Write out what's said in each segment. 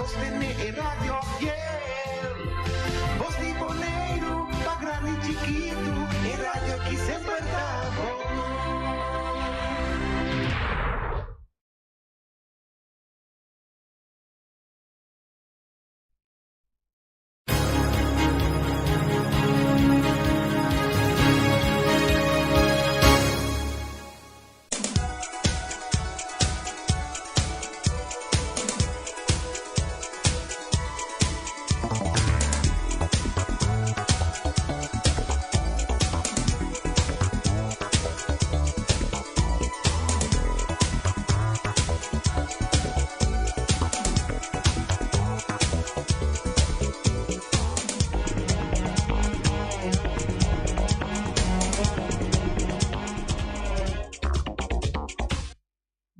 sostené e radio fiel. Bos di Boneiru, pa grandi i chikitu, e radio aki semper ta bon.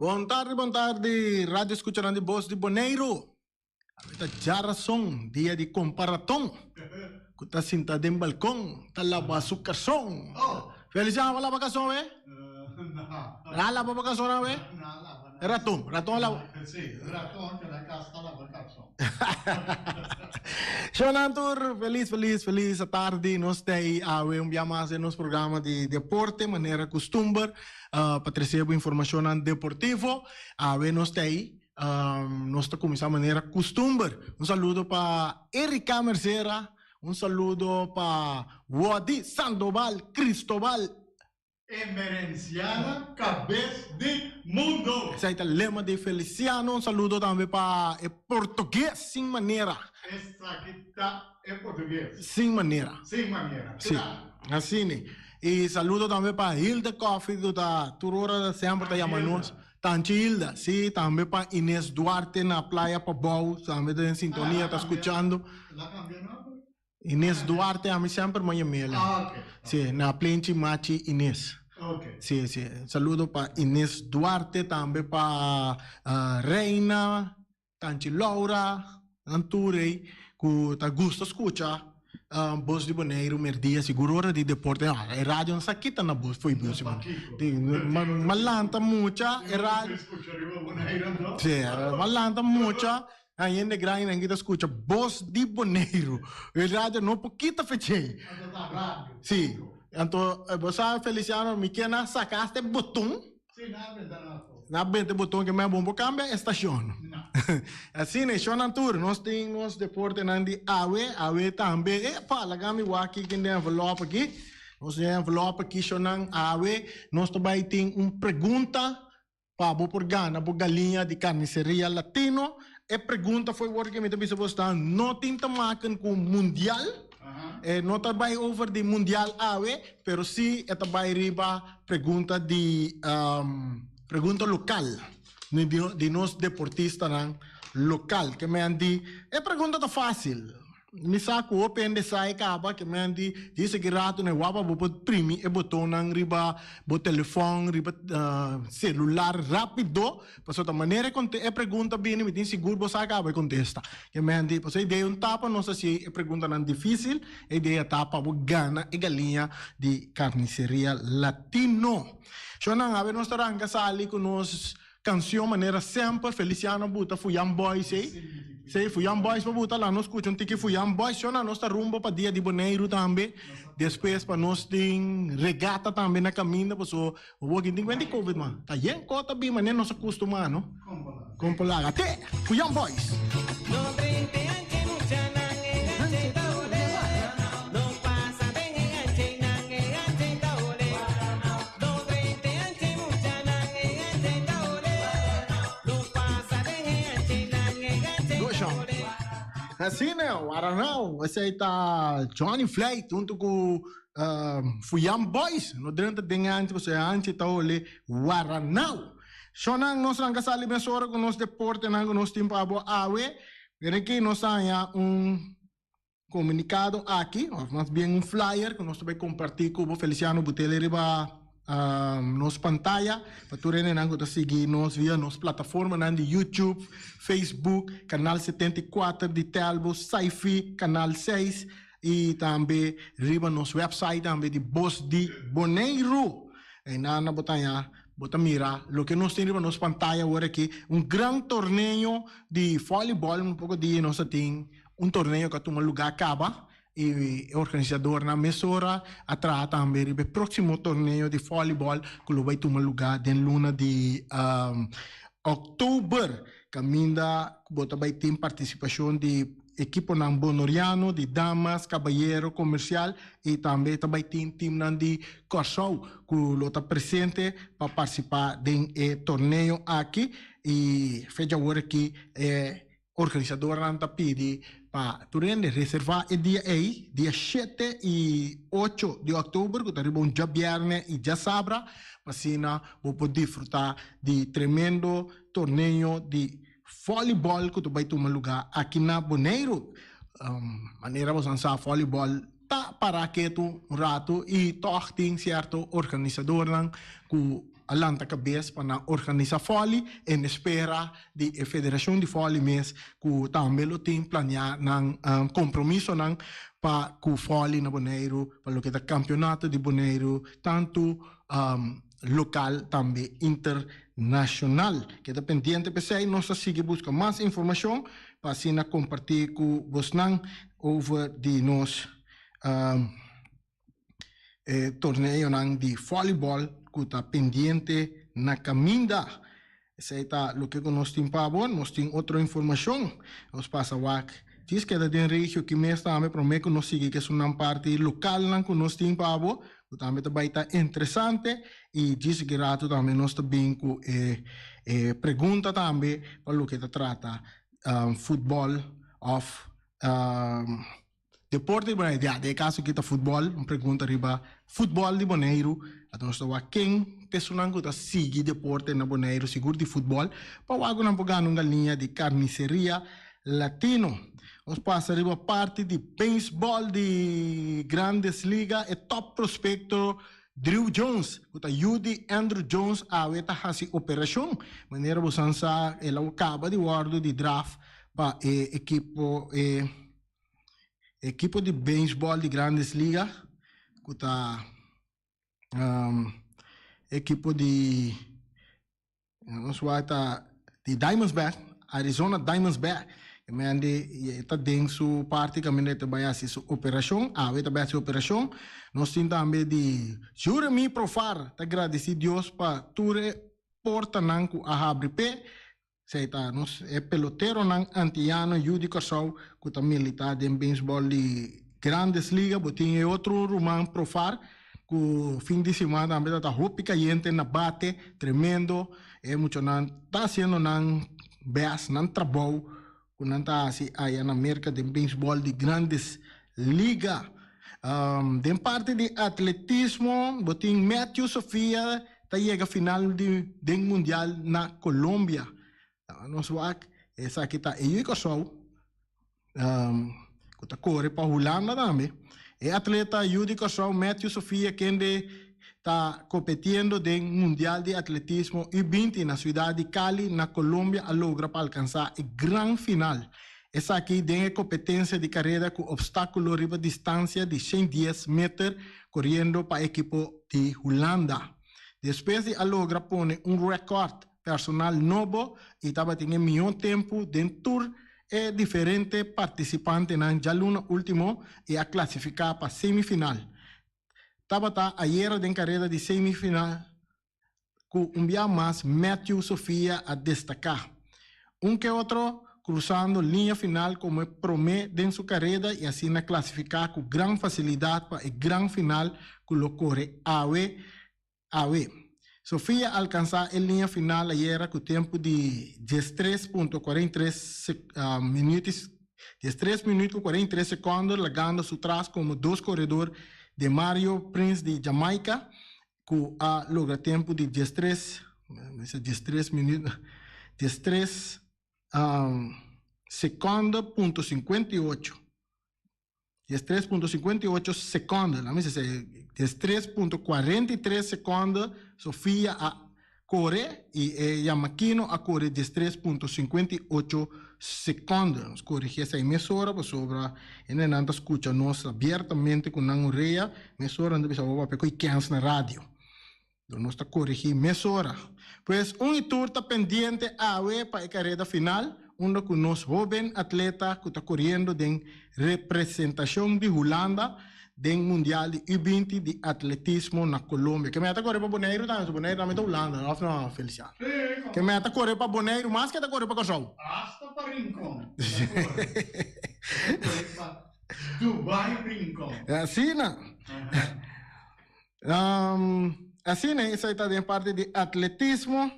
Bon tardi, bon tardi, radio escuchanan di Bos di Boneiru. Awe ta djarason, dia di komparaton. Ku ta sinta den balkon, ta laba su karson. Feliciano, bo laba karson awe? Na laba bo karson awe? Raton, raton a laba. Sí, raton ku na kas ta laba karson. Shonan tur, felis, felis, felis atardi. Nos ta ei awe un bia mas den nos programa di deporte, manera kustumber, pa trese bo informashonnan deportivo. Awe nos ta ei. Nos ta kuminsá manera kustumber. Un saludo pa Erika Mercera, un saludo pa Wody Sandoval Cristobal. Emerenciana kabes di mundo. Esei ta lema di Feliciano. Un saludo tambe pa e portugues sin manera. Esaki ta e portugues. Sin manera. Sin manera, Si, asina. I saludo tambe pa Hilda Coffie ku ta tur ora semper ta yama nos. Tanchi Hilda, sí, tambe pa Inés Duarte na Playa Pabou, tambe ta den sintonia, ta skuchando. El a kambia nomber? Inés Duarte, ami semper m'a yam'el. Ah, ok. Sí, na Plenchi Machi Inés. Ok. Sí, sí. Saludo pa Inés Duarte, tambe pa Reina, Tanchi Laura, nan tur ei ku ta gusta skucha Bos di Boneiru merdia sigur ora di deporte e radio no sa kita na bos fo'i bos ma lanta mucha e radio si ma lanta mucha hende grandinan kita skucha Bos di Boneiru e radio no por kita fechei si anto bo sa Feliciano mi kier nan saka asta e boton. Na benta e boton ke men bon por kambia e stashon. Asina e shownan tur. Nos tin nos deportenan di awe, awe tambe. Epa, laga mi wak aki den envelop aki. Nos tin envelop aki shownan awe. Nos ta bai tin un pregunta pa bo por gana bo galiña di Carniceria Latino. E pregunta fo'i wor ke mi ta bisa bo sta no tin ta maken ku mundial. E no ta bai over di mundial awe, pero si e ta bai riba pregunta di pregunta lokal di nos deportistanan lokal. Ke men di e pregunta ta fásil. Mi sa ku hopi hende sa e kaba, ke men di djis aki ratu na e wapa bo por primi e botonnan riba bo telefòn, riba selular rápido. Pasobra ta manera e konte e pregunta bini mi tin sigur bo sa kaba e kontesta. Ke men di pasobra e idea un ta pa nos hasi e preguntanan difisil, e idea ta pa bo gana e galiña di Carniceria Latino. Shonnan, awe nos ta ranka sali ku nos kansion manera semper, Feliciano buta Fuyan Boys ei. Sí, Fuyan Boys pa buta, laga nos skucha un tiki Fuyan Boys. Shonnan, nos ta rumbo pa Dia di Boneiru tambe, despues pa nos tin regata tambe na kaminda pasobra Bo tin kuenta di covid man. Ta yen ko ta bin manera nos a kustumá no. Kompolaga. Te! Ku Young Boys! Asina, Waranao. Esei ta Johnny Flight huntu ku Fuyan Boys no drenta den anchi pasobra e anchi ta hole Waranao. Shonnan nos ranka sali mesora ku nos deportenan ku nos tin pa abo awe. Mira aki nos a haña un komunikado aki òf mas bien un flyer ku nos ta bai kompartí ku bo Feliciano Butele riba nos pantaya pa tur hendenan ku ta sigui nos via nos plataformanan di YouTube, Facebook, Kanal 74 di Telbo, Saifi, Kanal 6. I tambe riba nos website tambe di Bos di Boneiru. Einan bo ta haña Bo ta mira loke nos tin riba nos pantaya awor aki, un gran torneo di volleyball. Un poko dia nos a tin un torneo ku a tuma lugá kaba i e organisadornan mesora a traha tambe riba e próksimo torneo di volleyball ku lo bai tuma lugá den luna di òktober, kaminda ku bo ta bai tin partisipashon di ekiponan bonoriano, di damas, kabayero, komersial i tambe ta bai tin timnan di Kòrsou ku lo ta presente pa partisipá den e torneo aki. I fecha awor aki e organisadornan ta pidi pa tur hende reservá e dia ei, dia shete i ocho di òktober ku ta riba un djabièrnè i djasabra, pa asina bo por disfrutá di tremendo torneo di Volleyball ku ta bai tuma lugá aki na Boneiru. Manera boso sa volleyball ta pará ketu un ratu i tòg tin sierto organisadornan ku a lanta kabes pa nan organisá vòli en espera di e federashon di vòli mes ku tambe lo tin planiá nan kompromisonan pa ku vòli na Boneiru pa loke ta kampionato di Boneiru tantu lokal tambe internashonal. Keda pendiente p'esei, nos ta sigui buska mas informashon pa asina kompartí ku bosnan over di nos e torneonan di vòlibòl ku ta pendiente na kaminda. Esei ta loke ku nos tin pa bo. Nos tin otro informashon. Nos pasa wak djis keda den regio ki mes tambe promé ku nos sigui ku esunnan parti lokalnan ku nos tin pa bo, ku tambe ta bai ta interesante. I djis ki ratu tambe nos ta bin ku e e pregunta tambe pa loke ta trata futbòl òf Deporte di Boneiru, ya, den e kaso aki ta futbòl, un pregunta riba futbòl di Boneiru, anto nos ta wak ken personan ku ta sigui deporte na Boneiru, sigur di futbòl, pa wak ku nan por gana un galiña di Carniceria Latino. Nos pasa riba parti di beisbòl di Grandes Liga, e tòp prospekto Drew Jones, ku ta yu di Andruw Jones awe ta hasi operashon, manera bo san sa el a kaba di wòrdu di draft pa e ekipo e. Ekipo di beisbòl di Grandes Liga ku ta ekipo di nos wak ta di Diamondback, Arizona Diamondback. E men di e ta den su parti kaminda e ta bai hasi su operashon, awe e ta bai hasi operashon. Nos tin tambe di Juremy Profar ta gradisí Dios pa tur e portanan ku a habri p'e. Esei ta nos e peloteronan antiano yu di Kòrsou ku ta militá den beisbòl di Grandes Liga. Bo tin e otro ruman Profar ku fin di siman tambe ta ta hopi kayente na bate, tremendo. E muchanan ta hasiendo nan bèst, nan trabou ku nan ta hasi aya na Merka den beisbòl di Grandes Liga. Den parti di atletismo bo tin Matthew Sofia ta yega final di den mundial na Colombia. Nos wak esaki ta e yu Kòrsou ku ta kore pa Hulanda tambe. E atleta yu di Kòrsou Matthew Sofia kende ta kompetiendo den mundial di atletismo U 20 na siudat di Cali na Colombia a logra pa alkansá e gran final. Esaki den e kompetensia di kareda ku opstákulo riba distansia di 110 meter koriendo pa ekipo di Hulanda. Despues di a logra pone un rekòrt personal nobo i tabatin e mihó tempu den tur e diferente partisipantenan djaluna último i a klasifiká pa semifinal. Tabata ayera den kareda di semifinal ku un bia mas Matthew Sofia a destaká. Un ke otro krusando liña final komo e promé den su kareda i asina klasifiká ku gran fasilidat pa e gran final ku lo kore awe awe. Sofia alkansá e liña final ayera ku tempu di 13.43 minüt 13 minüt ku 43 sekòndo lagando su tras komo dos koredor Demario Prince di Jamaica ku a logra tempu di 13, mester 13 minuut, 13 sekondo punto 58, 13.58 sekondo, la mester sey 13.43 sekondo Sofia a kore i e Yamakino a kore 13.58 sekondo. Nos korigi esei mesora pasobra hendenan ta skucha nos abiertamente ku nan orea, mesora nan ta bisa bo papia ku e kens na radio. Lo nos ta korigí mesora. Pues un i tur ta pendiente awe pa e kareda final, unda ku nos hóben atleta ku ta koriendo den representashon di Hulanda den Mundial di U 20 di atletismo na Colombia. Ke meta kore pa Boneiru tambe, so Boneiru tambe ta Hulanda, òf no, Feliciano? Sí, Ke meta kore pa Boneiru mas ke ta kore pa Kòrsou. Hasta pa Rincon ta kore. Ta kore pa Dubai Rincon. Asina. Asina esei ta den parti di atletismo.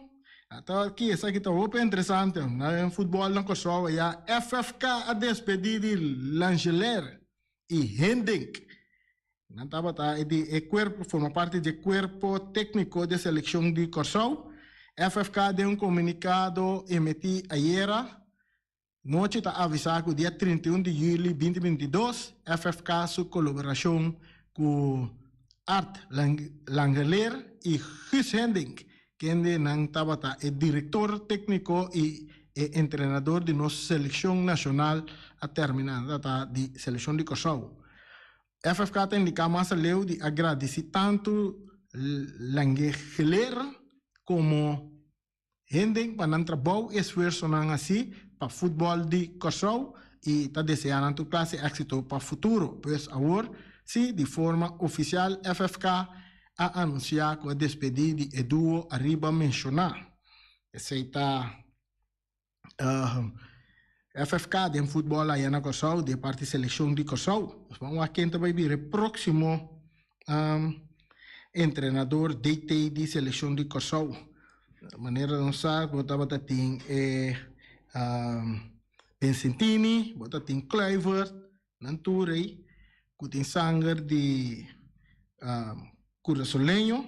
Ata aki esaki ta hopi interesante. Na den futbol na Kòrsou ya FFK a despedí di Langeler i Hendink. Nan tabata e di e kuerpo forma parti di e kuerpo tékniko di e selekshon di Kòrsou. FFK den un komunikado emití ayera Nochi ta avisá ku dia 31 di yüli 2022 FFK su kolaborashon ku Art Langeler i Guus Hendink, kende nan tabata e direktor tékniko i e entrenador di nos selekshon nashonal a terminá, nan tabata di selekshon di Kòrsou. FFK ta indiká mas aleu di a gradisí tantu Langeler komo Hende pa nan trabou i esfuersonan hasi pa futbòl di Kòrsou i ta deseá nan tur klase éksito pa futuro. Pues awor si di forma ofisial FFK a anunsiá ku a despedí di e duo ariba menshoná. Esei ta FFK den futbòl aya na Kòrsou di e parti selekshon di Kòrsou. Nos ban wak ken ta bai bira e próksimo entrenador DT di selekshon di Kòrsou. Manera nos sa bo tabata tin e Vincentini, bo ta tin Kluivert, nan tur ei ku tin sanger di Kurasoleño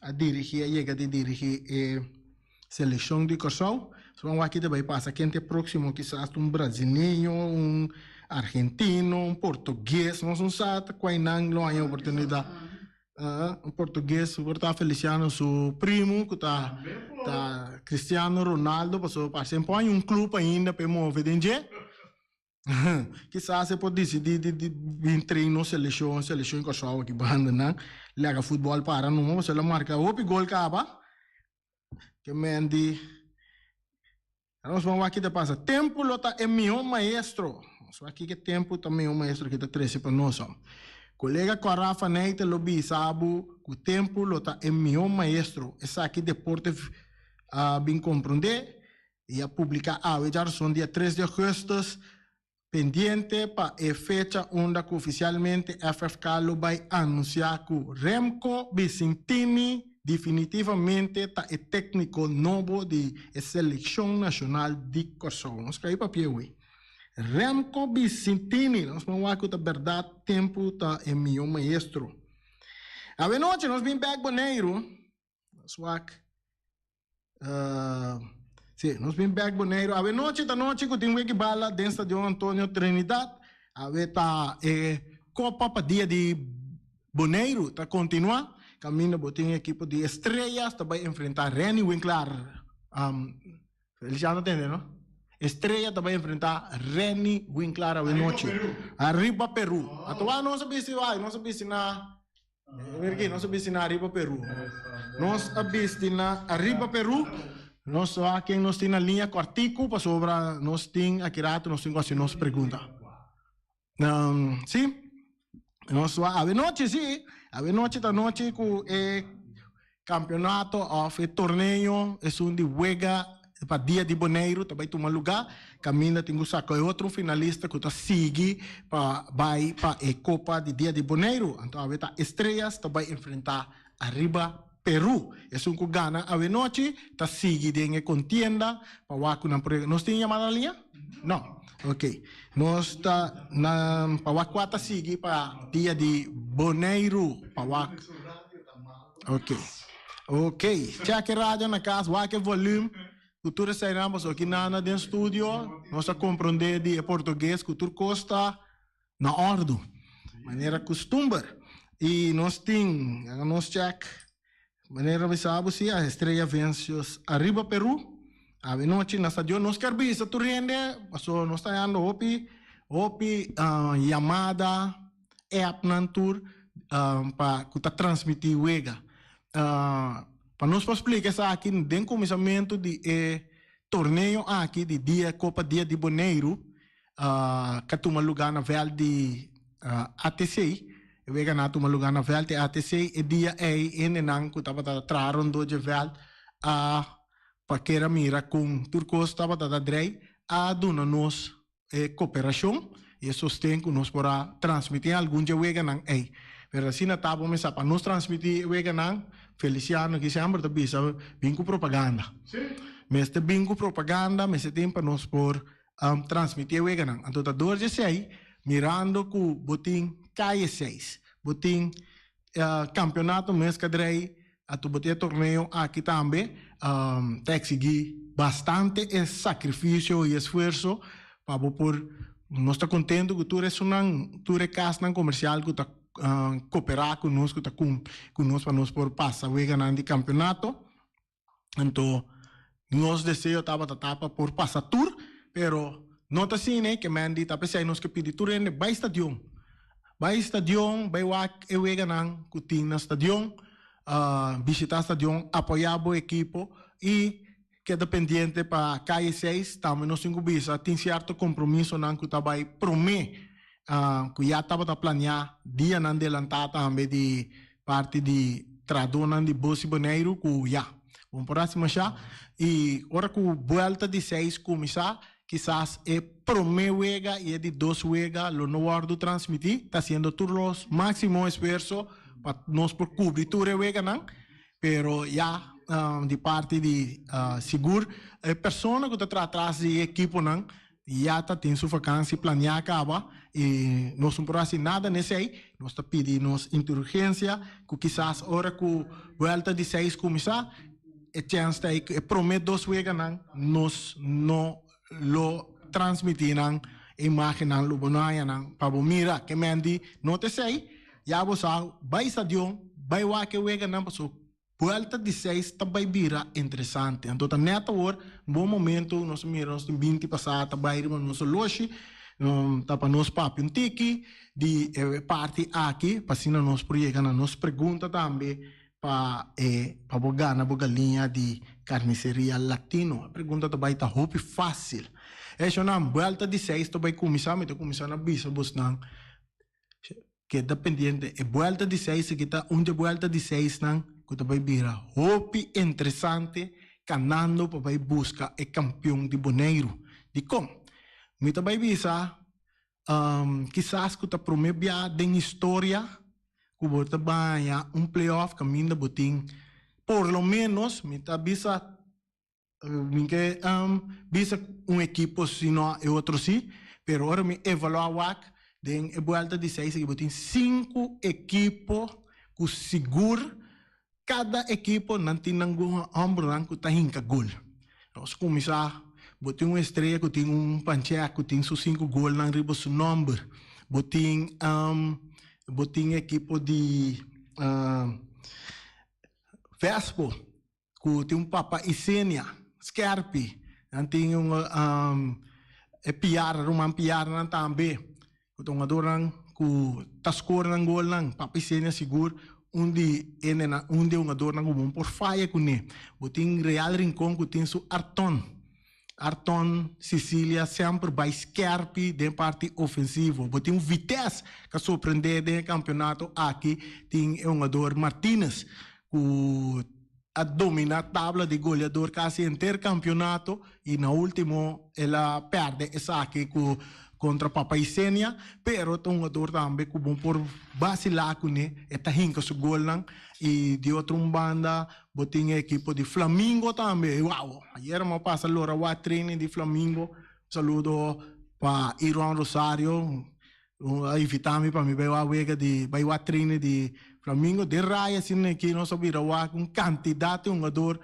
a dirigí a yega di dirigí e selekshon di Kòrsou. So ban wak ki ta bai pasa ken ta e próksimo kisas ta un brasileño, un argentino, un portugues, nos no sa ta kua nan lo haña oportunidat. Un portugues por ta Feliciano su primo ku ta ta Cristiano Ronaldo pasobra parse por haña un club ainda pa e move den dje. Kisas e por disidí di di bin train nos selekshon, selekshon di Kòrsou aki banda nan laga futbòl para numa pasobra el a marka hopi gol kaba. Ke men di nos ban wak ki ta pasa. Tempu lo ta e mihó maestro. Nos wak kiko tempu ta mihó maestro ki ta trese pa nos. Kolega Kòrá Faneyte lo bisa bo ku tempu lo ta e mihó maestro. Esaki deporte a bin komprondé i a publiká awe djaruson dia 3 di augustus pendiente pa e fecha unda ku ofisialmente FFK lo bai anunsiá ku Remco Bicentini definitivamente ta e tékniko nobo di e selekshon nashonal di Kòrsou. Nos kai papia hui. Remco Bicentini, nos por wak ku ta bèrdat tempu ta e mihó maestro. Awe nochi nos bin bèk Boneiru, nos wak. Sí, nos bin bek Boneiru. Awe nochi ta nochi ku tin wiki bala den Stadion Antonio Trinidad. Awe ta e Kopa pa Dia di Boneiru ta kontinuá. Kaminda bo tin ekipo di Estrellas ta bai enfrentá Renny Winklaar. Feliciano tende no? Estrella ta bai enfrentá Renny Winklaar awe nochi. Ariba Peru. Atoa nos a bisti bai, nos a bisti na Mira aki, nos a bisti na Ariba Peru. Nos a bisti na Ariba Peru. Nos a ken nos tin na liña kòrtiku pasobra nos tin aki rato nos tin ku hasi nos pregunta. Um, sí, nos a awe nochi sí, awe nochi ta nochi ku e Campeonato of e torneo esun di wega pa Dia di Boneiru ta bai tuma luga. Caminda tin cu saca e otro finalista cu ta sigui pa bai pa e Copa di Dia di Boneiru. Anto awe ta Estrellas ta bai enfrenta Arriba Peru. Esun cu gana awe nochi ta sigui den e contienda pa wak cu nan por yega. Nos tin yamada na liña? No. Ok. Nos ta na pa wak cua ta sigui pa Dia di Boneiru pa wak. Ok. Ok. Check e radio na cas, wak e volume. Cu tur eseinan pasobra aki nana den studio nos a comprende di e portugues cu tur cos ta na ordo. Manera custumber. Y nos tin, laga nos check, manera bisa bo si a Estrella vencios Arriba Peru. Awe nochi na stadion nos kier bisa tur hende pasobra nos ta hando hopi hopi yamada. Appnan tur pa ku ta transmití wega. Pa nos por splika esaki den kuminsamentu di e torneo aki di dia Kopa Dia di Boneiru ka tuma lugá na vèlt di ATC. E weganan a tuma lugá na vèlt di ATC. E dia ei hendenan ku tabata traha rondó dje vèlt a pa kera mira kon tur kos tabata ta drei a duna nos e koperashon i e sosten ku nos por a transmití algun dje weganan ei. Pero asina ta bo mester pa nos transmití e weganan, Feliciano aki semper ta bisa bin ku propaganda. Mester bin ku propaganda, mester tin pa nos por transmití e weganan. Anto ta dor dje esei, mirando ku bo tin Calle seis, bo tin Campeonato mes ka drei a bo tin e torneo aki tambe ta exigi bastante e sacrificio y esfuerzo pa bo por nos ta contento cu tur esunnan tur e casnan comercial cu ta coopera cu nos cu ta cu nos pa nos por pasa weganan di campeonato. Anto nos deseo tabata ta pa por pasa tur, pero no ta asina ke men di ta p'esei nos ke pidi tur hende bai stadion. Bai stadion, bai wak e weganan ku tin na stadion, bishita stadion, apoya bo ekipo i keda pendiente pa Calle seis. Tambe nos tin ku bisa tin sierto kompromisonan ku ta bai prome ku ya tabata planea dianan delantá tambe di parti di trahadónan di Bos i Boneiru ku ya bon por hasi mashá i ora ku buelta di seis kuminsá kisas e promé wega i e di dos wega lo no wòrdu transmití ta hasiendo tur nos máksimo esfuerso pa nos por kubri tur e weganan pero ya di parti di sigur e persona ku ta traha tras di e ekiponan Ya ta tin su vakansi planeá kaba i nos no por hasi nada n'esei. Nos ta pidi nos indulgensia ku kisas ora ku buelta di seis kuminsá e chèns ta ei ku e promé dos weganan nos no lo transmití nan e imágennan lo bo no haña nan pa bo mira. Ke men di no ta esei, ya bo sa bai stadion bai wak e weganan pasobra Buelta di seis ta bai bira interesante. Anto ta net awor un bon momento, nos a mira nos tin binti pasá ta bai riba nos oloshi, ta pa nos papia un tiki di e parti aki pa asina nos por yega na nos pregunta tambe pa e pa bo gana bo galiña di Carniceria Latino. E pregunta ta bai ta hopi fácil. E shownan, buelta di seis ta bai kuminsá, mi ta kuminsá na bisa bosnan. Keda pendiente, e buelta di seis aki ta un dje buelta di seisnan ku ta bai bira hopi interesante kanando pa bai buska e kampion di Boneiru. Dikon? Mi ta bai bisa kisas ku ta promé bia den historia ku bo ta baña un playoff kaminda bo tin por lo ménos mi ta bisa Mi ke bisa un ekipo si no e otro si, pero ora mi evaluá wak den e buelta di seis aki bo tin sinku ekipo ku sigur kada ekipo nan tin nan hòmbernan ku ta hinka gol. Nos kuminsá bo tin un Estrella ku tin un Panchek ku tin su sinku golnan riba su nòmber, bo tin bo tin ekipo di Vespo. Ku tin un papa Isenia skerpi, nan tin un e Piar, ruman Piarnan tambe, ku ta hungadornan ku ta skor nan golnan. Papa Isenia sigur un di hendenan, un di e hungadornan ku bo no por faya kuné. Bo tin Real Rincon ku tin su Arton, Arton Cicilia semper bai skerpi den parti ofensivo. Bo tin un Vitesse ku a sorprendé den e kampionato aki, tin e hungador Martinez ku a dominá tabla di goleador kasi henter kampionato i na último el a pèrdè esaki ku kontra Papa Isenia, pero ta un hungador tambe ku bo por basilá kuné, e ta hinka su golnan i di otro un banda bo tin e ekipo di Flamingo tambe, wow! Ayera mi a pasa lora wak training di Flamingo, un saludo pa Iron Rosario. A invita mi pa mi bai wak wega di bai wak training di Flamingo. Den raya asina aki nos a bira wak un cantidad di hungador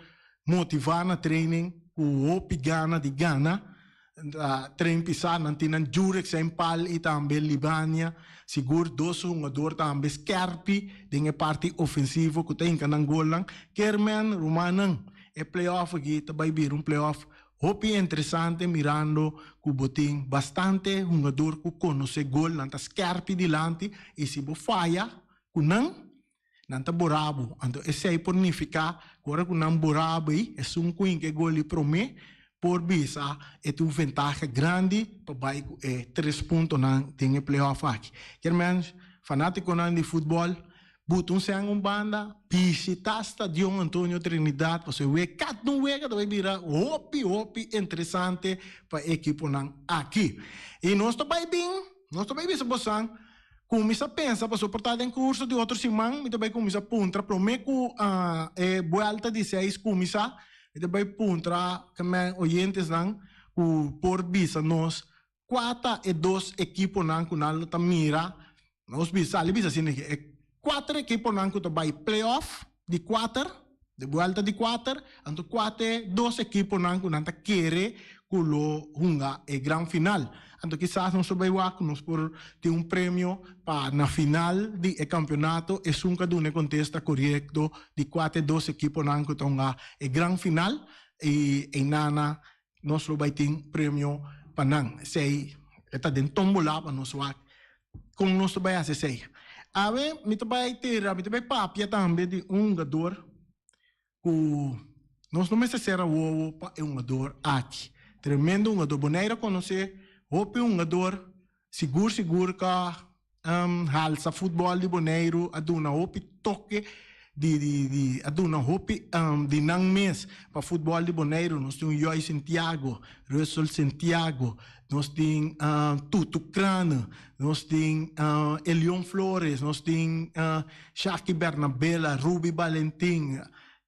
motiva na training cu hopi gana di gana. Ta train pisa, nan tin nan Jurek zijn pal y tambe Libania. Sigur dos hungador tambe skerpi den e parti ofensivo cu ta hinca nan golnan. Kermen, rumannan, e playoff aki ta bai bira un playoff Hopi interesante mirando cu bo tin bastante hungador cu conoce gol, nan ta skerpi dilanti y si bo faya cu nan, Nan ta bora bo. Anto esei por nifiká ku ora ku nan bora bo ei, esun ku hinka e gol di promé por bisa e tin un ventaha grandi pa bai ku e tres puntonan den e playoff aki. Kier men, fanátikonan di futbòl, buta un sèn un banda, bishitá Stadion Antonio Trinidad pasobra e wega kada un wega ta bai bira hopi hopi interesante pa e ekiponan aki. I nos ta bai bin, nos ta bai bisa bosan Cuminsa pensa pasobra por ta den curso di otro siman mi ta bay cuminsa puntra prome cu e buelta di seis cuminsa mi ta bay puntra men oyentesnan cu por bisa nos cua ta e dos equiponan cu nan lo ta mira nos bisa sali bisa asina e cuater equiponan cu ta bay play off di cuater di buelta di cuater anto cua ta e dos equiponan cu nan ta kere cu lo hunga e gran final. Anto kisas nos por bay wak cu nos por tin un premio pa na final di e campeonato esun cu a duna e contesta corecto di cua ta e dos equiponan cu ta hunga e gran final y eynana nos lo bay tin premio pa nan. Esey e ta den tombola pa nos wak con nos ta bay haci esey. Awe mi ta bay tira, mi ta bay papia tambe di un hungador cu nos no mester cera wowo pa e hungador aki. Tremendo hungador. Bonaire a conoce hopi hungador, sigur sigur ca halsa futbol di Boneiru, a duna hopi toke di di di a duna hopi di nan mes pa futbol di Boneiru. Nos tin un Joy Sintiago, Russell Sintiago, nos tin Tutu Crane, nos tin Elion Flores, nos tin Shaki Bernabela, Ruby Balentin,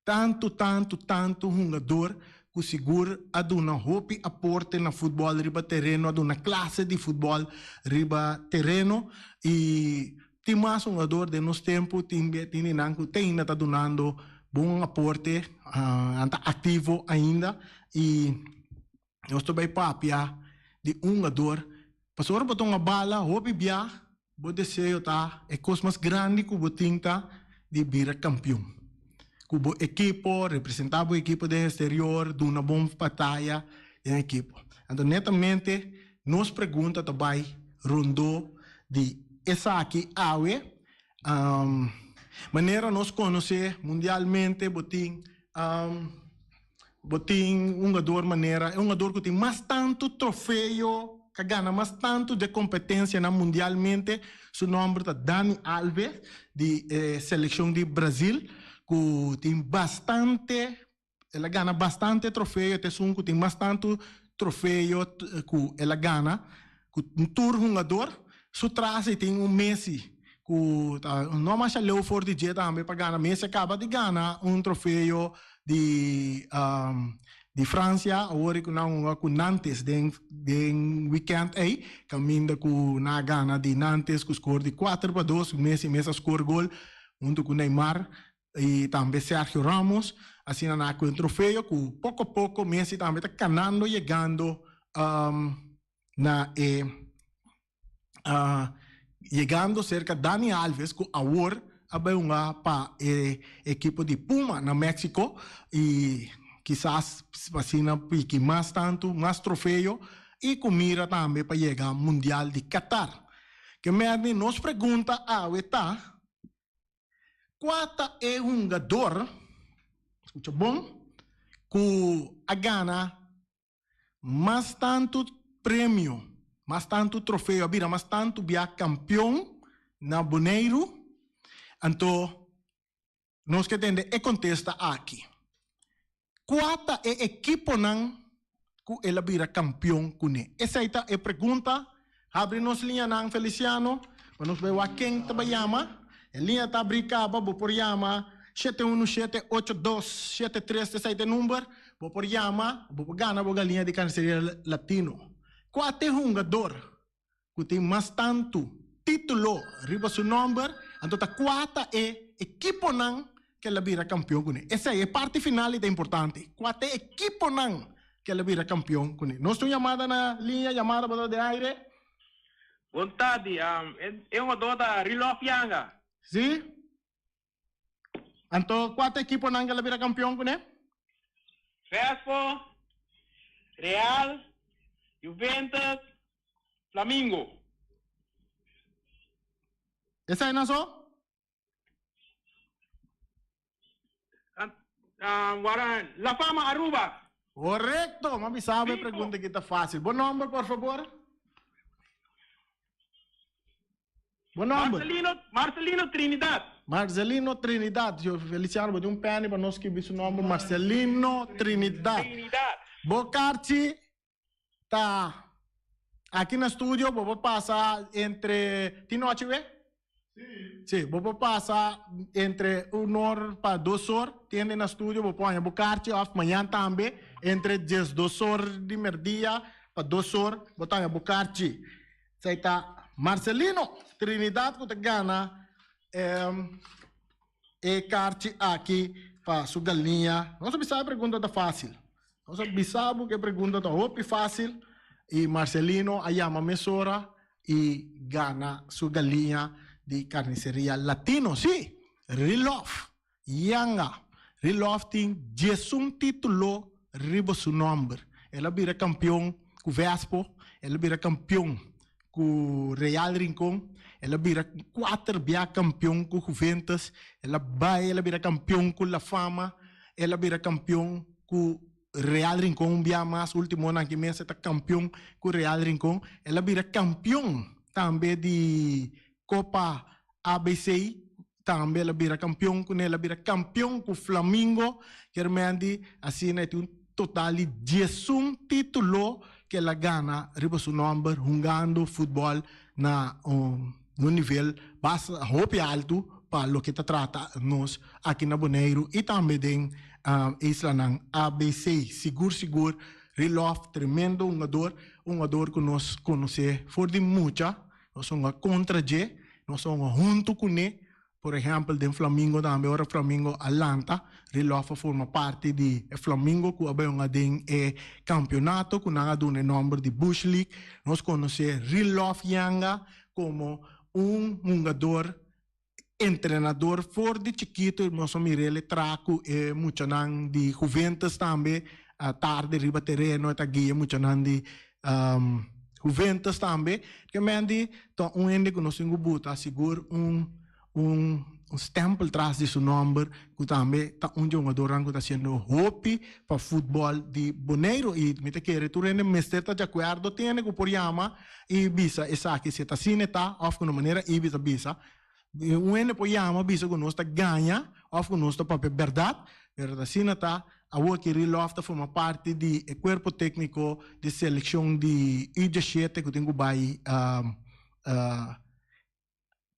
tantu tantu tantu hungador ku sigur a duna hopi aporte na futbol riba tereno, a duna klase di futbol riba tereno i tin mas hungador den nos tempu tin tin di nan ku te ainda ta dunando bon aporte, nan ta aktivo ainda i Nos ta bay papia di un hungador. Pasobra ora bo ta hunga bala hopi bia bo deseo ta e cos mas grandi cu bo tin ta di bira campeon. Cu bo ekipo, representa bo ekipo den exterior, duna bon bataya den ekipo. Anto netamente nos pregunta ta bay rondó di esaki awe. Manera nos conoce mundialmente bo tin. Bo tin un hungador manera e hungador ku tin mas tantu trofeo, ka gana mas tantu de kompetensianan mundialmente, su nòmber ta Dani Alves di e selekshon di Brazil ku tin bastante, el a gana bastante trofeo, e ta esun ku tin mas tantu trofeo ku el a gana ku tur hungador. Su tras ei tin un Messi ku ta no masha leu for di dje tambe pa gana. Messi a kaba di gana un trofeo di di Francia awor ku nan hunga ku Nantes den den wikènt ei kaminda ku nan a gana di Nantes ku skor di kuater pa dos. Messi mes a skor gol huntu ku Neymar i tambe Sergio Ramos. Asina nan a kohe un trofeo ku poko poko Messi tambe ta kanando yegando na e yegando serka Dani Alves ku awor a bai hunga pa e ekipo di Puma na Mexico i kisas asina piki mas tantu mas trofeo i ku mira tambe pa yega Mundial di Qatar. Ke mèrdi nos pregunta awe ta, Kua ta e hungador, skucha bon, ku a gana Mas tantu premio, mas tantu trofeo, a bira mas tantu bia kampion na Boneiru. Anto nos ke tende e kontesta aki. Kua ta e ekiponan ku el a bira kampion kuné? Esei ta e pregunta. Habri nos liñanan, Feliciano, pa nos bai wak ken ta bai yama. E liña ta abrí kaba, bo por yama 717 8273, esei ta e number. Bo por yama, bo por gana bo galiña di Carniceria Latino. Kua ta e hungador ku tin mas tantu título riba su nòmber? Anto ta kua ta e ekiponan ku el a bira kampion kuné? Esei, e parti final ei ta importante. Kua ta e ekiponan ku el a bira kampion kuné? Nos tin un yamada na liña, yamada bo ta den aire. Bon tardi, e hungador ta Rilof Yanga. Sí. Anto kua ta ekiponan ku el a bira kampion kuné? Vespo, Real, Juventus, Flamingo. Eseinan so? Um, La Fama Aruba. Korekto, m'a bisa bo e pregunta aki ta fásil. Bo nòmber, por fabor? Bo nòmber? Marcelino, Marcelino Trinidad. Marcelino Trinidad. Yo, Feliciano, bo tin un pèni pa nos skibi su nòmber. Marcelino Trinidad. Trinidad. Bo karchi ta aki na studio, bo por pasa entre, tin nochi we? Sí, bo por pasa entre un or pa dos or, tiende na studio, bo por haña bo karchi òf mañan tambe entre diesdos or di merdia pa dos or bo ta haña bo karchi. Esei ta Marcelino Trinidad ku ta gana e karchi aki pa su galiña. Nos a bisa e pregunta ta fásil. Nos a bisa bo ku e pregunta ta hopi fásil i Marcelino a yama mesora i gana su galiña di Carniceria Latino. Sí, Rilof Yanga. Rilof tin diesun título riba su nòmber. El a bira kampion ku Vespo, el a bira kampion ku Real Rincon, el a bira kuater bia kampion ku Juventus, el a bai el a bira kampion ku La Fama, el a bira kampion ku Real Rincon un bia mas, ultimonan aki mes e ta kampion ku Real Rincon, el a bira kampion tambe di Copa ABC, tambe el a bira kampion kuné, el a bira kampion ku Flamingo, Kermendi, asina e tin un total di diesun título ku el a gana riba su nòmber hungando futbòl na un nivel basta hopi altu pa loke ta trata nos aki na Boneiru i tambe den islanan ABC. Sigur sigur Rilof tremendo hungador, un hungador ku nos konosé for di mucha. Nos hunga kontra dje, nos a hunga huntu kuné. Por ehèmpel den Flamingo tambe ora Flamingo a lanta, Rilof a forma parti di e Flamingo ku a bai hunga den e kampionato ku nan a duna e nòmber di Bush League. Nos konosé Rilof Yanga komo un hungador entrenador for di chikitu nos a mir'el e traha ku e muchanan di Juventus tambe tardi riba tereno e ta guia muchanan di Juventus tambe ke men di ta un hende ku nos tin ku buta sigur un un stempel tras di su nomber ku tambe ta un djongadornan ku ta hasiendo hopi pa futbòl di Boneiru i mi ta kere tur hende mester ta di akuerdo tin hende ku por yama i bisa esaki si e ta asina e ta òf ku na manera Ibi ta bisa. Un hende por yama bisa ku nos ta gaña òf ku nos ta papia bèrdat, pero ta asina ta. Awor ki Rilof ta forma parti di e kuerpo tékniko di selekshon di U diesshete ku tin ku bai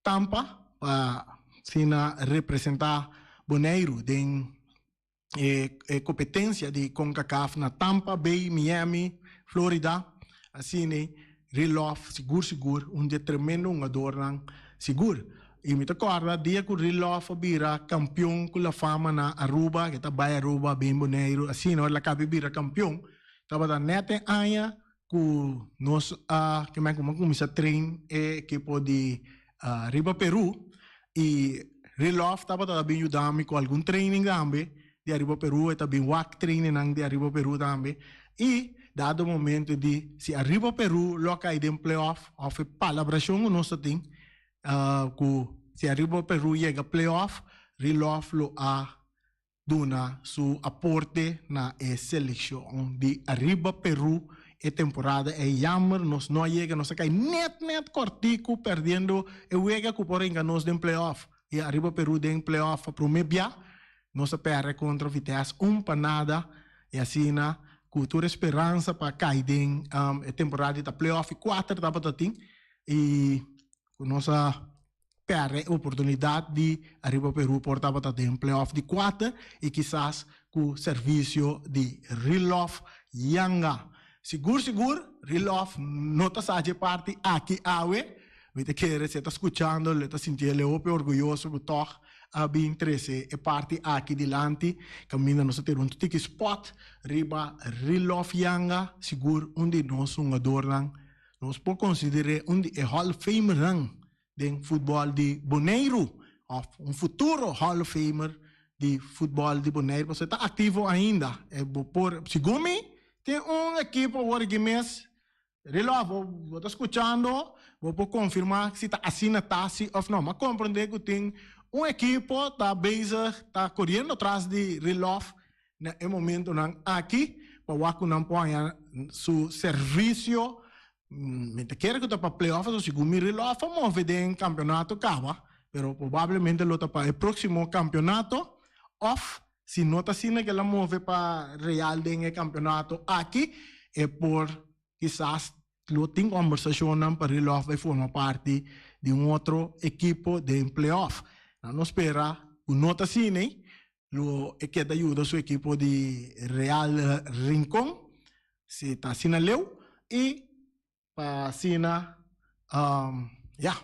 Tampa pa asina representá Boneiru den e competencia di Concacaf na Tampa Bay, Miami, Florida. Asina Rilof sigur sigur un di e tremendo hungadornan sigur. Y mi ta corda dia cu Rilof a bira campeon cu La Fama na Aruba, ke ta bay Aruba bin Boneiru, asina ora el a caba bira campeon tabata net e aña cu nos a cuminsa train e ekipo di riba Peru y Rilof tabata ta bin yuda mi cu algun training tambe di ariba Peru, e ta bin wak trainingnan di ariba Peru tambe y dado momento di si ariba Peru lo a cay den playoff of e palabracion cu nos ta tin cu si ariba Peru yega playoff Rilof lo a duna su aporte na e seleccion di Arriba Peru e temporada ey. Jammer nos no a yega, nos a cay net net cortico perdiendo e wega cu por hinca nos den playoff y Arriba Peru den playoff pa prome bia nos a perde contra Vitesse un pa nada y asina cu tur e speransa pa cay den e temporada di ta playoff y cuater tabata tin y cu nos a perde e oportunidat di Ariba Peru por tabata den playoff di kuater i kisas ku servisio di Rilof Yanga. Sigur sigur Rilof no ta sa dje parti aki awe. Mi ta kere si e ta skuchando lo e ta sinti el e hopi orguyoso ku tòg a bin trese e parti aki dilanti kaminda nos ta tene un tiki spòt riba Rilof Yanga, sigur un di nos hungadornan nos por konsider'é un di e Hall of Famernan den futbòl di Boneiru òf un futuro Hall of Famer di futbòl di Boneiru pasobra e ta aktivo ainda. E bo por, segun mi, tin un ekipo awor aki mes, Rilof, bo bo ta skuchando, bo por konfirmá si ta asina ta si òf no. Mi a komprondé ku tin. Un ekipo ta bezig ta koriendo tras di Rilov na e momentonan aki pa wak ku nan por haña su servisio. Mi ta kere ku ta pa playoff pasobra segun mi Rilov a move den kampeonato kaba, pero probablemente lo ta pa e próksimo kampeonato òf si no ta asina ku el a move pa Real den e kampeonato aki e por kisas Lo tin kombersashonnan pa Rilov bai forma parti di un otro ekipo den playoff. Nan no spera ku no ta asina ei, lo e keda yuda su ekipo di Real Rincon si ta asina leu i pa asina ya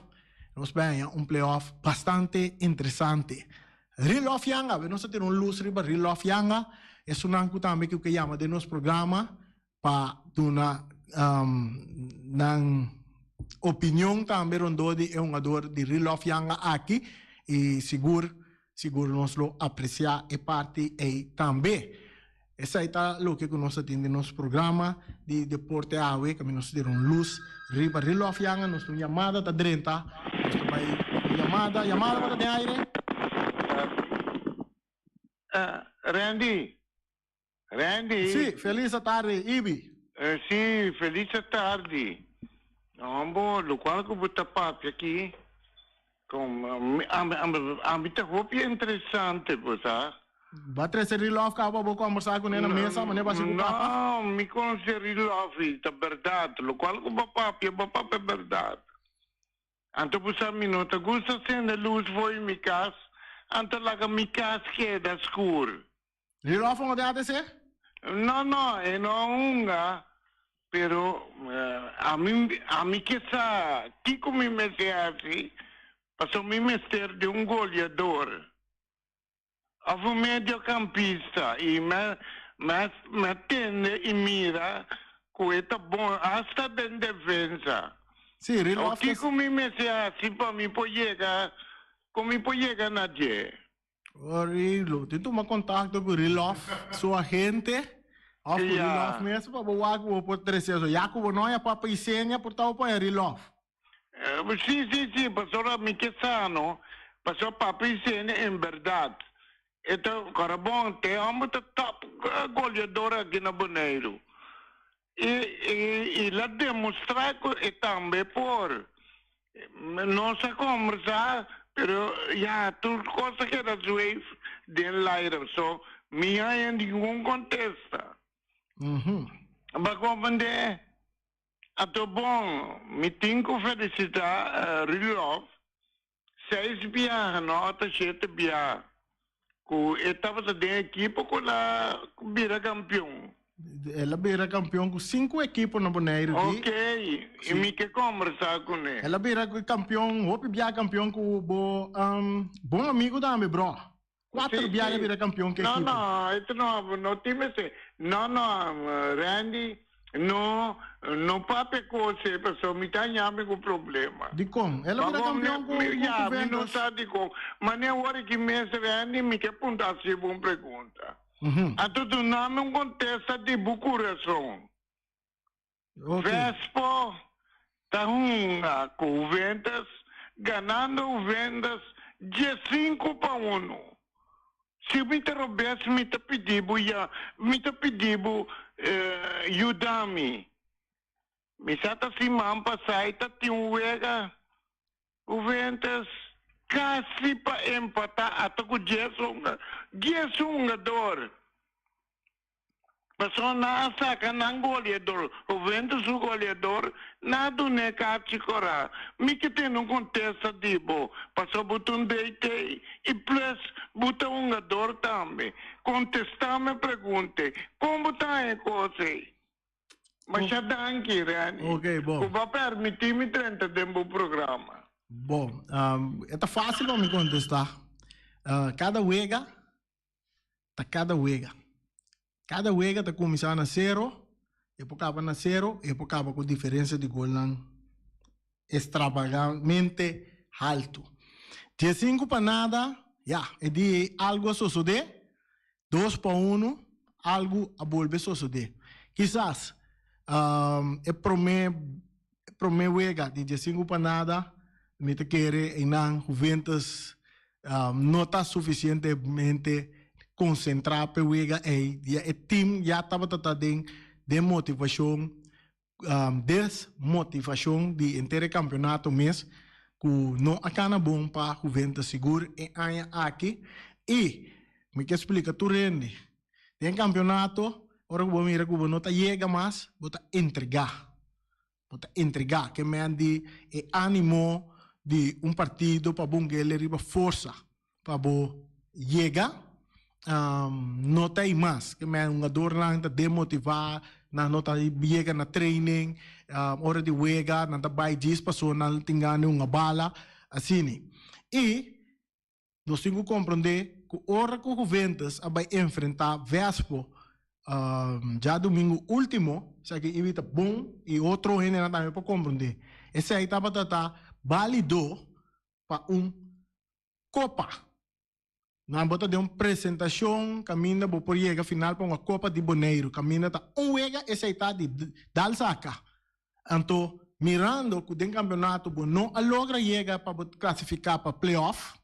nos bai haña un playoff bastante interesante. Rilov Yanga, nos a tene un lus riba Rilov Yanga, esunnan ku tambe ku ke yama den nos programa pa duna nan opinion tambe rondó di e hungador di Rilov Yanga aki i sigur sigur nos lo apresiá e parti ei tambe. Esei ta loke ku nos a tin den nos programa di deporte awe kaminda nos ta tira un lus riba Rilov Yanga. Nos tin un yamada ta drenta, nos ta bai un yamada, yamada bo ta den aire? Randy, Randy. Sí, felis atardi, Ibi. Sí, felis atardi. Hombo, locual cu bo ta papia aki, con, ami ta hopi interesante, bo sa. Bo a trece Rilov caba pa bo combersa cune na mesa, manera bo a haci cu papa? No, mi conoce Rilov y ta berdad. Locual cu bo a papia, bo a papia berdad. Anto bo sa mi no ta gusta cende luz fo'i mi cas, anto laga mi cas keda scur. Rilov un ode ATC? No, no, e no a hunga, pero ami, ami ke sa kiko mi mester hasi, pasobra mi mester di un goleador of un mediocampista y mi, mi, mi a tende y mira cu e ta bon hasta den defensa. Sí, Rilov ta. Kiko mi mester hasi pa mi por yega, con mi por yega na dje? Ori lo tin tuma contacto cu Rilov su agente of cu Rilov mes pa bo wak cu bo por trece eso. Ya cu bo no haya papa Isenia por ta bo por haya Rilov. Si, si, si, pasobra mi ke sa no, pasobra papa Isenia en berdad e ta ora bon, te homber ta top goleador aki na Boneiru. I, i, i la demostra cu e tambe por. Nos a combersa, pero ya, tur cos a keda zweef den laira, so mi haya ningun contesta. Bo a comprende? Anto bon, mi tin cu felicita Rudolf, seis biaha, no ta shete biaha, cu e tabata den ekipo cu el a bira campeon. El a bira campeon cu cinco ekipo na Boneiru di. Ok, y mi ke combersa cune. El a bira campeon, hopi biaha campeon cu bo bon amigo tambe, bro. Cuatro biaha el a bira campeon cu ekipo. No, no, esto no, no tin mester. No, no, Randy, no, no papia cos ey pasobra mi ta haña mi cu problema. Dicon? El a bira campeon cu Juventus. Ya, mi no sa dicon. Mane awor aki mes, Randy, mi ke punta haci bo un pregunta. Anto dunami un contesta di bo curason. Vespo ta hunga cu Juventus, ganando Juventus diescinco pa uno. Si mi ta robes mi ta pidi bo ya, mi ta pidi bo yuda mi. Mi sa ta siman pasa y ta tin un wega Juventus casi pa empata ata cu dies hungador. Pasobra nan a saca nan goleador, Juventus su goleador, nan a dun'e kachi cora. Mi ke tene un contesta di bo, pasobra bo ta un DT y plus bo ta hungador tambe. Contesta mi pregunte, con bo ta haña e cos ey? Masha danki, Renny, Ok, bon. cu bo a permiti mi drenta den bo programa. Bon, e ta facil pa mi contesta. Cada wega ta cada wega. Cada wega ta cuminsa na cero, e por caba na cero, e por caba cu diferencia di golnan extravagantemente halto. Diescinco pa nada, ya, e di ei algo a sosode, dos pa uno, algo a bolbe sosode. Kisas e prome prome wega di diescinco pa nada, mi ta kere einan Juventus. Um, no ta sufisientemente konsentrá p'e wega ei. Ya e team ya tabata ta den den motivashon, um, desmotivashon di henter e kampeonato mes, ku no a kana bon pa Juventus sigur e aña aki. I mi ke splika tur hende, den kampeonato ora ku bo mira ku bo no ta yega mas, bo ta entregá. Bo ta entregá ke men di e ánimo di un partido pa bo ngele riba forsa pa bo yega no ta ei mas. Ke men hungadornan ta demotivá, nan no ta yega na training, ora di wega nan ta bai djis pasobra nan tin gana di hunga bala, asina. I Nos tin ku komprondé ku ora ku Juventus a bai enfrentá Vespo djadumingu último, esaki ibi ta bon i otro hendenan tambe por komprondé. Esei tabata ta bálido pa un kopa. Nan bo ta den un presentashon kaminda bo por yega final pa un kopa di Boneiru, kaminda ta un wega esei ta di dal saka. Anto mirando ku den kampionato bo no a logra yega pa bo klasifiká pa playoff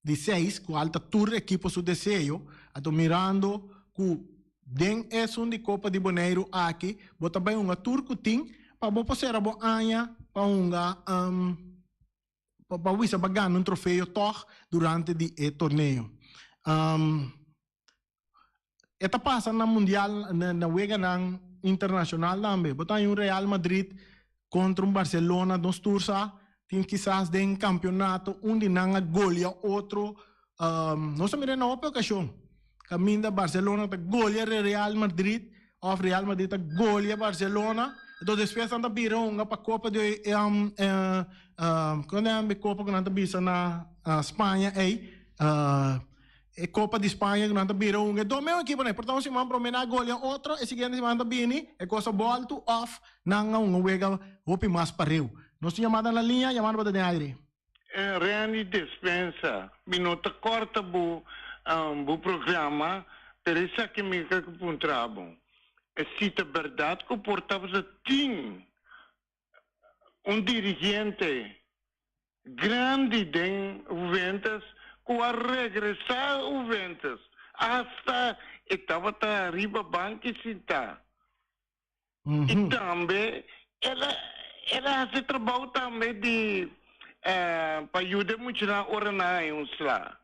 di seis, kual ta tur ekipo su deseo, anto mirando ku den esun di Kopa di Boneiru aki bo ta bai hunga tur ku tin pa bo por sera bo aña pa hunga pa wisa pa gana un trofeo tòg durante di e torneo. E ta pasa na mundial, na weganan internacional tambe. Bo ta haña un Real Madrid contra un Barcelona, nos tur sa tin kisas den campeonato un di nan a golea otro. Nos a mira na hopi ocasion caminda Barcelona ta golea Real Madrid of Real Madrid ta golea Barcelona. Enton despues nan ta bira hunga pa copa di copa cu nan ta bisa na Spaña ey. E Copa di Spaña ku nan ta bira un e do meu ekiponan. E por ta un siman promé nan a golia otro, e siguiente siman ta bini e kos a bòltu òf nan a un wega hopi mas pareu. Nos tin yamada na liña, yamada bo ta den aire. Randy Despensa, mi no ta kòrta bo bo programa, pero esaki mi ke puntra bo. Si ta bèrdat ku por tabata tin un dirigente grandi den Juventus ku a regresá Juventus asta e tabata riba banki sintá. I tambe el a el a hasi trabou tambe di pa yuda e muchanan ora nan haña un sla.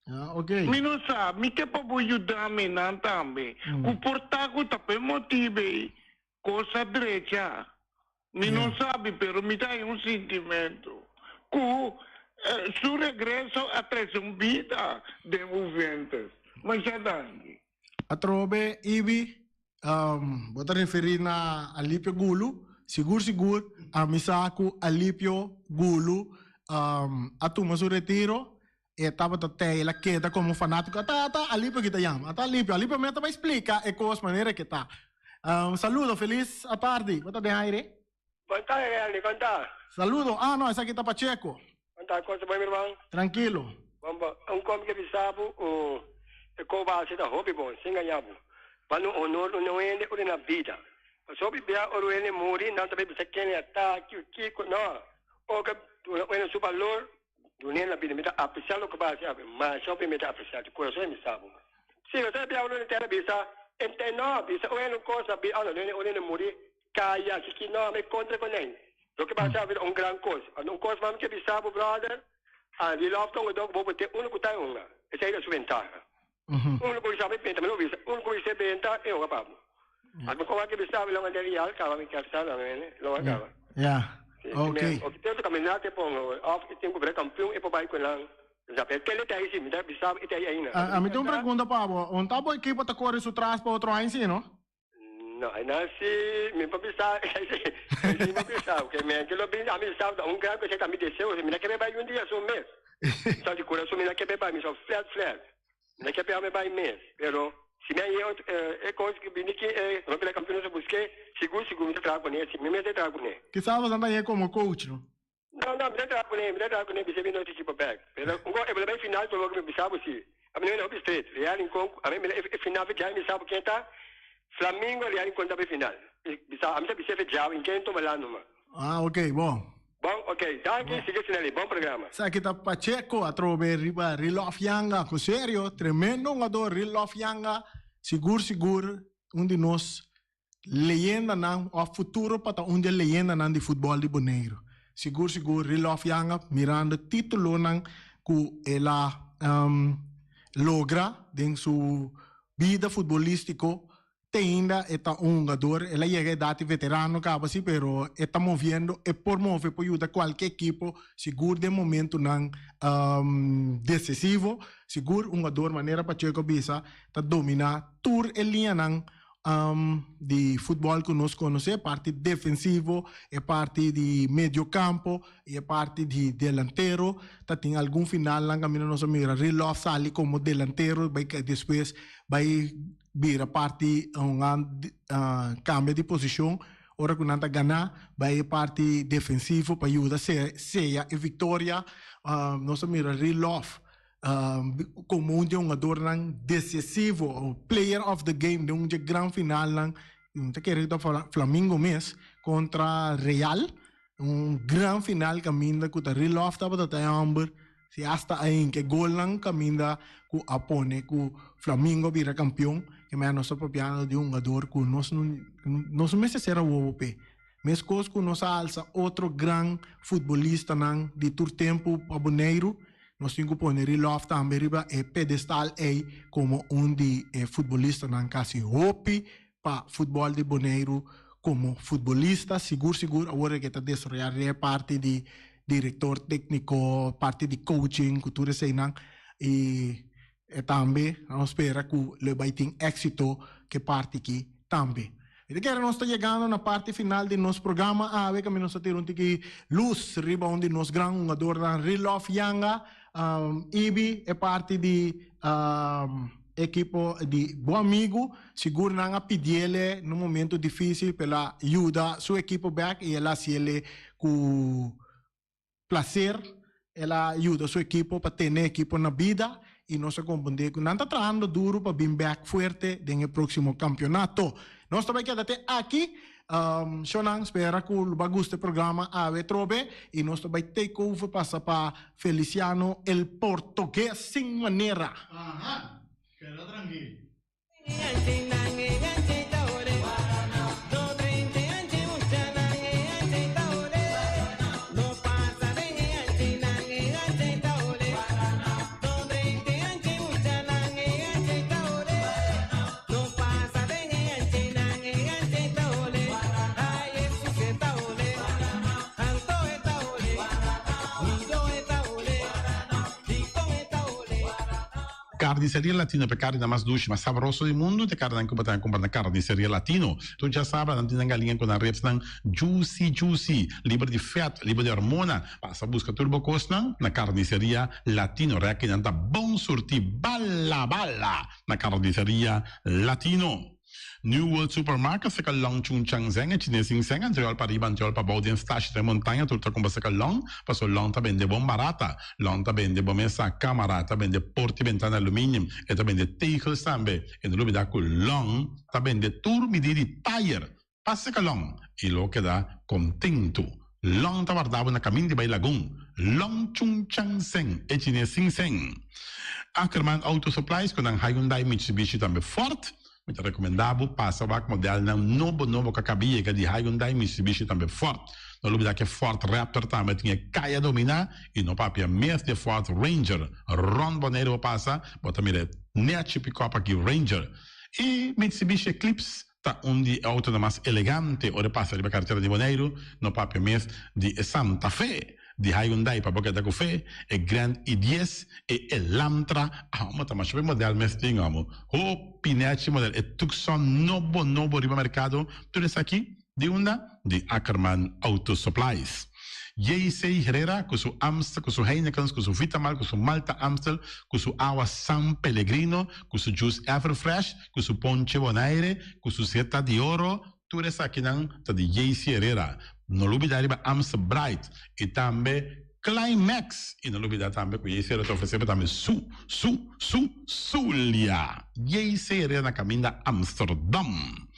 Ah, ok. Mi no sa, mi ke pa bo yuda mi nan tambe. Ku por ta ku ta pa e motibu ei Cosa drecha. Mi no sabi pero mi ta haña un sintimento cu su regreso a trece un bida den Juventus. Masha danki. Atrobe Ibi, bo ta referi na Alipio Gulu, sigur sigur ami sa cu Alipio Gulu a tuma su retiro, e tabata tei, el a keda como fanatico, ata ata Alipio ki ta yama, ata Alipio, Alipio mester bai splica e cos manera ke ta. Saludo, feliz atardi, bo ta den aire? Bon tardi Randy, kon ta? Saludo, ah no, esaki ta Pacheco. Kon ta, kon ta bon mi ruman? Trankilo. Bon bon, un kom ke bisa bo ku e kou base ta hopi bon, sin gaña bo. Ba no honor un hende ora na bida. Pasobra hopi bia ora un hende muri nan ta bai bisa kende a ta, kiko kiko, no. Ora ke duna un hende su balor, Dun'é na bida, mi ta apresiá loke bo a hasi awe, masha hopi mi ta apresiá, di kurason mi sa bo. Sí, nos ta bia unu den tera bisa, Ent'é no, bisa un hende un kos na bida, oh no, un hende muri, kaya, kiki, no, mi kontra ku nèn. Loke bo a hasi awe ta un gran kos. Anto un kos mas mi ke bisa bo, bròder, Andy Love ta un dòk bo bo te unu ku ta e hunga, esei ta su bentaha. Unu ku bisa mi benta, mi lo bisa, unu ku bisa benta, e hunga pa bo. Anto kon a ke bisa mi lo manda rial kaba mi kier sa nan lo a kaba. Ya, ok. Ok, tanto caminda te pongo of e tin cu bira campeon e por bay cu nan. Sa pe kende ta ahí si, mi ta bisa e ta ahí ainda. A mi tin un pregunta pa bo, un ta bo ekipo ta core su tras pa otro aña si no? No, nan si mi por bisa, si mi por bisa, porque mi ke lo bin a mi sa un gran cosa ta mi deseo, mi na ke bay un dia su mes. Sa di curason mi na ke bay, mi sa flat flat. Mi na ke bay mi bay mes, pero si mi a ye e cos ki bini ki e no bira campeon nos a buske, sigur sigur mi ta traha cune, si mi mes ta traha cune. Kisas bo ta ye como coach no? No, no, mi ta traha cune, mi ta traha cune, bisa mi no ekipo bek. Pero un go e bo ta bay final por loke mi bisa bo si. A mi no hopi straight, Real Rincon, a mi mira e final fe djai mi sa bo ken ta, Flamingo, Real Rincon ta bay final. Bisa, a mi sa bisa fe djau, in ken tuma la numa. Ah, ok, bon. Bon, ok. Danki, sigui Sinelli. Bon programa. Esaki ta Pacheco atrobe riba Rilof Yanga. Cu serio, tremendo hungador Rilof Yanga. Sigur sigur un di nos leyendanan of futuro pa ta un di e leyendanan di futbol di Boneiru. Sigur sigur Rilof Yanga mirando titulonan cu el a logra den su bida futbolistico Te ainda e ta un hungador, el a yega edat di veterano caba si, pero e ta moviendo, e por move, por yuda cualke ekipo, sigur den momentonan decisivo. Sigur un hungador manera Pacheco a bisa ta domina tur e liñanan di futbol cu nos conoce, parti defensivo, e parti di medio campo y e parti di delantero. Ta tin algun finalnan caminda nos a mira Rilof sali como delantero bay despues bay bira parti un cambia di posicion ora cu nan ta gana bay e parti defensivo pa yuda seya e victoria. Nos a mira Rilof como un di e hungadornan decisivo, player of the game den un di e gran finalnan, mi ta kere cu ta Flamingo mes contra Real, un gran final caminda cu ta Rilof tabata ta e homber. Si hasta a hinka e golnan kaminda ku a pone ku Flamingo a bira kampion, ke mea nos ta papiando di un hungador ku nos no nos no mester sera wowo p'e. Meskos ku nos a alsa otro gran futbolistanan di tur tempu pa Boneiru, nos tin ku pone Rilòf tambe riba e pedestal ei komo un di e futbolistanan kasi hopi pa futbòl di Boneiru komo futbolista. Sigur sigur awor e ke ta desaroyá den e parti di direktor tékniko, parti di coaching ku tur eseinan i e tambe nos spera ku lo bai tin éksito ku e parti aki tambe. Mi ta kere nos ta yegando na parti final di nos programa awe kaminda nos ta tira un tiki lus riba un di nos gran hungadornan Rilof Yanga, Ibi e parti di Ekipo di Bo Amigu sigur nan a pidiele na un momento dificil pa el a yuda su ekipo bek y el a haciele cu placer. El a yuda su ekipo pa tene ekipo na bida y nos a comprende cu nan ta trahando duro pa bin bek fuerte den e proximo campeonato. Nos ta bay keda te aki. Shonan spera cu lo ba gusta e programa awe trobe y nos ta bay take over pasa pa Feliciano el Portugues sin manera. Aha, keda trankil. Carniceria Latino pa e carninan mas dushi, mas sabroso di mundu ta e carninan cu bo ta cumpra na Carniceria Latino. Tur djasabra nan tin nan galiña cu nan ribsnan juicy juicy, liber di vet, liber di hormona. Pasa busca tur bo cosnan na Carniceria Latino. Rekinan ta bon surti bala bala na Carniceria Latino. New World Supermarket seka Long Chun Chang Zeng e Chines Sing Seng antriol pa riba antriol pa bou den stashi den montaña tur ta cumpra seka Long paso Long ta bende bon barata. Long ta bende bo mesa, camara, ta bende porta y bentana aluminium, e ta bende tegels tambe. E no lubida cu Long ta bende tur midi di tayer. Pasa ka Long y lo keda contento. Long ta warda bo na camin di bay Lagun. Long Chung Chang Seng, e chines sin seng. Ackerman Auto Supplies cu nan Hyundai, Mitsubishi tambe Ford. Mi ta recomenda bo pasa wak modelnan nobo nobo cu a caba yega di Hyundai, Mitsubishi tambe Ford. No lubida cu e Ford Raptor tambe tin e caya domina y no papia mes di e Ford Ranger. Rond Bonaire bo pasa, bo ta mira e nechi pick-up aki Ranger. Y Mitsubishi Eclipse Ta un di e autonan mas elegante ora e pasa riba karetera di Boneiru, no papia mes di e Santa Fe di Hyundai pa bo keda ku fe, e Grand i dies, e Elantra, amo ta masha be model mes tin amo, hopi nechi model, e Tucson nobo nobo riba merkado, tur esaki di unda? Di Ackerman Auto Supplies. JC Herrera cu su Amstel, cu su Heinekens, cu su Vitamal, cu su Malta Amstel, cu su awa San Pellegrino, cu su juice Everfresh, cu su ponche Bonaire, cu su seta di oro, tur esakinan ta di JC Herrera. No lubida riba Amstel Bright y tambe Climax. Y no lubida tambe cu JC Herrera ta ofrece bo tambe su, su, su, Zulia. JC Herrera na caminda Amsterdam.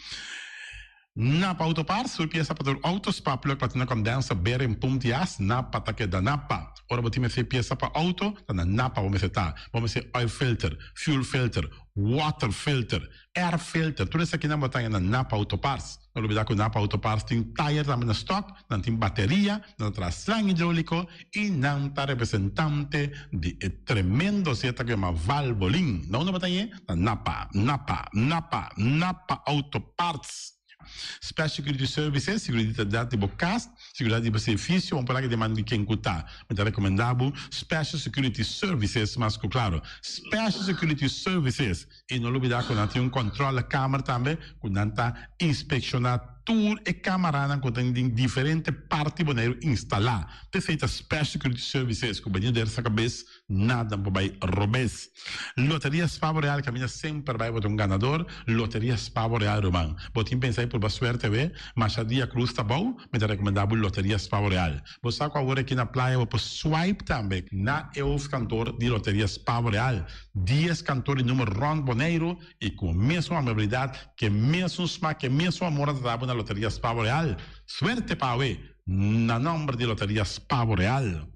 Napa Auto Parts, tur piesa pa tur auto, spark plug, platina condenser, bearing, pump di as, Napa ta keda Napa. Ora bo tin mester piesa pa auto, ta na Napa bo mester ta. Bo mester oil filter, fuel filter, water filter, air filter, tur esakinan bo ta haña na Napa Auto Parts. No lubida ku Napa Auto Parts tin tayer tambe na stock, nan tin bateria, nan ta traha slang hidrolico y nan ta representante di e tremendo zeta ku yama Valvoline. Na unda bo ta hañ'e? Na Napa, Napa, Napa, Napa Auto Parts. Special Security Services, Seguridat di bo kas, seguridat di bo servisio, un palabra di man di ken ku ta. Mi ta rekomendá bo Special Security Services mas ku klaro. Special Security Services. I no lubidá ku nan tin un kòntròlekamer tambe ku nan ta inspekshoná tur e kamaranan ku tin den diferente parti Boneiru instalá. P'esei ta Special Security Services ku bini der sa kabes. Nada por bai robes. Loteria Spavo Real caminda semper bai bo ta un ganador. Loteria Spavo Real ruman. Bo tin pensa di purba suerte we? Masha dia cruz ta bou, mi ta recomenda bo Loteria Spavo Real. Bo sa cu awor aki na playa bo por swipe tambe na e hoofdkantoor di Loteria Spavo Real. Dies kantoor di numer rond Boneiru y cu mesun amabilidad, ke mesun smak, ke mesun amor nan ta dabo na Loteria Spavo Real. Suerte pa awe na nomber di Loteria Spavo Real.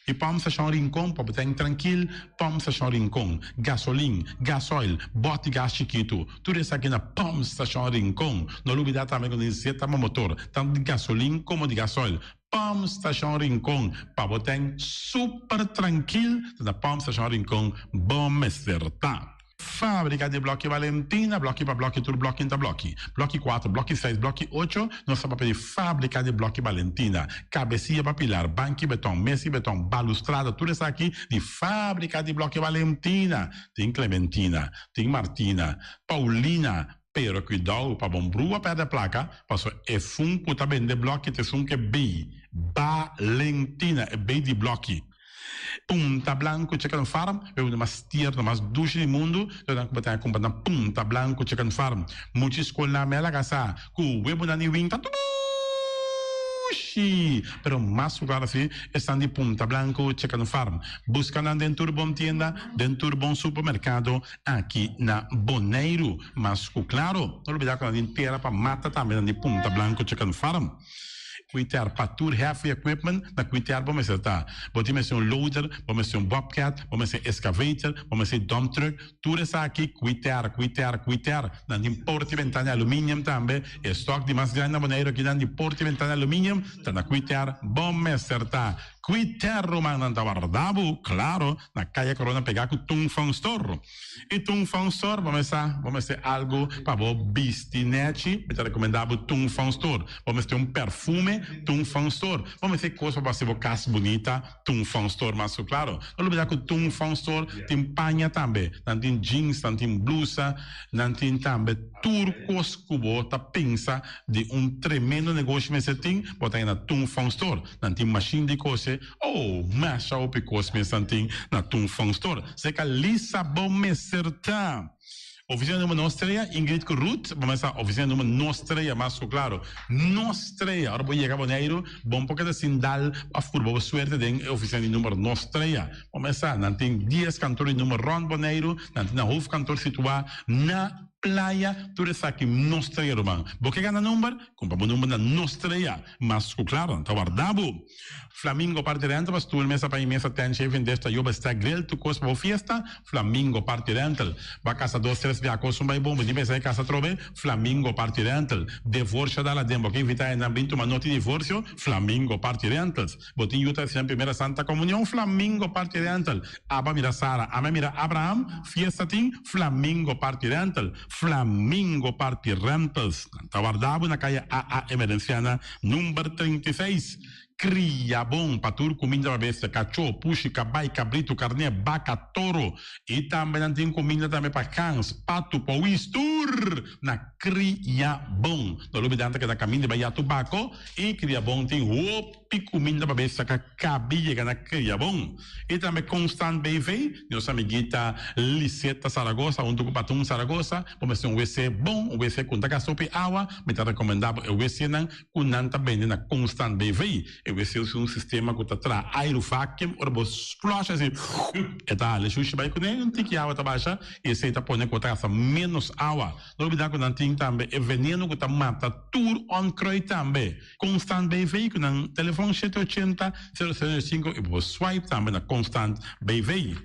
E pòmp stashon Rincon pa bo ta en trankil, pòmp stashon Rincon, gasolin, gasoil, bòt di gas chikitu, tur esaki na pòmp stashon Rincon. No lubidá tambe ku tin zeta pa motor, tantu di gasolin komo di gasoil. Pòmp stashon Rincon pa bo ta en super trankil, ta na pòmp stashon Rincon bo mester ta. Fábrika di blòki Valentina, blòki pa blòki, tur blòki ta blòki. Blòki kuater, blòki seis, blòki ocho, nos ta papia di fábrika di blòki Valentina. Kabesia pa pilar, banki beton, mesa di beton, balustrada, tur esaki di fábrika di blòki Valentina. Tin Clementina, tin Martina, Paulina, pero kuidou pa bon brua pèrdè plaka, pasobra esun ku ta bende blòki ta esun ku e bei Valentina, e bei di blòki. Punta Blanco Chicken Farm, e un di mas tierno, mas dushi di mundu, lo nan ku bo ta kumpra na Punta Blanco Chicken Farm. Mucha skolnan me laga sa ku webunan di win ta dushi, pero mas ku klaro si esnan di Punta Blanco Chicken Farm. Buska nan den tur bon tienda, den tur bon supermerkado aki na Boneiru. Mas ku klaro, no lubida ku nan tin tera pa mata tambe nan di Punta Blanco Chicken Farm. Kuiter pa tur heavy equipment na kuiter bo mester ta. Bo tin mester un loader, bo mester un bobcat, bo mester excavator, bo mester dump truck, tur esaki kuiter, kuiter, kuiter. Nan tin porta y ventana aluminium tambe. E stock di mas grandi na Boneiru aki nan di porta y ventana aluminium ta na kuiter bo mester ta. Kuiter ruman nan ta warda bo, claro, na Kaya Corona pega ku Tung Fong Store. I Tung Fong Store bo mester bo mester algu pa bo bisti nechi, mi ta rekomendá bo Tung Fong Store. Bo mester un perfume, Tung Fong Store. Bo mester kos pa bo hasi bo kas bunita, Tung Fong Store mas ku klaro. No lubidá ku Tung Fong Store tin paña tambe. Nan tin jeans, nan tin blusa, nan tin tambe tur kos ku bo ta pensa di un tremendo negoshi mester tin, bo ta haña na Tung Fong Store. Nan tin mashin di kose. Oh, masha hopi kos mes nan tin na Tung Fong Store. Seka Lisa bo mester ta. Oficina number nos trea, Ingrid ku Ruth, bo mester sa oficina number nos trea mas ku klaro. Nos trea, ora bo yega Boneiru, bo no por keda sin dal of purba bo suerte den e oficina di number nos trea. Bo mester sa, nan tin dies kantor di number rond Boneiru, nan tin nan hoofdkantoor situa na Playa, tur esaki nos trea ruman. Bo ke gana number? Kumpra bo number na nos trea. Mas ku klaro, nan ta warda bo. Flamingo Party Rental pa stoel, mesa pa i mesa, tent, shaving dish, tayoba, stack, grill, tur kos pa bo fiesta, Flamingo Party Rental. Bo a kasa dos, tres bia kos un bai bon, bo tin pensa e kasa atrobe, Flamingo Party Rental. Devorsio dal aden, bo ke invita hendenan bin tuma noti divorsio, Flamingo Party Rentals. Bo tin yu ta hasi nan primera Santa Comunion, Flamingo Party Rental. Aba mira Sara, ami a mira Abraham, fiesta tin, Flamingo Party Rental. Flamingo Party Rentals. Nan ta warda bo na kaya AA Emerenciana number 36. Kria bon pa tur kuminda pa bestia, kachó, pushi, kabai, kabritu, karné, baka, toro. I tambe nan tin kuminda tambe pa gans, patu, pouwis, tur na Kria Bon. No lubida nan ta keda kaminda bai Yatubako i Kria Bon tin hopi. Hopi kuminda pa bestia ka kabi yega na kria bon. I tambe Constant BV, nos amiguita Liseta Zaragoza huntu ku Patun Zaragoza, bo mester un wc bon, un wc ku no ta gasta hopi awa, mi ta rekomendá bo e wcnan ku nan ta bende na Constant BV. E wc usa un sistema ku ta traha airu vacuum, ora bo flush asi e ta hala e shushi bai kuné, un tiki awa ta basha i esei ta pone ku bo ta gasta ménos awa. No olbidá ku nan tin tambe e veneno ku ta mata tur onkruid tambe. Constant BV ku nan telefon shete ochenta, sero sero sinku i bo por swipe tambe na Constant BV.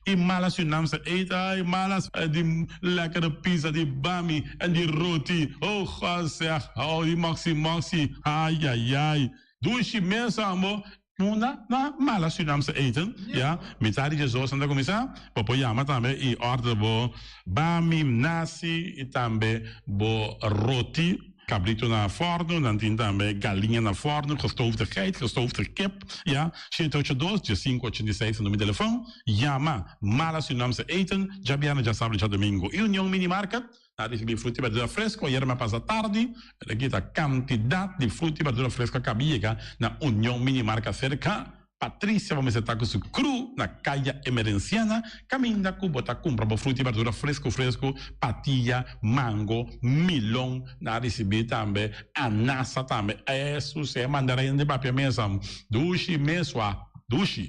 I malas yu nam sa eet ai malas di lekkere pizza di bami en di roti oh God zeg oh di moxi moxi ayayay dushi mes ambo Munda na mala Surinaamse eten, ya, mitad di djesdos nan ta kuminsá, bo por yama tambe i order bo bami, nasi i tambe bo roti, kabrito na fòrnu, nan tin tambe galiña na fòrnu, gestoofde geit, gestoofde kip, ya, shete ocho dos, diesinku ochenta i seis ta numero di telefòn, yama Mala Surinaamse Eten, djabièrnè, djasabra i djadumingu. I Union Mini Market. A ricibi fruta y berdura fresco ayer mi a pasa tardi, pero aki ta cantidad di fruta y berdura fresco a caba yega na Union Mini Marca cerca Patricia bo mester ta cu su crew na Caya Emerenciana caminda cu bo ta cumpra bo fruta y berdura fresco fresco, patilla, mango, milon, nan a ricibi tambe anasa tambe, esu si e mandarina di papia mesa dushi mesua dushi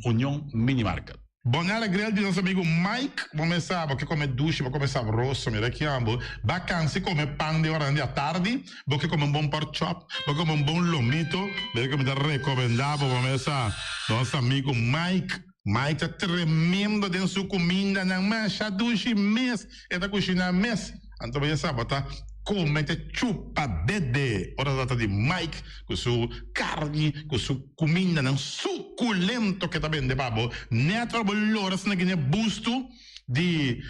Union Mini Market. Bonella Grill di nos amigo Mike, bo mes sa bo ke come dushi, bo come sabroso, mira ki amo, ba cansi come pan den oranan di atardi, bo ke come un bon pork chop, bo ke come un bon lomito, mira ke mi ta recomenda bo, bo mes sa, nos amigo Mike, Mike ta tremendo den su cumindanan, masha dushi mes, e ta cushina mes. Anto bo ya sa bo ta come te chupa dede ora ta trata di Mike cu su carni cu su cumindanan suculento ke ta bende pa bo. Net ora bo lora asina gine busto di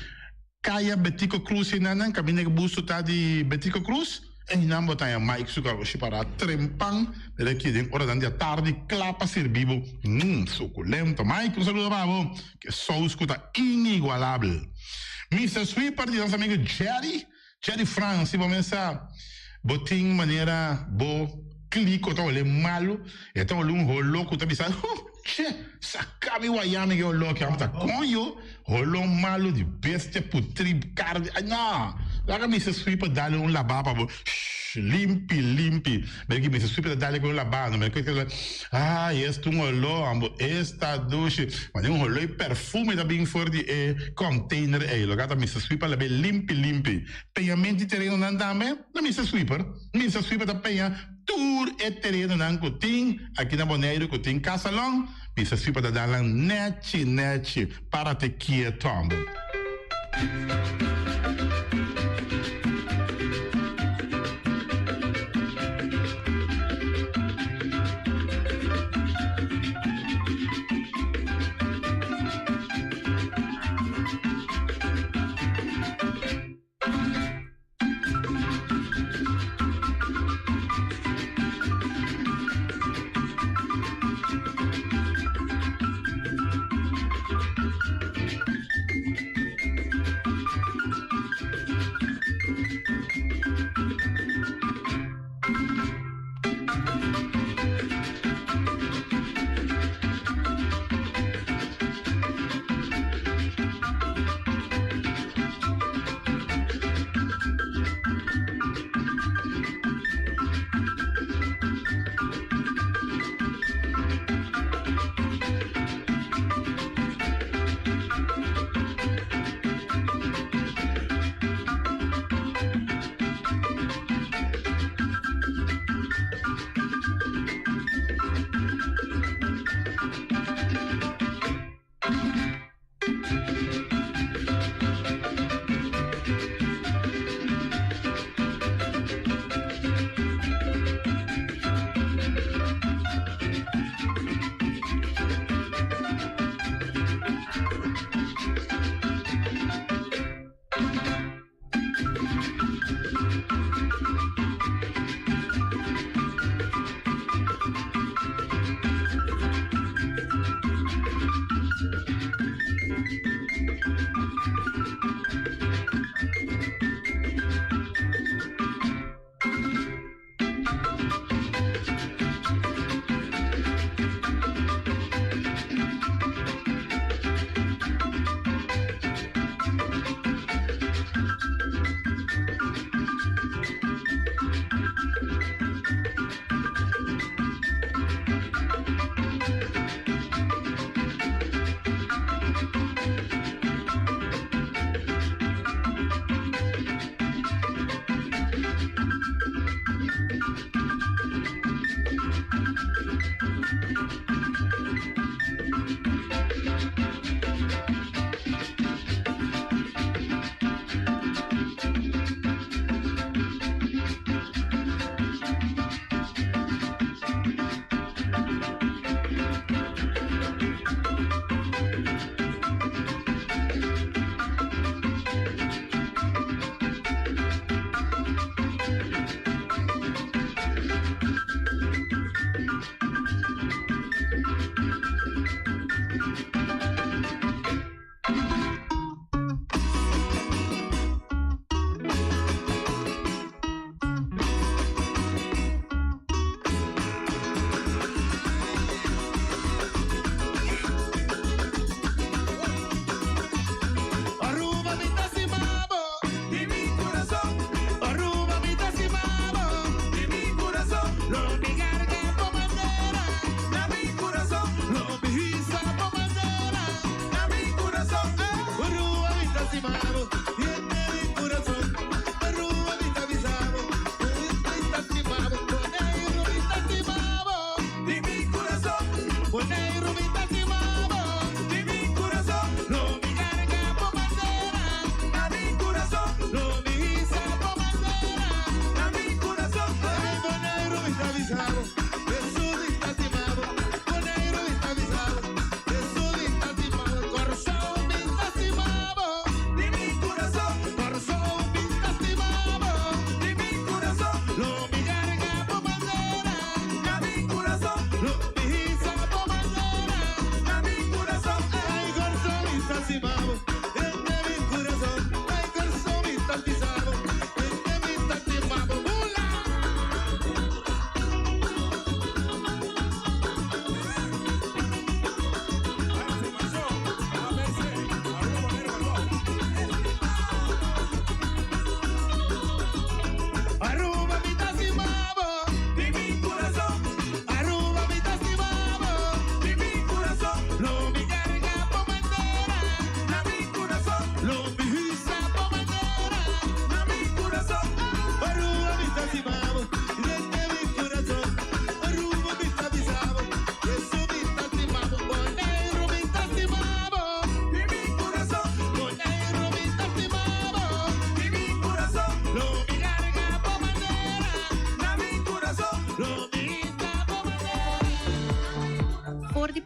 Caya Betico Cruz enanan caminda ke busto ta di Betico Cruz enan bo ta haña Mike su garoshi para trempan mira aki den oranan di atardi cla pa sirbi bo. Mmm suculento Mike un saludo pa bo. Ke sous ku ta inigualabel. Mister Sweeper di nos amigo Jerry, Jerry Frans, si bo mesa bo tin manera bo kliko ta hole malu, e ta hole un holo ku ta bisa, huh, che, saka mi waya mi ke holo aki, amo ta koño, holo malu di bestia putri karni, ay no, laga Mister Sweeper dale un laba pa bo, shh, limpi, limpi, mira ki Mister Sweeper ta dale ku un laba, no mira ku Ay, esta un oló, ambo, esta dushi. Mane un oló y perfume ta bin for di e container ey. Loke ta Mister Sweeper labe limpi limpi. Peñamento di terenonan tambe na Mister Sweeper. Mister Sweeper ta peña tur e terenonan cu tin aki na Boneiru cu tin casalon. Mister Sweeper ta dal nan nechi nechi. Parate kieto, ambo.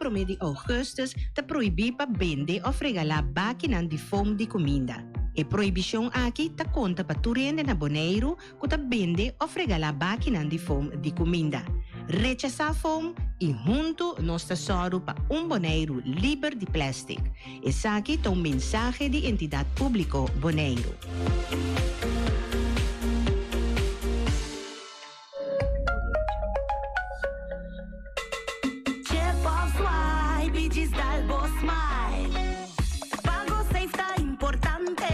promé di ougùstùs ta prohibí pa bende òf regalá bakinan di foam di kuminda. E prohibishon aki ta konta pa tur hende na Boneiru ku ta bende òf regalá bakinan di foam di kuminda. Rechasá foam i huntu nos ta sòru pa un Boneiru liber di plèstik. Esaki ta un mensahe di Entidat Públiko Boneiru. Chip of swipe y djis dal bo smile. Pago safe ta importante.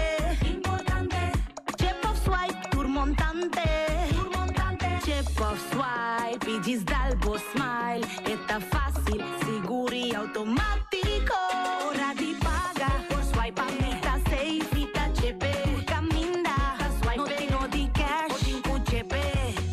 Chip of swipe tur montante. Chip of swipe y djis dal bo smile. E ta facil, sigur y automatico. Ora di paga por swipe mi ta safe, mi ta chepe. Tur caminda no tin no di cash, bo tin cu chepe.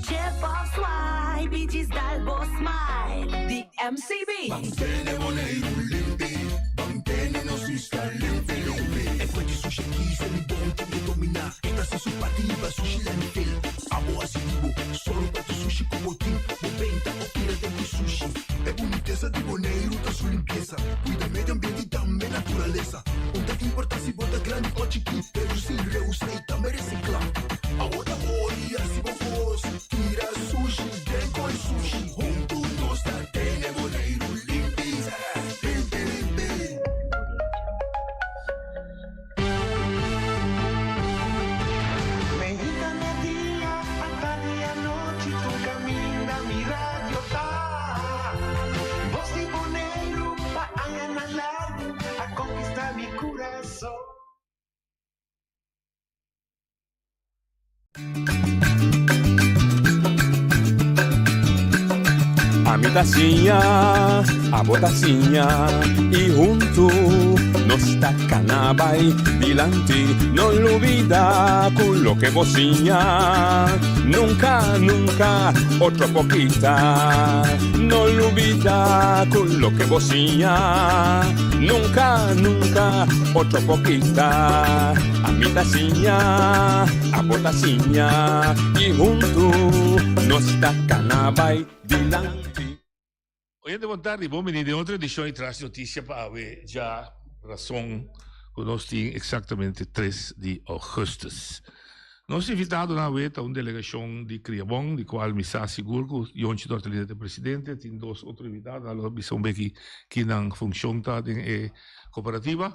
Chip of swipe y djis dal bo smile. Di MCB. Mantene Boneiru limpi, mantene nos isla limpi limpi. E fuente sushi aki se mi bon tin ke dominá. E ta hasi su parti riba sushi landfill. Abo hasi di bo, sòru pa tur sushi ku bo tin, bo benta o tira den ki sushi. E bunitesa di Boneiru ta su limpiesa, kuida medio ambiente i tambe naturalesa. Un ta importá si bo ta grandi o chikí, redusí, reusá i tambe resiklá. Abo ta ori hasi bo kos, tira sushi den koi sushi. Huntu nos ta tene Boneiru limpi, limpi limpi. Meinta media, atardi anochi, tur caminda mi radio ta. Bos di Boneiru pa añanan largu a conquista mi curason. Ami ta siña, abo ta siña y huntu nos ta cana bay dilanti. No lubida cu loke bo siña nunca, nunca otro por kita. No lubida cu loke bo siña nunca, nunca otro por kita. Ami ta siña, abo ta siña y huntu nos ta cana bay dilanti. Oyente bon tardi, bon bini den otro edicion di Tras Noticia pa awe dja rason cu nos tin exactamente tres di augustus. Nos invitadonan awe ta un delegacion di Criabon di cual mi sa sigur cu Yonchi Tortolina ta e presidente, tin dos otro invitado, nan lo bisa un beki ki nan funcion ta den e cooperativa.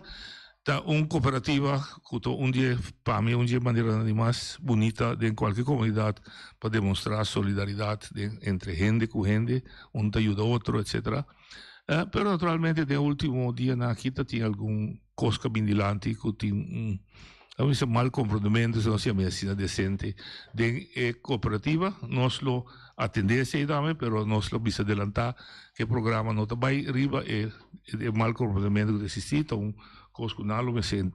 Ta un cooperativa cu ta un di e, pa mi, un di e maneranan di mas bunita den cualke comunidad pa demonstra solidaridad den entre hende cu hende, un ta yuda otro, etcetera. Pero naturalmente den ultimo dianan aki ta tin algun cos cu a bin dilanti cu tin un, a bisa mal comprondimento, si nos yama asina decente, den e cooperativa. Nos lo atende esey tambe, pero nos lo bisa adelanta cu e programa no ta bay riba e. E mal komportamentu ku ta eksistí ta un kos ku nan lo mester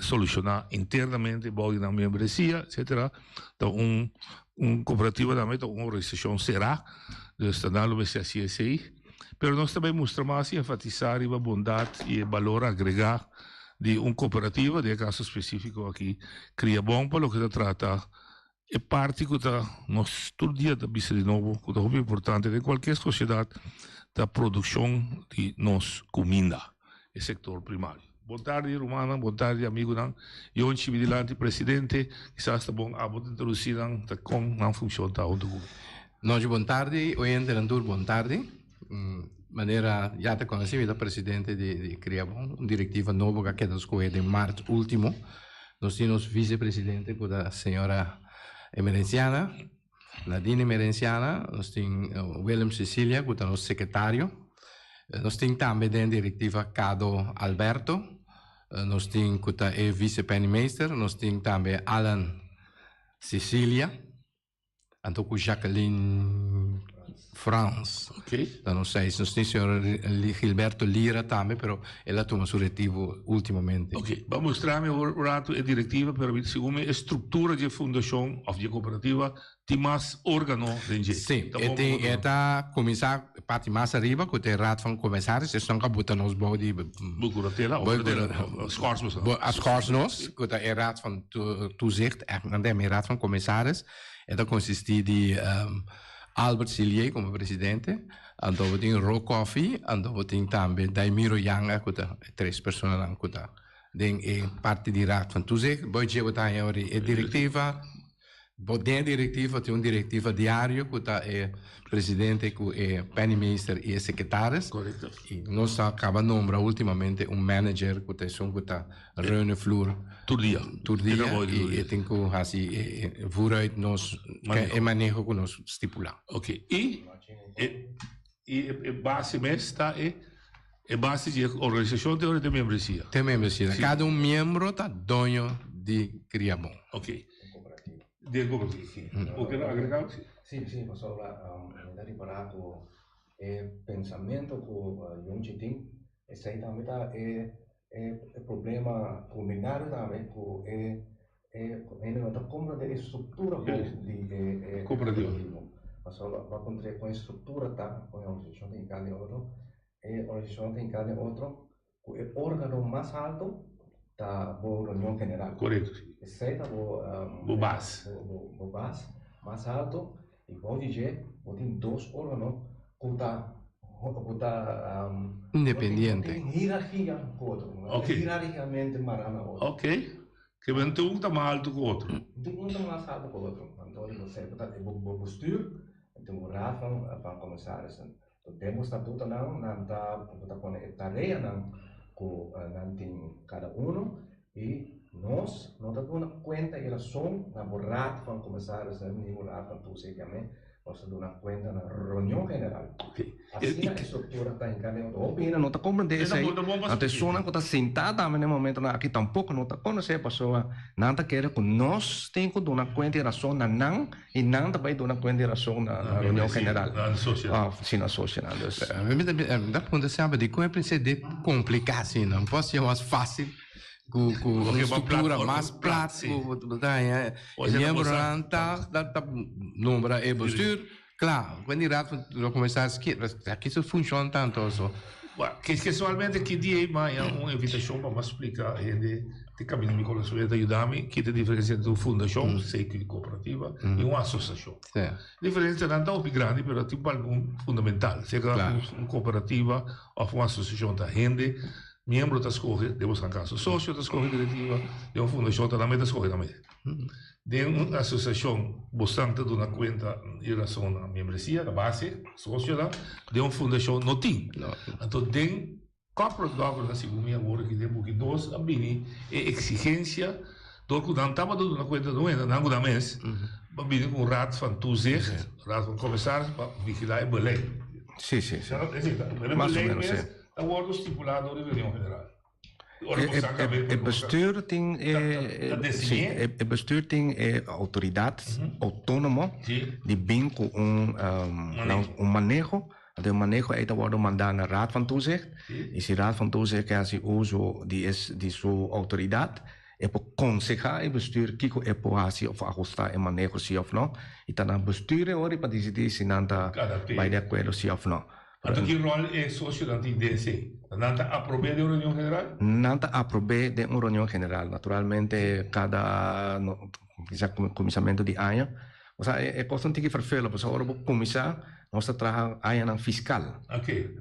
solushoná internamente bou di nan membresia etsetera. Ta un un kooperativa tambe ta un organisashon será, dus ta nan lo mester hasi esei. Pero nos ta bai mustra mas i enfatisá riba bondat i e balor agregá di un kooperativa, den e kaso spesífiko aki Kriabon pa loke ta trata E parti ku ta nos tur dia ta bisa di nobo ku ta hopi importante den kualkier sosiedat ta produkshon di nos kuminda, e sektor primario. Bon tardi rumannan, bon tardi amigunan. Yonchi mi dilanti presidente, kisas ta bon abo ta introdusí nan ta kon nan funshon ta huntu ku mi. Nochi bon tardi, oyentenan tur bon tardi. Manera ya ta konosí mi ta presidente di Kriabon, un direktiva nobo ku a keda skohe den mart ultimo. Nos tin nos vicepresidente cu ta señora Emerenciana, Nadine Emerenciana, nos tin Willem Cecilia cu ta nos secretario, nos tin tambe den directiva Cado Alberto, nos tin cu ta e vice penningmeester, nos tin tambe Alan Cecilia. Anto ku Jacqueline Frans. Ok. Ta nos seis. Nos tin señor Gilberto Lira tambe, pero el a tuma su retivo ultimamente. Ok, bo a mustra mi un rato e directiva, pero mi segun mi e structura dje fundacion of dje cooperativa tin mas organo den dje. Sí, e tin, e ta cuminsa parti mas ariba cu ta e Raad van Commissaris, esnan cu a buta nos bou di. Bou curatela of schors nos. A schors nos, cu ta e Raad van Toezicht, echt nan ta yama e Raad van Commissaris. E ta konsistí di Albert Silié komo presidente, Anto bo tin Ro Coffee, anto bo tin tambe Daimiro Yanga ku ta e tres personanan ku ta den e parti di Raad van Toezicht. Bo dje bo ta haña ori e direktiva, bo den e direktiva tin un direktiva diario ku ta e presidente ku e penningmeester i e sekretaris. Korekto. I nos a kaba nombra ultimamente un manager ku ta esun ku ta ruine vloer Tur dia. Tur dia i e tin ku hasi e vooruit nos e maneho ku nos stipulá. Ok. I e i e base mes ta e e base di e organisashon te ora te membresia. Te membresia. Kada un miembro ta doño di Kriabon. Ok. Di e kooperativa, si. Bo kere agrega algo? Si, si, pasobra mi ta ripará ku e pensamentu ku Yonchi tin, esei tambe ta e E problema culminario tambe cu e hende no ta comprende e structura bon di e cooperativo. Pasobra bo a puntra con e structura ta, con e organisacion ta hinca den otro, e organisacion ta hinca den otro cu e organo mas alto ta bo reunion general. Corecto. Esey ta bo Bo bas. Bo bas mas alto Y bou di dje bo tin dos organo cu ta cu ta Independiente. No tin hierarchia cu otro. No ta hierarchicamente mara na otro. Ok. Ke men tin un ta mas alto cu otro. Tin un ta mas alto cu otro. Anto di bo sey bo ta bo bestuur en tin bo raad van commissarissen. Den bo statutonan nan ta bo ta pone e tareanan ku nan tin kada uno i nos no ta duna kuenta i rason na bo raad van commissarissen ni bo raad van toezicht yam'é, nos ta duna kuenta na reunion general. Asina e struktura ta hinká den otro. Hopi hende no ta komprendé esei, anto esunnan ku ta sintá tambe na e momentonan aki tampoko no ta konosé pasobra nan ta kere ku nos tin ku duna kuenta i rason na nan. I nan ta bai duna kuenta di rason na reunion general. Òf si na sosionan. Dus. Mi ta puntra semper dikon e prinsesa di kompliká asina. No por siña mas fásil ku ku un struktura mas plat ku bo ta haña e miembronan ta ta nombra e bestuur. Kla, ku di raad lo kuminsá skier aki su funshon tantu so. Casualmente ki dia ei maya un invitashon pa mi a splika hende te caminda mi corazon ta yuda mi kita diferencia entre un fundacion, CQ cooperativa, y un asociacion. Diferencianan ta hopi grandi pero tin algun fundamental. Sea cu un cooperativa of un asociacion ta hende, miembro ta scoge, den boso caso socio ta scoge directiva, den un fundacion ta nan mes ta scoge nan mes. Den un asociacion bosan ta duna cuenta y razon na membresia, na base, socionan, den un fundacion no tin. Anto den Corporate governance, segun mi awor aki den buki dos a bini e exigencia door cu nan tabata duna cuenta no hende, nan cu nan mes, pa bini cu un raad van toezicht, raad van commissaris pa vigila e beleid. Sí, sí, sí. E Mas o beleid menos, mes sí. ta wordo stipula door di reunion general. E bestuur tin e sí, e bestuur tin e autoridad autonomo di bin cu un un maneho. Anto e maneho ei ta wòrdu mandá na Raad van Toezicht i si Raad van Toezicht ke hasi uso di e di su outoridat e por konsehá e bestuur kiko e por hasi òf ahustá e maneho si òf no i ta na bestuur e ora pa disidí si nan ta bai di akuerdo si òf no. Anto ki ròl e sosionan tin den esei? Nan ta aprob'é den un reunion general? Nan ta aprob'é den un reunion general. Naturalmente kada kisa kuminsamentu di aña. Osea e kos ta un tiki fervelo pasobra ora bo kuminsá nos ta traha añanan fiskal.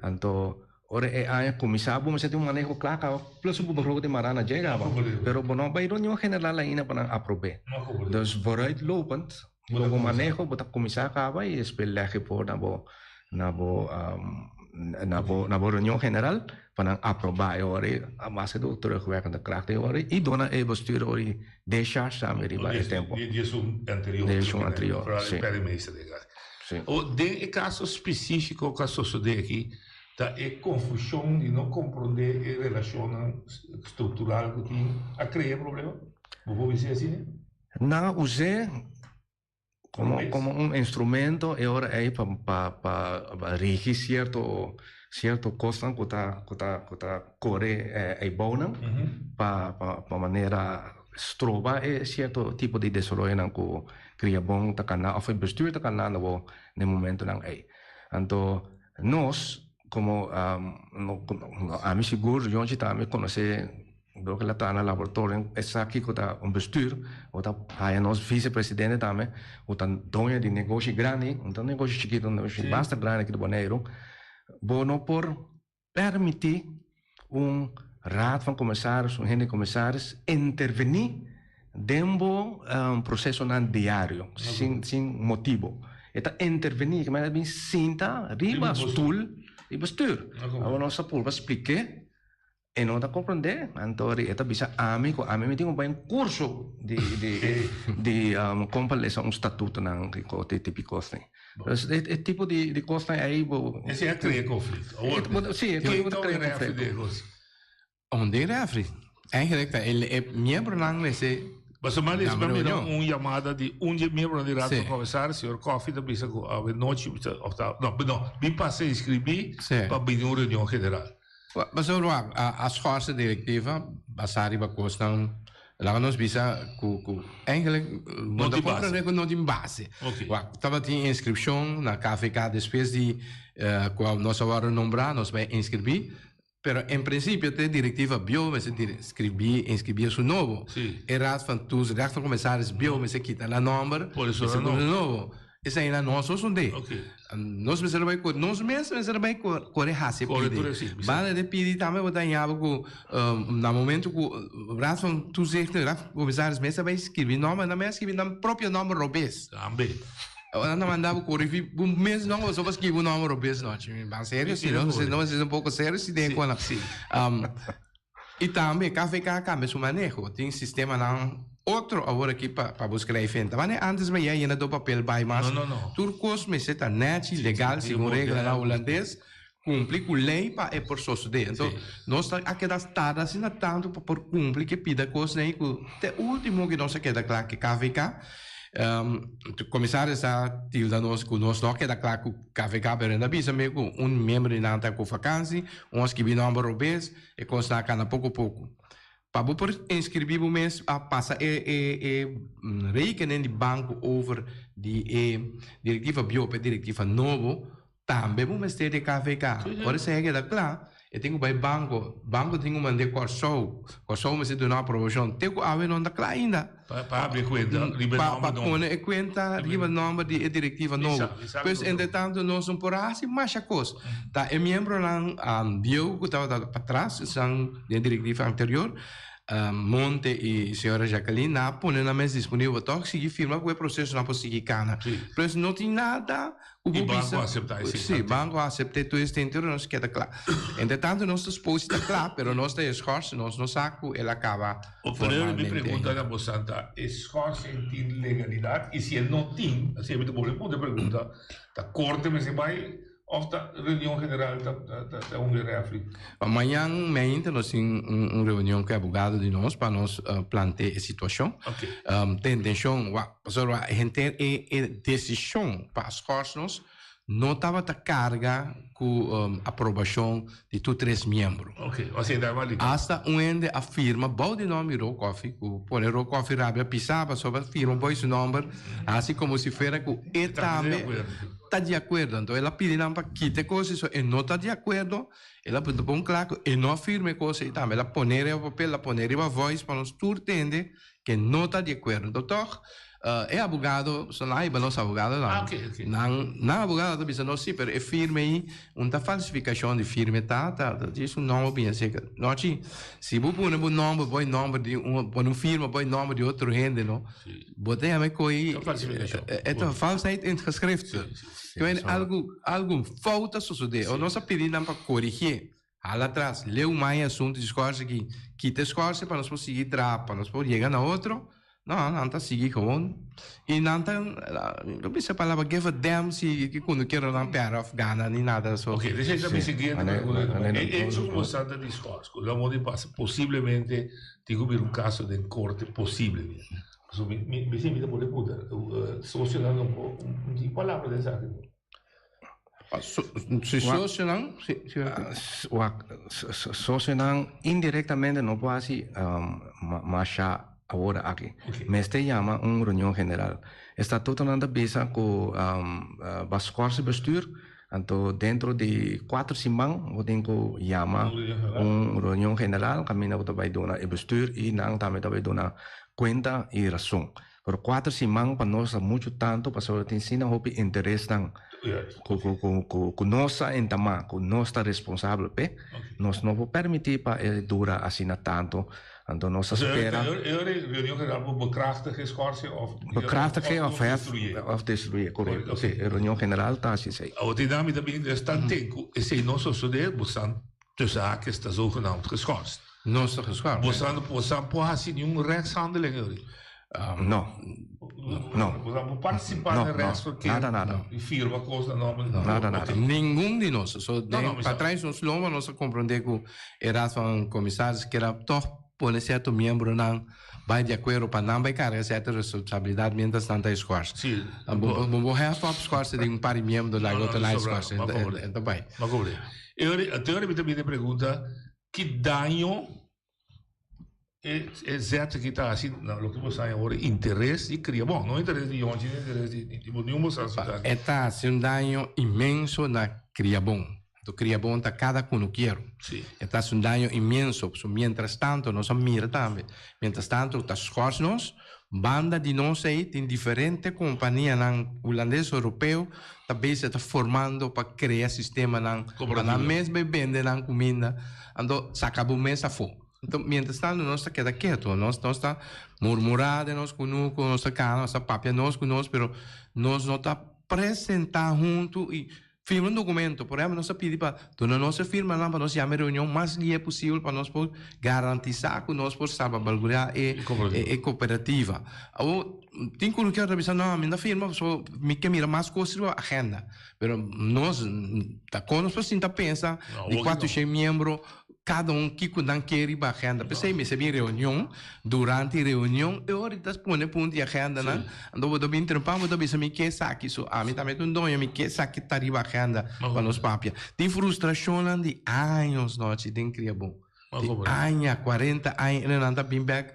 Anto ora e aña kuminsá bo mester tin un maneho kla kaba plus bo begroting di mará na dje kaba. Pero bo no bai reunion general ainda pa nan aprob'é. Dus vooruitlopend bo bo maneho bo ta kuminsá kaba i despues lèg e por na bo na bo na bo na bo reunion general pa nan aprobá e ora ei a base di terugwerkende kracht e ora ei i duna e bestuur ora ei decharge tambe riba e tempo. Di esun anterior. Di esun anterior, si. Si. Den e caso specifico cu a sosode aki ta e confusion di no comprende e relacionnan structural cu tin a crea e problema? Bo por bisa asina? Nan a us'é Como como un instrumento e ora ei pa pa pa rigi cierto cierto cosnan cu ta cu ta cu ta core ei bounan pa pa pa manera stroba e cierto tipo di desaroyonan cu Kriabon ta cana of e bestuur ta canando bo den momentonan ei. Anto nos como ami sigur Yonchi tambe conoce. door ku el a traha na laboratorio e sa kiko ta un bestuur, bo ta haya nos vicepresidente tambe ku ta doño di negoshi grandi, no ta negoshi chikitu, un negoshi basta grandi aki di Boneiru, bo no por permití un raad van commissaris, un hende commissaris intervení den bo procesonan diario sin sin motibo. E ta intervení, ke manera bin sinta riba stoel di bestuur. Awor nos a purba splik'é, e no ta comprendé, anto e ta bisa ami ku ami mi tin ku bai un curso di di di kon pa lesa un statutonan ku te tipo kosnan. Dus e tipo di di kosnan ei bo. Esei a krea konflikto. Awor, Sí, e ta un refri den e kos? Un den refri. Eigenlijk ta e miembronan mester Pasobra mi a mira un yamada di un di e miembronan di Raad van Commissaris, señor Coffie ta bisa cu awe nochi of ta no no bin pasa inscribi pa bini un reunion general. Pasobra a schorsa directiva basa riba cosnan laga nos bisa cu cu eigenlijk bo ta comprende cu no tin base. Wak tabatin inscripcion na KVK despues di cu nos a worde nombra nos bay inscribi. Pero en principio te directiva bieu mester scribi inscribi esun nobo. E raad van toezicht, raad van commissaris bieu mester kita nan nomber, mester pone nobo. Esei nan no a sosode. Nos mester a bai core, nos mes mester a bai core haci e pidi. Banda di pidi tambe bo ta haña bo cu na momento cu raad van toezicht, raad van commissaris mester a bai scribi nomber, nan mester a scribi nan propio nomber robes. Tambe. Nan ta manda bo corrigi bo mes nomber pasobra bo a scribi bo nomber robes no. Ban serio si no, nos mester un poco serio si den con nan. Y tambe KVK a cambia su maneho. Tin sistemanan otro awor aki pa bo scribi hende. Mane antes mi a yena do papel bay mas. Tur cos mester ta nechi, legal, segun reglanan hulandes. Cumpli cu ley pa e por sosode. Enton, nos ta a keda tarda asina tanto pa por cumpli cu e pida cosnan ey cu te ultimo cu nos a keda cla cu KVK. Comisario sa tilda nos cu nos no a keda cla cu KVK, pero e na bisa mi cu un miembro di nan ta cu vakantie, un a skibi nomber robes, e cosnan a cana poco poco. Pa bo por inscribi bo mes a pasa e e e rekening di banco over di e directiva bieu pa e directiva nobo, Tambe bo mester di KVK. Ora esei a keda kla, e tin ku bai banko. Banko tin ku mand'é Kòrsou. Kòrsou mester duna aprobashon. Te ku awe no ta kla ainda. Pa habri e kuenta riba e nòmber nobo. Pa pone e kuenta riba nòmber di e direktiva nobo. Pues entretantu nos no por a hasi masha kos. Ta e miembronan bieu ku tabata patras, esnan den e direktiva anterior, Monte i señora Jacqueline, nan a pone nan mes disponibel pa tòg sigui firma ku e prosesonan por sigui kana. Pues no tin nada. Ku I bo banko bisa, a aseptá esei Sí, antes. banko a asept'é tur esei entero nos keda kla. Entre tanto nos ta sposi ta kla, pero nos ta e schors, nos no sa ku el a kaba O pero mi formalmente pregunta ainda. na bo Santa, e schorsing tin legalidat? I si e no tin, asina mi ta bolbe puntra e pregunta, ta korte mester bai of ta reunion general ta ta ta un refri? Pa mañan meinta nos tin un reunion ku e abogado di nos pa nos plantea e situashon. Ta intencion wak pasobra henter e e desishon pa schors nos no tabata karga ku aprobashon di tur tres miembro. Asta un hende a firma bou di nomber di Roe Coffie ku pone Roe Coffie rabia pisa pasobra firma bou di su nomber hasi komo si fuera ku e tambe ta di akuerdo. Anto el a pidi nan pa kita e kos so e no ta di akuerdo. El a punta bon kla ku e no a firma e kos ei tambe. El a pone riba papel, el a pone riba voice pa nos tur tende ku e no ta di akuerdo. Anto tòg e abogado, so nan a hiba nos abogadonan. Nan nan abogado ta bisa nos si, pero e firma ei un ta falsifikashon di firma e ta, ta ta djis un nòmber bien seka. Nochi, si bo pone bo nòmber bo e nòmber di un, pone un firma bo e nòmber di otro hende no, bo ta yama e koe e ta valsheid in het geschrift. Kwen algu algu fout a sosodé o nos a pidi nan pa korigié. Hala atras, leu mai e asuntu di skòrse aki, kita e skòrse pa nos por sigui traha, pa nos por yega na otro. No, nan ta sigui gewoon. I nan ta, lo bisa e palabra give a damn si kundukero nan pèrdè òf gana ni nada. So. Oké, dus esa mi siguiente pregunta. E hecho ku bo sa ta di skòrs, ku lo modi pasa, posiblemente tin ku bira un kaso den korte, posiblemente. Paso mi mi mi mi ta pone punta socionan no por di palabra den esaki no. Si socionan si si Wak socionan indirectamente no por haci masha awor aki. Mester yama un reunion general. Estatutonan ta bisa cu ba schorsen bestuur. Anto dentro di kuater siman bo tin ku yama un reunion general kaminda bo ta bai duna e bestuur i nan tambe ta bai duna kuenta i rason. Pero kuater siman pa nos ta muchu tantu pasobra tin asina hopi interesnan ku ku ku nos a entamá, ku nos ta responsabel p'e. Nos no por permití pa e dura asina tantu. Anto nos a spera. E reunion general por bekrachtig e schorsing of Bekrachtig of hef of destruye, korekto. Si, e reunion general ta hasi esei. Awor tin nan mi ta bin dus tan ten ku esei no sosodé, bosan tussen haakjes ta zogenaamd geschorst. Nos ta geschorst. Bosan bosan por hasi niun rechtshandeling ori? No. No. Bosan por partisipá den rechtsverkeer? Nada, nada. I firma kos na nòmber di. Nada, nada. Ningun di nos. So den patras nos lomba nos a komprondé ku e Raad van Commissaris kier a tòg pone sierto miembronan bai di akuerdo pa nan bai karga sierto responsabilidat mientras nan ta e skòrs. Bo bo hèf òp skòrs den un par di miembro laga otro nan e skòrs e ta bai. Ma komprendé. E ora te ora mi ta bini e pregunta ki daño e e zet aki ta hasi na loke bo sa awor interes di kria. Bon no interes di yonchi no interes di di niun bo sa E ta hasi un daño inmenso na kriabon. Anto kriabon ta kada kunukiero. E ta hasi un daño inmenso. Pasobra mientras tanto nos a mira tambe, mientras tanto ta schors nos, banda di nos ei tin diferente kompanianan hulandes, europeo ta bezig ta formando pa krea sistemanan pa nan mes bai bende nan kuminda. Anto saka bo mes afó. Anto mientras tanto nos ta keda keto, nos nos ta murmurá den nos kunuku, nos ta kana, nos ta papia nos ku nos, pero nos no ta presentá huntu i Firma un documento. Por ehempel, nos ta pidi pa duna nos e firmanan pa nos yama e reunion mas lie posibel pa nos por garantisa cu nos por salvaguardia e e cooperativa. Awor, tin cu kier ta bisa, no, mi no ta firma pasobra mi ke mira mas cos riba agenda. Pero nos ta con nos por sinta pensa di cuatro shen miembro Kada un kiko nan ke riba agenda. P'esei mester bin reunion. Durante e reunion e ora ta pone punto di agendanan. Anto bo ta bin trempan bo ta bisa mi ke esaki. So ami tambe ta un doño mi ke esaki ta riba agenda pa nos papia. Tin frustrashonnan di años nochi den Kriabon. Di aña, kuarenta aña e nan ta bin bek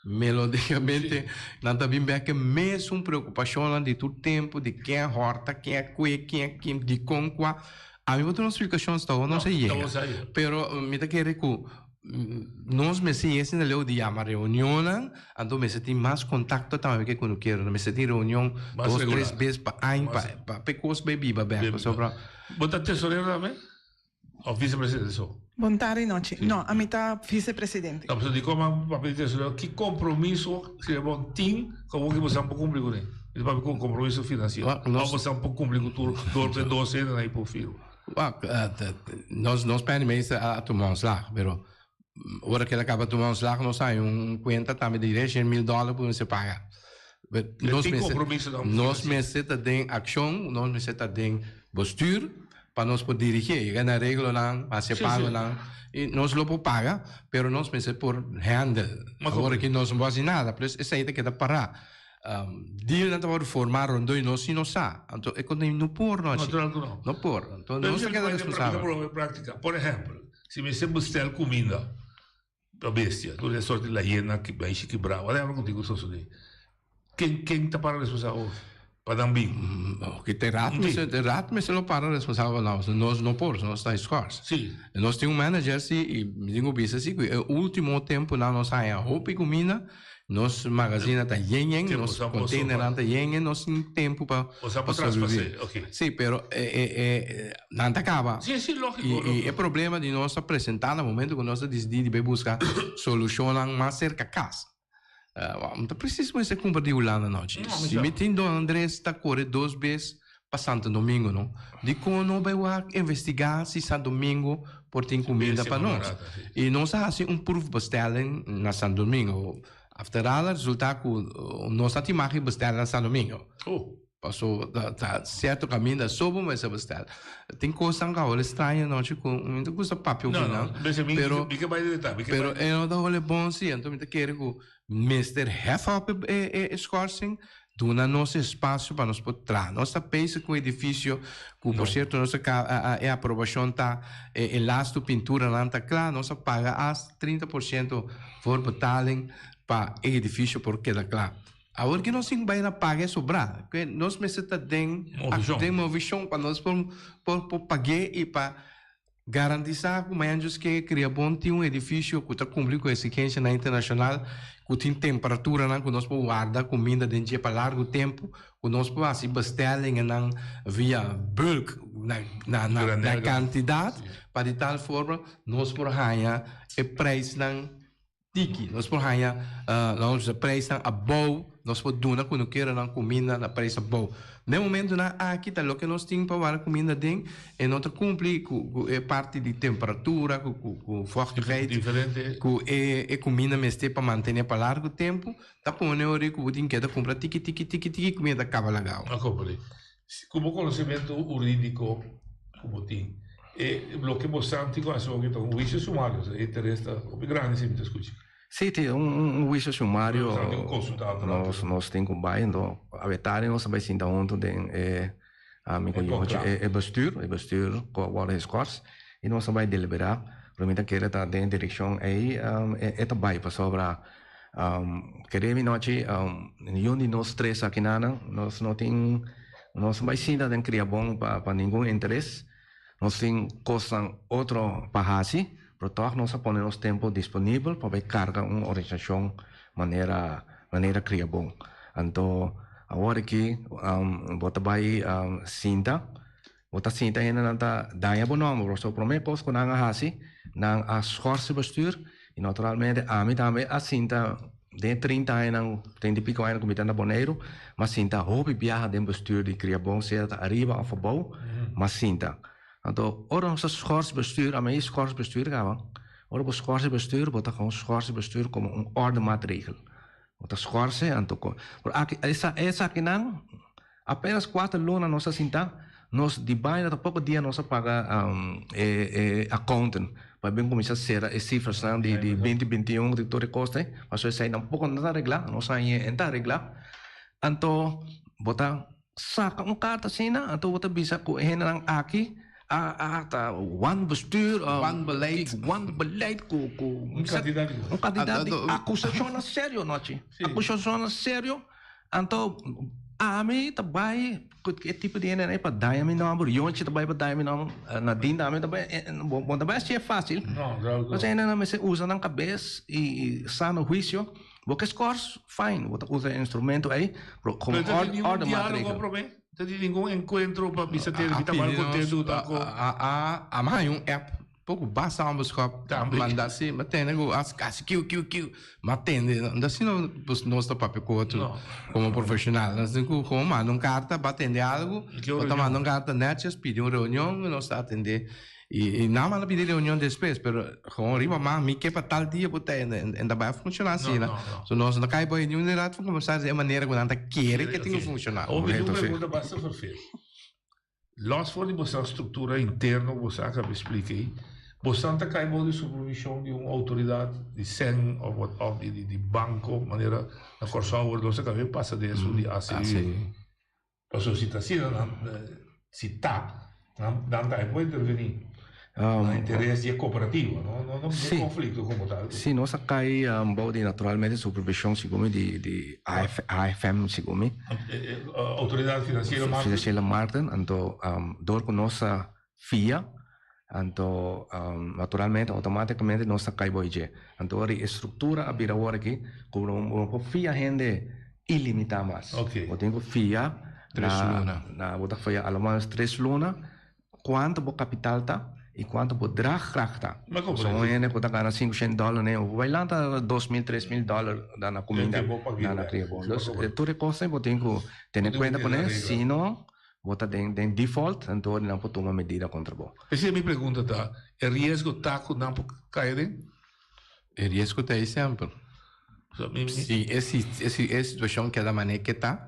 melodicamente. Nan ta bin bek e mesun preokupashonnan di tur tempu di ken a hòrta, ken a kue, ken a kin, dikon, kua. Ami bo ta un splikashon sta no sa yega. Pero mi ta kere ku nos mester yega asina leu di yama reunionnan, anto mester tin mas kontakto tambe ke kunukeronan. Mester tin reunion dos, tres bes pa aña pa e kos bai biba bek. Pasobra. Bo ta tesorero tambe òf visepresidente so? Bon tardi nochi. No, ami ta visepresidente. No, pasobra dikon mi a papia di tesorero? Ki kompromiso si e bon tin ku awor ki bo san por kumpli kuné? Mi ta papia ku kompromiso finansiero. Òf bo san por kumpli ku tur dor ku e dos hendenan ei por firma? Wak, nos nos penningmeester a tuma ontslag, pero ora ku el a kaba tuma ontslag nos haña un kuenta tambe di reshen mil dòler ku mester paga. Nos mester, nos mester ta den akshon, nos mester ta den bestuur pa nos por dirigí, yega na areglonan, hasi pagonan, i nos lo por paga, pero nos mester por handle. Awor aki nos no por hasi nada, plus esei ta keda pará. Dealnan ta wòrdu formá rondó i nos si no sa. Anto e konteni no por no haci. Natural ku no. No por. Anto nos ta keda responsabel. Mi ta práktika. Por ehèmpel, si mester bestel kuminda pa bestia, tur e sort di layena, maishi kibrá, whatever ku tin ku sosodé, ken ken ta para responsabel pa nan bin? Oke, te raad mester, te raad mester lo para responsabel pa nan. Nos no por, nos ta schors. Sí. Nos tin un manager si i mi tin ku bisa si ku e último tempunan nos haña hopi kuminda. Nos magazina ta yen yen, nos containernan ta yen yen, nos tin tempu pa pa sobrevivi. Sí, pero e e e nan ta caba. Sí, sí, lógico, Y y e problema di nos ta presenta na momento cu nos ta dicidi di bay busca solucionnan mas cerca cas. No ta precies mester cumpra di Hulanda nochi. Si mi tin Don Andres ta core dos bes pa Santo Domingo no. Dikon no bai wak investiga si Santo Domingo por tin kuminda pa nos? I nos a hasi un proefbestelling na Santo Domingo. After all a resulta ku nos a tin mag di bestel na Santo Domingo. Paso ta sierto kaminda so bo mester bestel. Tin kosnan ku a hole straño anochi ku mi ta gusta papia oki nan. Pero pero e no ta hole bon si. Anto mi ta kere ku Mester hef op e schorsing, duna nos espacio pa nos por traha. Nos ta bezig cu edificio cu por cierto nos a e aprobacion ta e lastu pinturanan ta cla, nos a paga hasta 30% voorbetaling pa e edificio por keda cla. Awor ki nos tin bai na paga e sobrá, ke nos mester ta den Movishon. den movishon pa nos por por por pag'é i pa garantisá ku mañana Dios ke Kriabon tin un edifisio ku ta kumpli ku eksigensianan internashonal, ku tin temperaturanan ku nos por warda kuminda den dje pa largu tempu, ku nos por hasi bestellingennan via bulk na na na na kantidat pa di tal forma nos por haña e preisnan Tiki, nos por haña nos preisnan abou, nos por duna kunukeronan kuminda na preis abou. Den momentunan aki ta loke nos tin pa wara kuminda den e no ta kumpli ku e parti di temperatura, ku vochtigheid, ku e kuminda mester pa mantene pa largu tempu, ta pone ora ku bo tin keda kumpra tiki tiki tiki tiki kuminda ta kaba lagao. A kompre. Ku bo konosementu hurídiko ku bo tin, e loke bo sa anti ku hasi oki ta un huisio sumario, e interes ta hopi grandi si mi ta skucha. Sí, tin un huisio sumario nos nos tin ku bai, anto awetari nos ta bai sinta huntu den e mi ku e bestuur, e bestuur ku a wòrdu geskòrs i nos ta bai deliberá, pero mi ta kere ta den e direkshon ei e ta bai pasobra Kere mi nochi, niun di nos tres akinanan, nos no tin, nos no bai sinta den kria bon pa ningun interes. Nos tin kosnan otro pa hasi, pero tòg nos a pone nos tempu disponibel pa bai karga un organisashon manera manera kria bon. Anto awor aki bo ta bai sinta, bo ta sinta hendenan ta daña bo nòmber, pasobra promé kos ku nan a hasi, nan a schorse bestuur i naturalmente ami tambe a sinta den e trinta añanan, trinta i piko añanan ku mi ta na Boneiru, mi a sinta hopi biaha den bestuur di Kriabon, sea ta ariba òf abou, mi a sinta. Anto ora nos a schorse bestuur, ami a i schorse bestuur kaba, ora bo schorse bestuur bo ta gewoon schorse bestuur komo un ordemaatregel. Bo ta schorse anto pero aki esakinan Apenas kuater luna nos a sinta, nos di baina ta poko dia nos a paga e accountant pa bin kuminsá sera e sifrasnan di di binti binti un di tur e kos ei, pasobra esei tampoco no ta regla, nos haña e ta regla. Anto bo ta saka un karta asina, anto bo ta bisa ku e hendenan aki a a ta wanbestuur, Wanbeleid. wanbeleid ku ku Un kantidat di kos. un kantidat di akusashonnan serio nochi, akusashonnan serio. Anto ami ta bai ku e tipo di hende pa daña mi nòmber, Yonchi ta bai pa daña mi nòmber, Nadine tambe ta bai, bo no ta bai hasié fásil. Nos hendenan mester usa nan kabes i sano huisio. Bo ke skòrs, fine, bo ta usa e instrumento ei, pero komo Pero ta tin ningun orde diálogo maatregel. promé? Ta tin ningun enkuentro pa bisa tene mi ta mal kontentu ta ku. A a haña un app Poco basta homberschap manda si ma tende cu as casi kiu kiu kiu ma tende no ta asina nos ta papia cu otro como profesional nos tin cu como manda un carta pa atende algo o ta manda un carta netjes pidi un reunion y nos ta atende y nan manda pidi reunion despues pero gewoon riba man mi ke pa tal dia bo ta en ta bay a funciona asina so nos no cay bay ni un raad van commissaris e manera cu nan ta kere ke tin cu funciona. Awor mi tin un pregunta basta verfeel. Los for di bosan struktura interno ku bosan a kaba splika ei, bosan ta kai bou di supervishon di un outoridat di sen òf wat òf di di banko manera na Kòrsou awor nos a kaba pasa den esun di ACU. Pasobra si ta asina nan si ta nan nan ta por intervení na interes di e kooperativa no no no Sí. konflikto komo tal. Sí, nos a kai bou di naturalmente supervishon segun mi di di AF AFM segun mi. Outoridat Finansiero Maarten. Finansiero Maarten, anto dor ku nos a fia, anto naturalmente outomatikamente nos a kai bou dje. Anto ora e struktura a bira awor aki ku bo no por fia hende ilimitá mas. Bo tin ku fia Tres luna. na bo ta fia alomenos tres luna. Kuantu bo kapital ta i kuantu bo draagkracht ta. So un hende ku ta gana 500 dòler ne bo bai lanta 2000 3000 dòler na kuminda na kria bo. Dus tur e kosnan bo tin ku tene kuenta kuné sino bo ta den default anto nan por tuma medida kontra bo. P'esei mi pregunta ta, e riesgo ta ku nan por kai aden? E riesgo ta ei semper. Si e si e situacion keda manera ke ta,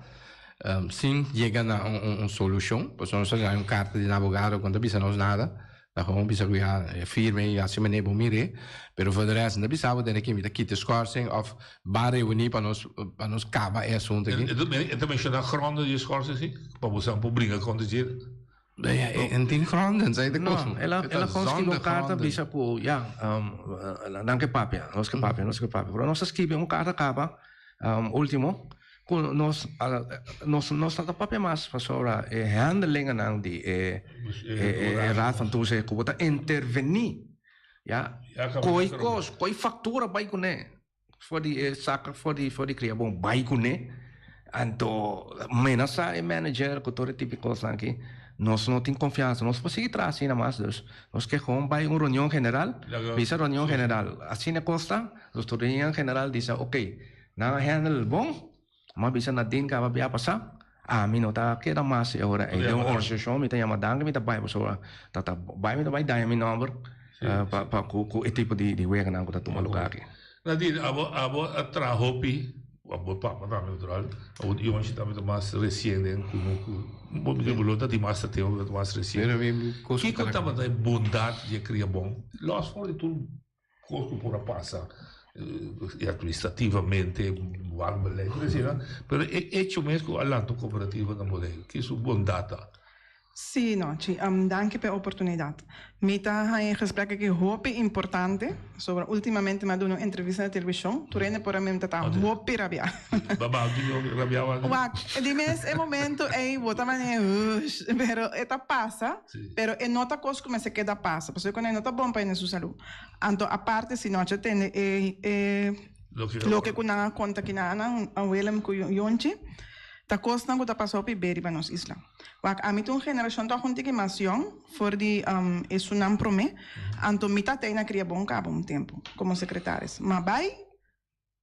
sin yega na un solucion, pasobra nos a haña un carta di un abogado ku no ta bisa nos nada, ta gewoon bisa ku ya firme i hasi manera bo mir'é, pero for de rest no ta bisa bo tene ke mi ta kita e schorsing of ban reuni pa nos pa nos kaba e asunto aki. E ta menciona gronden di e schorsing si? Pa bo sa por bringa kontra dje? En tin gronden, zei de No, kos. el a el a gewoon skibi un karta bisa ku ya, nan ke papia, nos ke papia, nos ke papia. Pero nos a skibi un karta kaba, ultimo, Ku nos nos no ta papia mas pasobra e handelingennan di e e Raad van Toezicht ku bo ta intervení ya koi kos koi faktura bai kuné for di e saka for di for di Kriabon bai kuné anto menasá e manager ku tur e tipo di kosnan aki nos no tin konfiansa nos por sigui traha asina mas dus nos ke gewoon bai un reunion general bisa reunion general asina e kos ta nos tur reunion general bisa oke. Nan a handle bon, m'a bisa Nadine kaba bia pasá, ami no ta keda mas e ora ei den un organisashon, mi ta yama danki mi ta bai pasobra ta ta bai mi ta bai daña mi nòmber pa pa ku ku e tipo di di weganan ku ta tuma lugá aki. Nadine, abo abo a traha hopi, abo papa tambe natural, abo Yonchi tambe ta mas resien den kunuku, bo mi lo ta tin mas tempu pero ta mas resien. Kiko tabata e bondat di e kria bon? Lòs for di tur Kos ku por a pasa administrativamente, wanbeleid, tur esei nan, pero e echo mes ku a lanta un kooperativa na Boneiru, ki su bondat ta? Sí, Nochi, danki pa e oportunidat. Mi ta haña e gesprek aki hopi importante, pasobra ultimamente mi a duna un entrevista na televishon, tur hende por a mira mi ta ta hopi rabiá. Baba, di rabiá wak? Wak, di mes e momento ei bo ta manera hush, pero e ta pasa. Pero e no ta kos ku mester keda pasa, pasobra ku no ta bon pa hende su salú. Anto aparte si nochi a tende e e loke ku nan a konta kina nan Willem ku Yonchi, ta kosnan ku ta pasa hopi be riba nos isla. Wak ami ta un generashon tòg un tiki mas yòn for di esunnan promé, anto mi ta tei na kria bon kaba un tempu komo sekretaris. Ma bai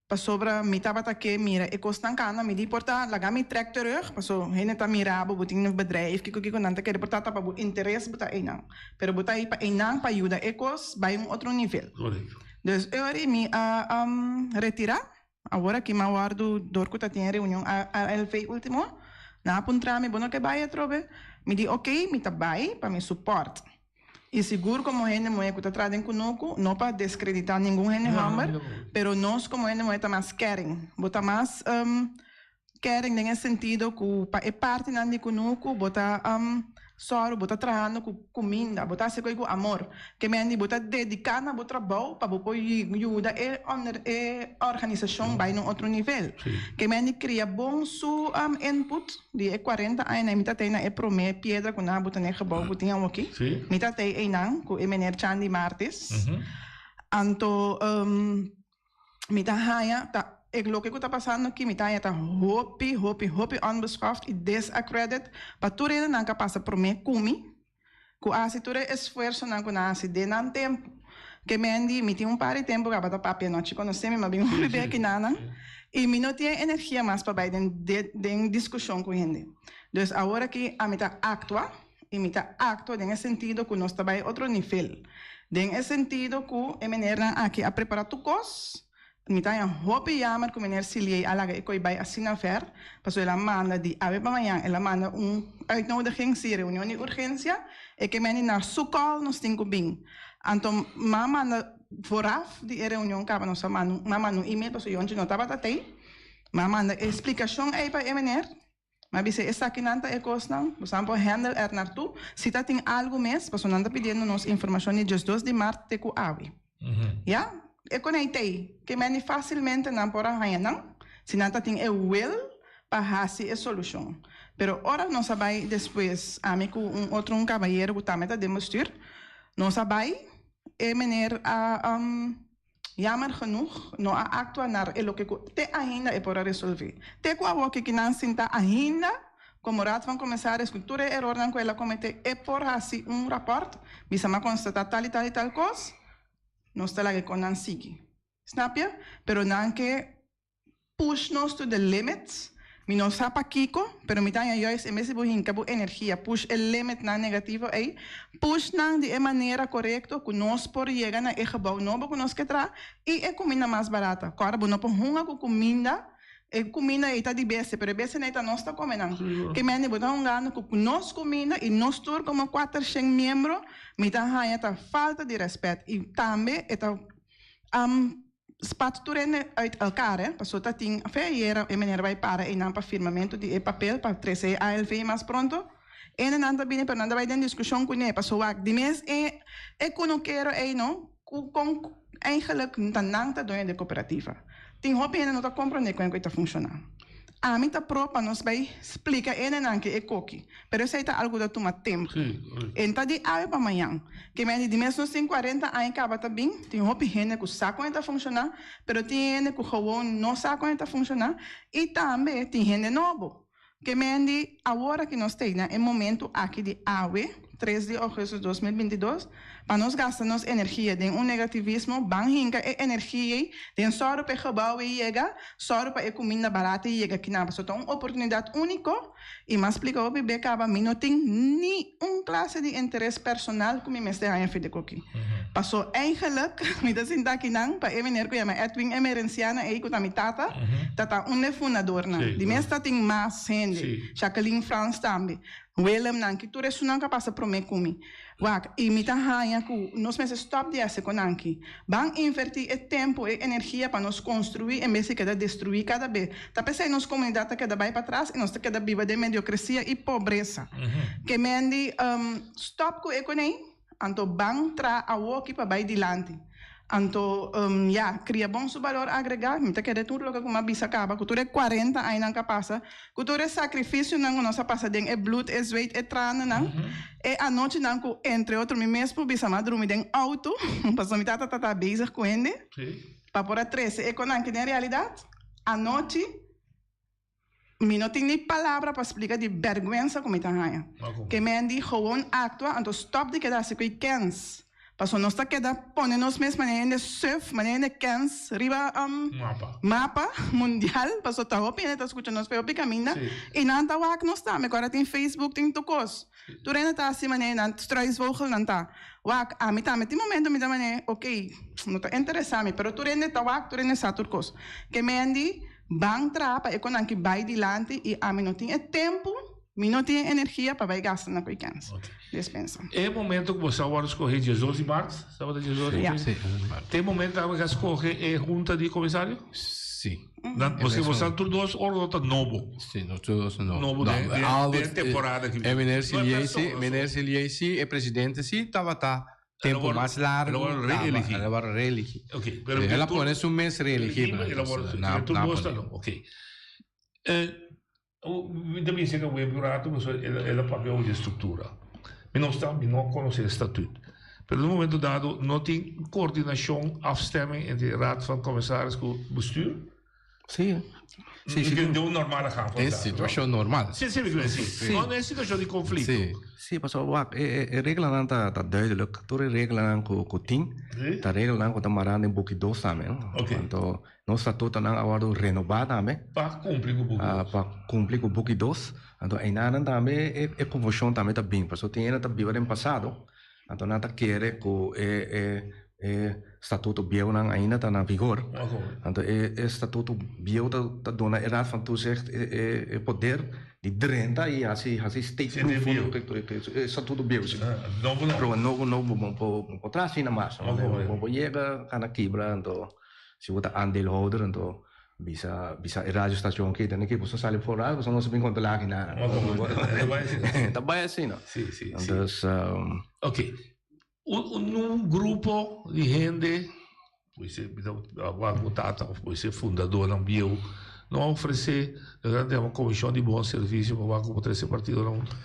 Pasobra mi tabata ke mira e kosnan kana, mi di por ta laga mi trek terug, paso hende ta mira bo, bo tin un bedrijf, kiko kiko nan ta kere, por ta ta pa bo interes bo ta einan, pero bo ta ei pa einan pa yuda e kos bai un otro nivel. Dus e ora ei mi a retira, awor aki mi a wòrdu dor ku ta tin e reunion ALV ultimo, nan a puntra mi bo no ke bai atrobe? Mi di oke mi ta bai pa mi support. I sigur komo hende muhé ku ta traha den kunuku, no pa deskreditá ningun hende hòmber, pero nos komo hende muhé ta mas caring. Bo ta mas caring den e sentido ku pa e partinan di kunuku bo ta sòru, bo ta trahando ku kuminda, bo ta hasi koi ku amor. Ke mende bo ta dediká na bo trabou pa bo por yuda e e organisashon bai na un otro nivel. Ke mende kria bon su input. Di e cuarenta añanan mi ta tei na e prome piedra cu nan a buta na e gebouw cu tin awoki. Mi ta tei einan cu e meneer Chandy Martis. Anto mi ta haña ta e loke cu ta pasando aki mi ta haña ta hopi hopi hopi onbeschoft y desaccredit pa tur hendenan cu a pasa prome cu mi cu a haci tur e esfuerzonan cu nan a haci den nan tempo. Ke Mandy, mi tin un par di tempo cu tabata papia nochi conoce mi, ma bin hopi bia kinanan y mi no tin e energia mas pa bay den den discusion cu hende. Dus awor aki ami ta actua y mi ta actua den e sentido cu nos ta bay otro nivel. Den e sentido cu e meneernan aki a prepara tur cos. Mi ta haña hopi yamer ku meneer Siliey a laga e koi bai asina ver, pasobra el a manda di awe pa mañan el a manda un uitnodiging, si reunion di urgensia, e ke meni na su call nos tin ku bin. Anto m'a manda vooraf di e reunion kaba nos a manda m'a manda un email pasobra Yonchi no tabata tei, m'a manda e splikashon ei pa e meneer, m'a bisa esakinan ta e kosnan, bo sa por handle er nartu, si ta tin algu mes, pasobra nan ta pidiendo nos informashon di diesdos di mart te ku awe. Ya, e con ei t'ei, ke meni facilmente nan por a haña nan, si nan ta tin e wil pa haci e solucion. Pero ora nos a bai despues, ami cu un otro un cabayero cu tambe ta den bestuur, nos a bai, e meneer a jammer genoeg no a actua naar e loke cu te ainda e por a resolve. Te cu awor ki nan sinta ainda como Raad van Commissaris cu tur e erornan cu el a comete e por haci un rapport, bisa m'a constata tal y tal y tal cos, nos ta laga e con nan sigui. Snap je? Pero nan ke push nos to the limits, mi no sa pakico, pero mi ta haña juist en bes di bo hinca bo energia push e limitnan negativo ey, push nan di e manera corecto cu nos por yega na e gebouw nobo cu nos ke traha y e cuminda mas barata. Corda bo no por hunga cu cuminda. E kuminda ei ta di bestia, pero e bestianan ei ta nos ta kome nan. Ke mende bo ta hungando ku nos kuminda i nos tur komo kuatershen miembro, mi ta haña ta falta di rèspèt i tambe e ta spat tur hende uit elkaar, eh, pasobra ta tin fe ayera e meneer bai para einan pa firmamentu di e papel pa trese e ALV mas pronto. Hendenan ta bini pero nan ta bai den diskushon kuné pasobra wak di mes e e kunukero ei no ku kon eigenlijk ta nan ta doño di e kooperativa. Tin hopi hende no ta komprondé kon e ta funshoná. Ami ta pro pa nos bai splika enenan ke e koki, pero esei ta algu ta tuma tempu. E ta di awe pa mañan. Ke mende di mes nos tin 40 aña kaba ta bin, tin hopi hende ku sa kon e ta funshoná, pero tin hende ku gewoon no sa kon e ta funshoná i tambe tin hende nobo. Ke mende awor aki nos ta na e momentu aki di awe, 3 di ougùstùs 2022, pa nos gasta nos energia den un negativismo, ban hinka e energia ei den sòru pa e gebou ei yega, sòru pa e kuminda barata ei yega kinan. Pasobra ta un oportunidat úniko i m'a splika hopi be kaba mi no tin ni un klase di interes personal ku mi mester haña for di koki. Paso eigenlijk mi ta sinta akinan pa e meneer ku yama Edwin Emerenciana ei ku ta mi tata, ta ta un de fundadornan. Di mes ta tin mas hende, Jacqueline Frans tambe. Willem nan ki tur esunnan ku a pasa promé ku mi. Wak, i mi ta haña ku nos mester stòp di hasi kon aki. Ban invertí e tempu, e energia pa nos konstruí en bes di keda destruí kada be. Ta p'esei nos komunidat ta keda bai patras i nos ta keda biba den mediokresia i pobresa. Ke men di, stòp ku e konei, anto ban traha awoki pa bai dilanti. Anto, ya, kria bon su balor agregá. Mi ta kere tur loke ku mi a bisa kaba, ku tur e 40 añanan ku a pasa, ku tur e sakrifisionan ku nos a pasa den e blut, e zweet, e trananan, e anochinan ku, entre otro, mi mes por bisa mi a drumi den outo, pasobra mi tata tabata bezig ku hende, pa por a trese e konan aki den realidat. Anochi. Mi no tin ni palabra pa splika di bèrgwensa ku mi ta haña. Ke men di gewoon aktua anto stòp di keda hasi ku e kèns. Pasobra nos ta keda pone nos mes manera hende suf, manera hende kèns riba mapa mundial. Pasobra ta hopi hende ta skucha nos pa e hopi kaminda i nan ta wak nos tambe. Ku ora tin Facebook tin tur kos. Tur hende ta hasi manera nan struisvogel nan ta. Wak, ami tambe tin momento mi ta manera ok, no ta interesá mi pero tur hende ta wak, tur hende sa tur kos. Ke men di. Ban traha pa e konan ki bai dilanti i ami no tin e tempu, mi no tin e energia pa bai gasta na koikens. Despensa. E momento ku boso a wòrdu skohé 12 di mart, tabata 12 di Ja. Sí. Te momento tabata a skohe e hunta di komisario? Sí. Dan, boso boso tur dos ora no ta nobo. Sí, nos tur dos ta nobo. Nobo den, den, den temporada ki. E meneer Silié sí, meneer Silié sí, e presidente sí tabata Tempo mas largo. El a wòrdu reeligí. El a wòrdu reeligí. Ok, pero El a pone su mes reeligí. El a wòrdu, na, tur bos ta no. Ok. Eh, mi ta bisa ku un rato, pasobra el, el a papia over di struktura. Mi no sta, mi no konosé e statuut. Pero na un momento dado no tin koordinashon, afstemming entre Raad van Commissaris ku bestuur? Sí. Sí, sí. De un normale gang van Den zaken, situacion normal. Sí, sí, sí. Sí. sí. No den situacion di conflicto. Sí. Sí, pasobra wak, e, e, e reglanan ta, ta duidelijk. Tur e reglanan ku, ku tin, Sí. ta reglanan ku ta mará den buki dos tambe, no? Oké. Anto, nos statutonan a wòrdu renobá tambe. Pa kumpli ku buki Ah, dos. pa kumpli ku buki dos. Anto, einanan tambe e, e konfushon tambe ta bin. Pasobra tin hende ta biba den pasado. Anto nan ta kere ku e e e statuto bieunan ainda ta na vigor. Anto e e statuto bieu ta ta duna e Raad van Toezicht e e e poder di drenta i hasi hasi steekproef e statuto bieu si. Pero nobo no bo bo por traha asina mas. Bo por yega kana kibra anto si bo ta aandeelhouder anto Bisa bisa e radio station ki tene ki boso sali for radio boso no sa bin controla aki nada. Ta bai asina. Sí, sí, sí. Dus Ok. Un, un, un grupo di hende, puede ser wak bo tata of puede ser fundadornan bieu, no a ofrece durante un comisión di bon servicio pa wak como trece partidonan hunto?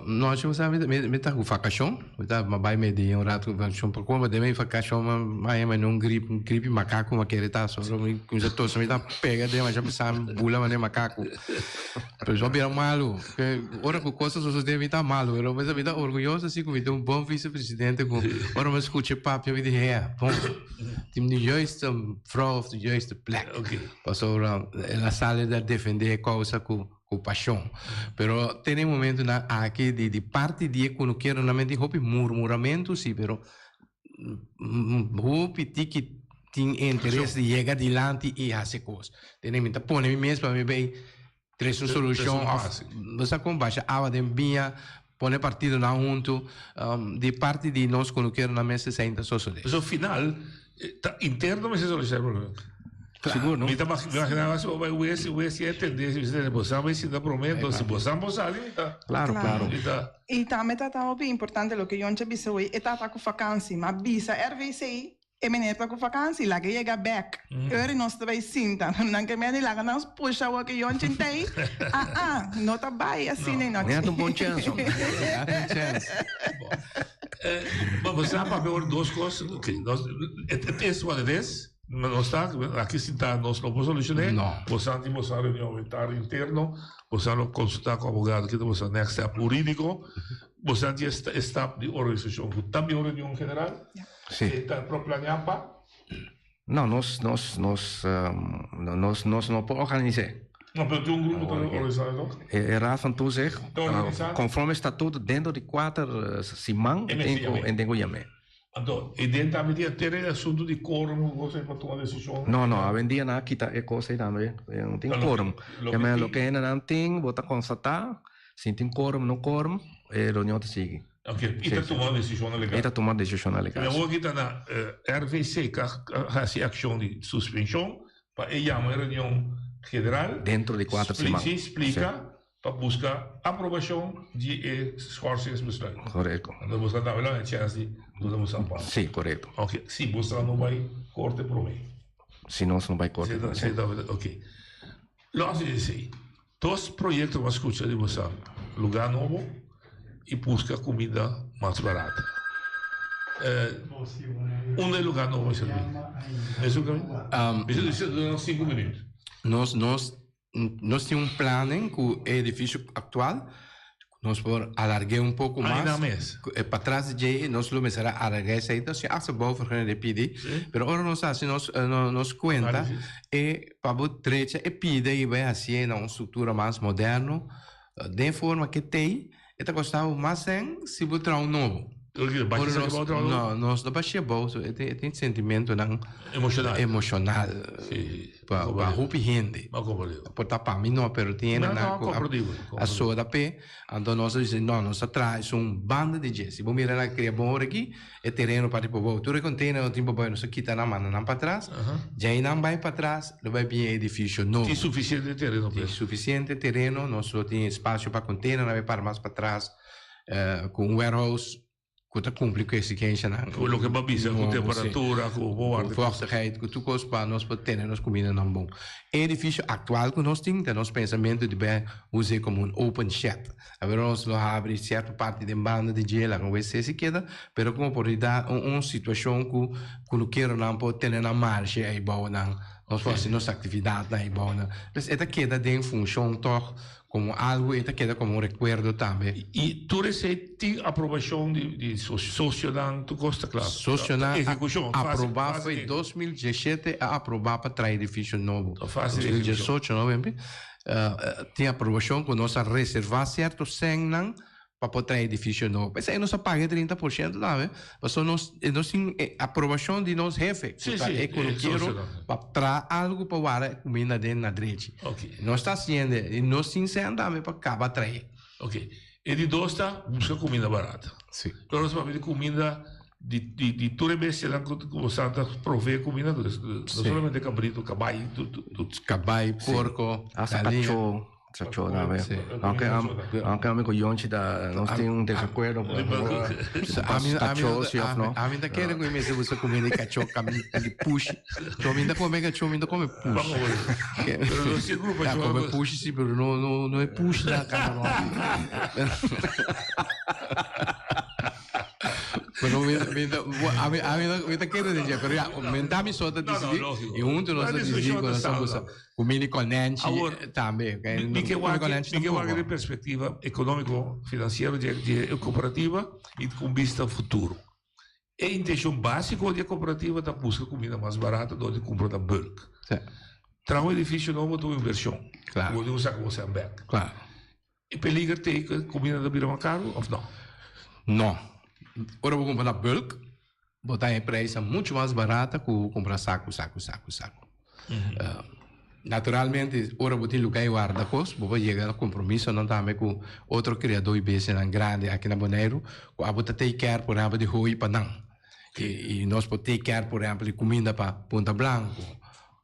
No, si bo sa mi mi ta ku vakashon, mi ta bai medi un rato ku vakashon pa koma den mi vakashon mi haña mi un grip, un gripi makaku mi a kere ta so mi kuminsa tosa mi ta pega den masha bisa mi bula manera makaku pero mi a bira malu ora ku kos ta sosode mi ta malu pero mi ta orguyoso si ku mi tin un bon vice presidente ku ora mi skucha e papia mi di hea bon tin de juiste vrouw of de juiste plek pasobra el a sali ta defende e kousa ku Ku pashon. Pero te den momentunan aki di di parti di e kunukeronan men tin hopi murmuramentu si, pero hopi tiki tin interes di yega dilanti i hasi kos. Tene mi ta pone mi mes pa mi bay trese un solushon of bo sa kon basha awa den biña, pone partidonan huntu. Di parti di nos kunukeronan mes esei ta sosode. So final ta interno mester soluciona e problema. Sigur, no? Mi ta imaginaba si bo bai wes, wes ya entende, si bo bo sa bai sinta prome, entonces si bo sa bo sali, mi ta. Claro, claro. Mi ta. I tambe ta ta hopi importante loke Yonchi a bisa hoy, e tata ku vakansi, ma bisa RVC. E meneer ta ku vakansi, laga e yega bek. Ora nos ta bai sinta. Nan ke mende laga nos pusha awor ke Yonchi ntei. Ah ah, no ta bai asina no. Net un bon chèns ho. Net un chèns. Bo bo sa papia ora dos kos, ok, nos, het is wat het is. Nos ta aki sinta nos no por solushoné. No. Bosan tin bosan reunion awentar interno, bosan lo konsultá ku abogado kita bosan next step hurídiko. Bosan tin e stap di organisashon ku ta bin un reunion general. Sí. E ta pro planea pa? No, nos, nos, nos, nos, nos no por organis'é. No, pero tin un grupo ta organisá no? E, e Raad van Toezicht, Ta organisá? conforme statuto, dentro di kuater siman, E mester tin ku, yam'é. e tin ku yam'é. Anto, e den tambe tin a tere e asuntu di quorum ku kos ei pa tuma desishon. No, no, awendia nan a kita e kos ei tambe. No tin Ta loke, quorum. loke Ke men tin. loke hendenan tin, bo ta konstatá, si tin quorum, no quorum, e reunion ta sigui. Ok, i ta tuma desishonnan legal. I ta tuma desishonnan legal. Mi awor kita na RVC ka hasi akshon di suspenshon pa e yama e reunion general. Dentro di kuater siman. Si, splika pa buska aprobashon di e schorsingsbesluit. Korekto. Anto boso ta daba e chèns di duna boso amparo. Si, korekto. Ok, si boso no bai korte promé. Si nos no bai korte promé. Si, ok. Lòs di esei. Dos proyecto bo a scucha di bosa lugar nobo y busca cuminda mas barata. Unda e lugar nobo a servi? Mesun caminda? Bisa bisa duna nos cinco minuut. Nos nos nos tin un planen cu e edificio actual nos por alargu'é un poco mas. Ainda mes. Patras di dje nos lo mester a alargá esei ta si hasta bouwvergunning de pidi. Pero ora nos hasi nos nos cuenta e pa bo drecha e pida y bai hasié na un structura mas moderno den forma ke tei e ta kosta bo mas sen si bo traha un nobo. Ora nos, no, nos no bashia bou, so e tin, e tin sentimentonan Emocional. emocional Sí, pa, pa hopi hende. Ma comprende. Por ta pa mi no, pero tin No, hendenan no, ku a, comprendí, a comprendí. soda p'e, anto nos a bisa, no, nos ta traha esun banda di dje. Si bo mira na Kria Bon ora aki, e tereno parti pa bou. Tur e container no tin pa bou, nos a kita nan, manda nan patras. Djei nan bai patras, lo bai bin e edificio nobo. Tin suficiente tereno p'e. Tin suficiente tereno, nos lo tin espacio pa container nan bai para mas patras. Ku un warehouse ku ta kumpli ku eksigensianan. Ku loke bo a bisa, ku temperatura, ku bo warda. Ku vochtigheid, ku tur kos pa nos por tene nos kumindanan bon. E edifisio aktual ku nos tin ta nos pensamentu di bai us'é komo un open shed. Awor nos lo habri sierto parti den banda di dje, laga un wc si keda, pero ku oportunidat un situashon ku kunukeronan por tene nan marshe eibou nan, nos por hasi nos aktividatnan eibou nan. Pues e ta keda den funshon tòg Como algo e ta keda como un recuerdo tambe. Y tur esey tin aprobacion di socionan tur cos ta cla. Socionan Ehecucion, a fase, aproba fase foi di 2017 a aproba pa traha edificio nobo. Fase di ehecucion. 2018 no Wempi? Tin aprobacion cu nos a reserva cierto cennan pa por traha edificio nobo. P'esei nos a paga e 30% tambe, pasobra nos nos tin e aprobacion di nos hefe, cu ta e cu no kier pa traha algo pa wara e cuminda den na drechi. Nos ta haciendo y nos tin cen tambe pa caba trae. Ok. E di dos ta busca cuminda barata. Pero nos papia di cuminda di di di tur e bestianan cu cu bo sa ta provee cuminda, no solamente cabrito, cabai, tur tur. Cabai, porco, Hasta galiña. cacho. Chacho na ve. Aunque aunque ami ku Yonchi ta nos tin un desacuerdo. Cacho si of no. Ami ta kere ku mi mester buska comida di cacho kami di pushi. So mi ta come cacho mi ta come pushi. Pero no si grupo Ta come pushi si pero no no no e pushi na kama no. Pero mi mi ta ami ami mi ta kere di pero ya mi ta mi so ta disidi y hunto nos ta disidi ku nos ta buska. Ku mini konènchi tambe. Mi ke wak mi ke wak den perspektiva ekonómiko finansiero di e kooperativa i ku bista futuro. E intenshon básiko di e kooperativa ta buska kuminda mas barato dor di kumpra na bulk. Traha un edifisio nobo ta un invershon. Bo tin ku saka bo sèn bèk. E peliger t'ei ku kuminda ta bira mas karu òf no? No. Ora bo kumpra na bulk, bo ta haña e preisnan muchu mas barata ku bo kumpra saku, saku, saku, saku. Naturalmente, ora bo tin lugá i warda kos, bo por yega na kompromisonan tambe ku otro kriadó i bestianan grandi aki na Boneiru, ku abo ta take care, por ehèmpel, di hooi pa nan. I nos por take care, por ehèmpel, di kuminda pa Punta Blanco.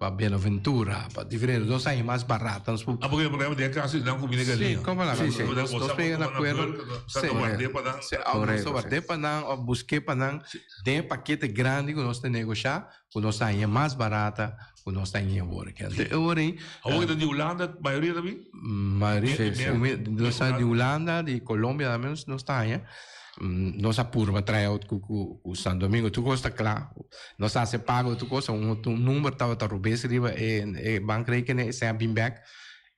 Pa Buenaventura, pa diferente, nos haña mas barata. Nos por... Ah, porque por ejemplo, den caso di nan comida Sí, galiña. como la Sí, sí. sí. Nos, nos pega na acuerdo. Sí, guardé pa nan. Sí, of nos guardé pa nan, of busqué pa nan, den paquete grandi ku nos ta negoshá, ku nos haña mas barata ku nos ta haña awor. Anto e ora ei... Awor ta di Hulanda, mayoria ta bin? Mayoria, Sí, sí. nos ta di Hulanda, di Colombia tambe nos, nos ta haña. Nos a purba trae out ku ku ku Santo Domingo, tur kos ta kla. Nos a hasi pago tur kos, un un number tabata robes riba e e bankrekening, esei a bin bek.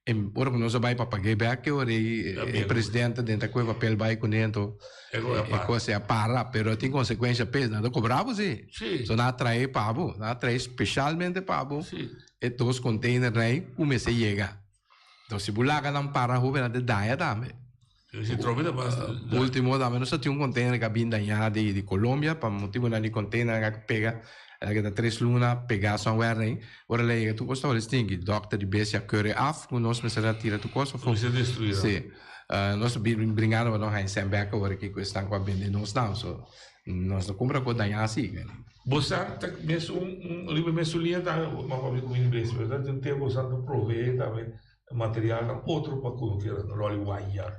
E ora ku nos a bai pa pag'é bek e ora ei e presidente den ta kohe papel bai kuné, anto e kos ei a para, pero tin konsekuensha p'es, nan ta kobra bo si. So nan a trae pa bo, nan a trae speshalmente pa bo e dos containernan ei ku mester yega. Enton si bo laga nan para hopi nan ta daña tambe. Si trobe ta basta. Ultimo tambe nos a tin un container ku a bin daña di di Colombia pa motibonan di container a pega el a keda tres luna pega somewhere ahí. Ora el a yega tur kos tabata stinki. Dokter di bestia a keure af ku nos mester a tira tur kos afó. Mester destruí nan. Si. Nos a bin bringando pa nos haña sèn bèk awor aki ku esnan ku a bende nos nan. So nos no kumpra kos dañá asi. Bo sa ta mesun un riba mesun liña tambe bo papia ku mi bes pero ta tin un tempo bo sa ta proveé tambe materialnan otro pa ku no kier ròl waya.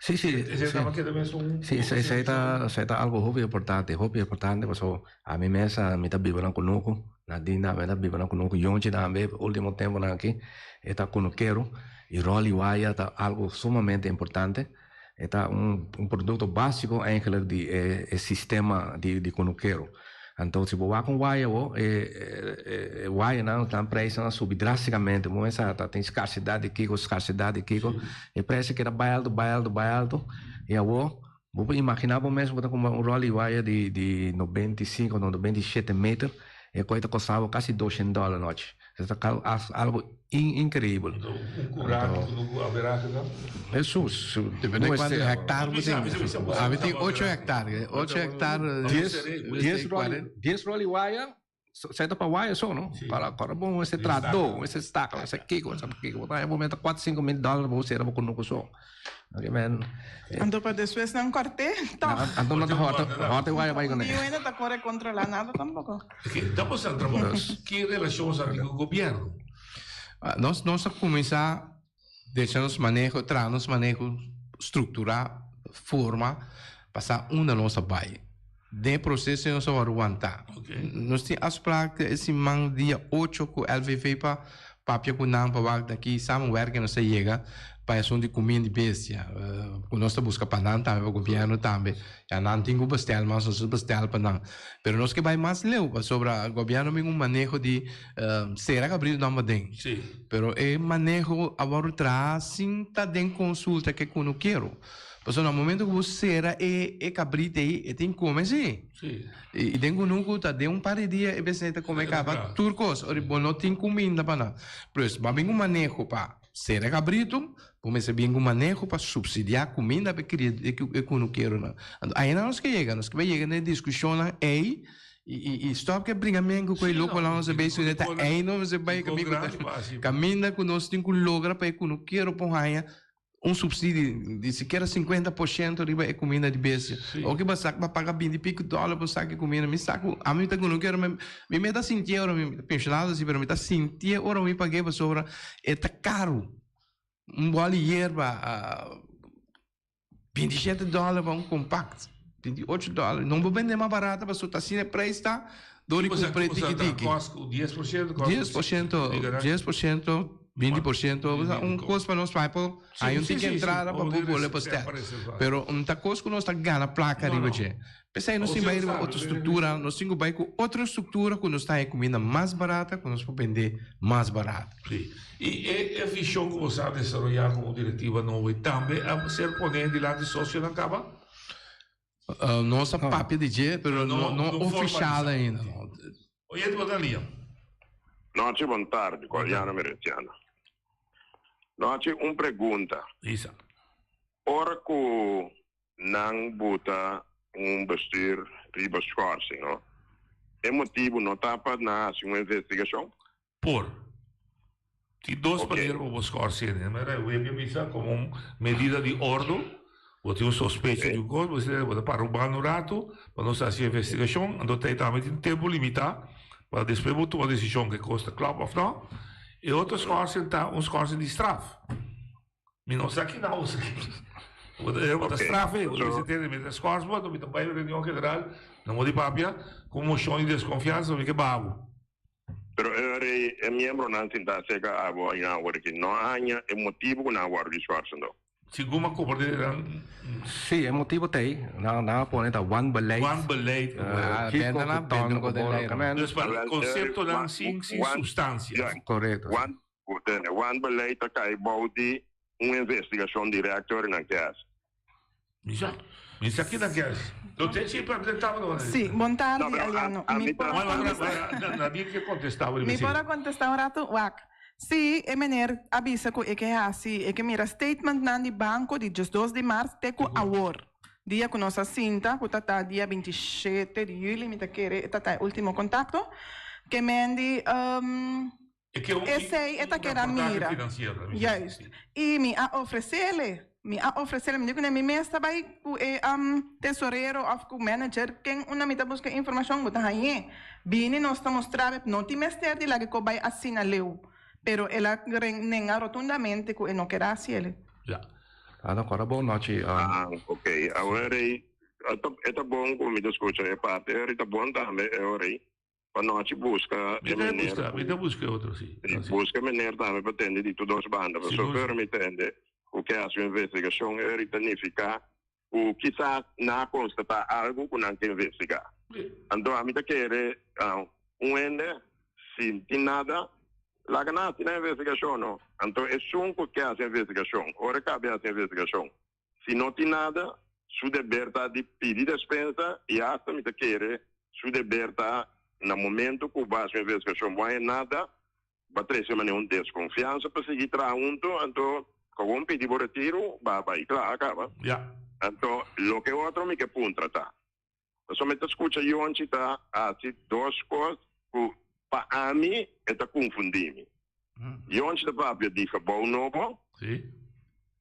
Sí, sí. Esei sí. tabata keda mesun Sí, esei, esei ta, esei ta algo hopi importante, hopi importante paso ami mes mi ta biba na kunuku, Nadine tambe ta biba na kunuku, Yonchi tambe ultimo temponan aki e ta kunukero y ròl y waya ta algo sumamente importante. E ta un un produkto básiko eigenlijk di e e sistema di di kunukero. Anto si bo wak un waya awo e e e wayanan nan prijsnan a subi drástikamente. Bo mester sa ta tin skarsidat di kiko skarsidat di kiko. E prijs a keda bai alto bai alto bai alto i awo bo por imaginá bo mes bo ta kumpra un ròl di waya di di 95 no 97 meter e kos ta kosta bo kasi doshen dòler nochi. E ta algo increíbel. Un curaki cu no averahe ta? Jesus. Depende cuanto hectare bo tin. Ami tin ocho hectare. Ocho hectare. Dies roli, dies roli waya. Zij ta pa waya so, no? Para para bon ese trado, ese staka, ese kiko, ese kiko. Bo ta momento 4, 5 mil dollar bo sera bo kunuku so. Oke men. Anto pa despues nan corte, toch? Anto nan ta horta, horta waya bai kuné. Ni wena ta corre controla nada tampoco. Oke, ta boso trabou. Ki relacion boso tin ku gobierno? Nos nos a cuminsa decha nos maneho, traha nos maneho, structura, forma, pa sa unda nos a bai. Den e proceso nos a wòrdu wantá. Nos tin afspraak e siman dia ocho ku LVV pa papia ku nan pa wak aki samenwerking nos ta yega pa e asuntu di kuminda di bestia. Ku nos ta buska pa nan tambe, pa gobièrnu tambe. Ya nan tin ku bestel mas, nos ta bestel pa nan. Pero nos ke bai mas leu pasobra gobièrnu bin un maneho di sera kabritu nan paden. Pero e maneho a wòrdu traha sin ta den konsulta ke kunukero. Pasobra na momento ku bo sera e e kabrita ei, e tin kome sí. Sí. I den kunuku ta den un par di dia e bestia ta kome kaba tur kos. Ora bo no tin kuminda pa nan. Plus, bo a bin ku maneho pa sera e kabritu, bo mester bin ku maneho pa supsidiá kuminda pa e kria e kunukeronan. Anto ainan nos ke yega, nos ke bai yega na e diskushonnan ei i stòp ku e bringamentu ku e lokonan nos a bay suni ta ei nos mester bai kaminda ku nos tin ku logra pa e kunukero por haña Un subsidio di sikiera 50% riba e kuminda di bestia. Oke bo sa ku bo a paga binti piku dòler pa un sak di kuminda. Mi sa ku ami ta kuno kero mi mi ta sintié ora mi ta penshonado si pero mi ta sintié ora mi pag'é pasobra e ta karu. Un bòl di yerba 27 dòler pa un kompakt, 28 dòler. No bo bende mas barata pasobra ta asina e preis ta dor di kumpr'é tiki tiki. 10%, 10%. 20%, un kos pa nos bai por hay un tiki entrada pa por bole pa stèt. Pero un ta kos ku nos ta gana plaka riba dje. P'esei nos tin bai riba otro struktura, nos tin ku bai ku otro struktura ku nos ta haña kuminda mas barata, ku nos por bende mas barata. Sí. I e vishon ku boso a desaroyá komo direktiva nobo ei tambe a ser poné dilanti sosionan kaba? Nos a papia di dje, pero no no ofishal ainda. Oyente bo ta lia. Nochi bon tardi Coriano Mereciano. Nochi un pregunta. Isa. Ora cu nan buta un bestuur riba schorsing no, e motibo no ta pa nan haci un investigacion? Por. Tin dos manera pa bo skòr hende. Manera e web a bisa, komo un medida di òrdu, bo tin un sospecho di un kos, bo bisa bo ta para un banda un ratu pa nos hasi investigashon, anto ta e tambe tin tempu limitá. Pa despues bo tuma desishon ku e kos ta klòp òf nò. E otro schorsing ta un schorsing di straf. Mi no sa ki nan usa aki. Bo ta bo ta straf ei, bo ta bisa tende mi ta schors bo, anto mi ta bai reunion general na modo di papia ku un moshon di deskonfiansa mi ke baha bo. Pero e ora ei e miembronan sintá serka abo i nan a wòrdu ki no a haña e motibu ku nan a wòrdu di schorsen do. Segun a koper den nan. Sí, e motibu ta ei. Nan a pone ta wanbeleid. Wanbeleid. Kiko ku ton ku boro kamen. Dus pa konseptonan sin sustansia. Korekto. Wanbeleid ta kai bou di un investigashon direkto ora nan ke hasi. Misa, misa ki nan ke hasi. Lo ten si pa taba no. Sí, bon tardi Aliano. Mi por a kontestá. Nadie ke kontestá. Mi por a kontestá un ratu? Wak. Sí, e meneer a bisa ku e ke hasi, e ke mira statementnan di banko di diesdos di mars te ku awor, dia ku nos a sinta, ku ta ta dia 27 di juli mi ta kere e ta ta e ultimo kontakto, ke men di esei e ta keda mira. Juist. I mi a ofresele, mi a ofresele, mi di kuné mi mes ta bai ku e tesorero òf ku manager ken unda mi ta buska informashon bo ta hañ'é. Bini nos ta mustra bo, no tin mester di laga ku bai asina leu. Pero el a nenga rotundamente ku e no keda hasi el. Ya. Ana kora bon nochi. Ah, ok. Awor ei, e ta bon ku mi ta skucha e parti. E ta bon tambe e ora ei. Pa nochi buska e meneer. Mi ta buska e otro, si. Buska e meneer tambe pa tende di tur dos banda. Pasobra ora mi tende ku ke hasi un investigashon, e ora ta nifiká ku kisas nan a konstatá algu ku nan ke investigá. Anto ami ta kere un hende si tin nada laga nan hasi nan investigashon no. Anto esun ku ke hasi investigashon, ora e kabe hasi investigashon, Si no tin nada, su deber ta di pidi despensa y hasta mi ta kere su deber ta na momento cu bo haci un investigacion bo haña nada, bo a trece manera un desconfiansa pa sigui traha hunto, anto gewoon pidi bo retiro, ba bay cla a caba. Anto loke otro mi ke puntra ta, pasobra mi ta scucha Yonchi ta haci dos cos cu pa ami e ta confundi mi. Yonchi ta papia di gebouw nobo.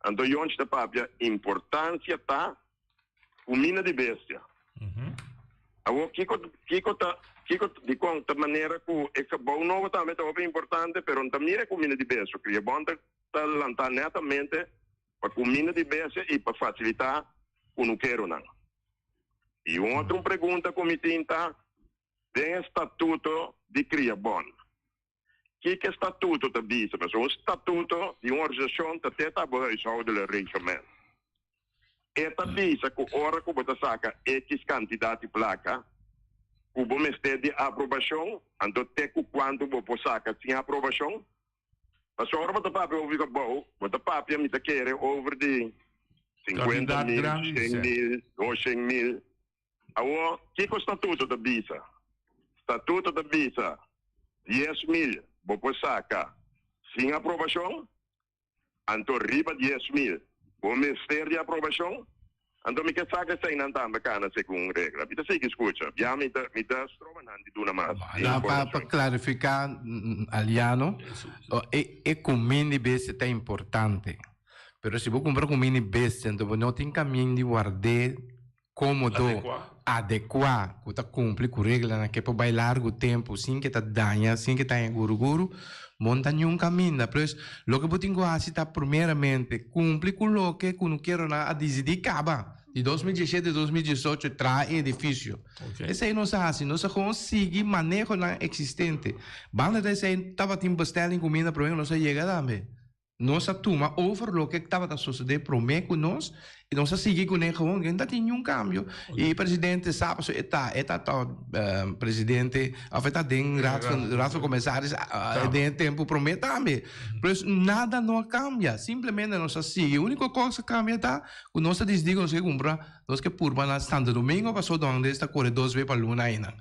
Anto Yonchi ta papia importancia ta cumina di bestia. Awor kico kico ta kico dicon ta manera cu e gebouw nobo tambe ta hopi importante pero no ta mira e cumina di bestia. Criabon ta ta lanta netamente pa cumina di bestia y pa facilita cunukeronan. Y un otro pregunta cu mi tin ta den e statuto di Criabon. Kiko e statuto ta bisa? Pasobra un statuto di un organisashon ta te ta bo huishoudelijk reglement. E ta bisa ku ora ku bo ta saka ekis kantidat di plaka ku bo mester di aprobashon, anto te ku kuantu bo por saka sin aprobashon. Pasobra ora bo ta papia over di gebou, bo ta papia mi ta kere over di 50 mil, 100 mil, 200 mil. Awor, kiko statuto ta bisa? Statuto ta bisa, 10,000 bo por saka sin aprobashon, anto riba 10,000 bo mester di aprobashon. Anto mi ke saka eseinan tambe kana segun regla. Mi ta sigui skucha, bia mi ta mi ta stroba nan di duna mas Na pa informashon. klarifiká Aliano, e e kumin di bestia ta importante, pero si bo kumpra kumin di bestia anto bo no tin kamin di ward'é Kómodo, adekuá, ku ta kumpli ku reglanan ke por bai largu tempu sin ke ta daña, sin ke ta haña guruguru, monta niun kaminda. Plus, loke bo tin ku hasi ta primeramente kumpli ku loke kunukeronan a disidí kaba di 2017, 2018 traha e edifisio. Esei nos a hasi, nos a gewoon sigui manehonan eksistente. Banda di esei tabatin bestelling kuminda promé ku nos a yega tambe. Nos a tuma over loke tabata sosodé promé ku nos i nos a sigui kuné gewoon. No ta tin niun kambio. I presidente sa pasobra e ta e ta ta presidente òf e ta den raad van raad van commissaris den e tempu promé tambe. Pues nada no a kambia. Simplemente nos a sigui. Úniko kos a kambia ta ku nos a disidí ku nos ke kumpra nos ke purba na Santo Domingo pasobra donde ta kore dos be pa luna einan.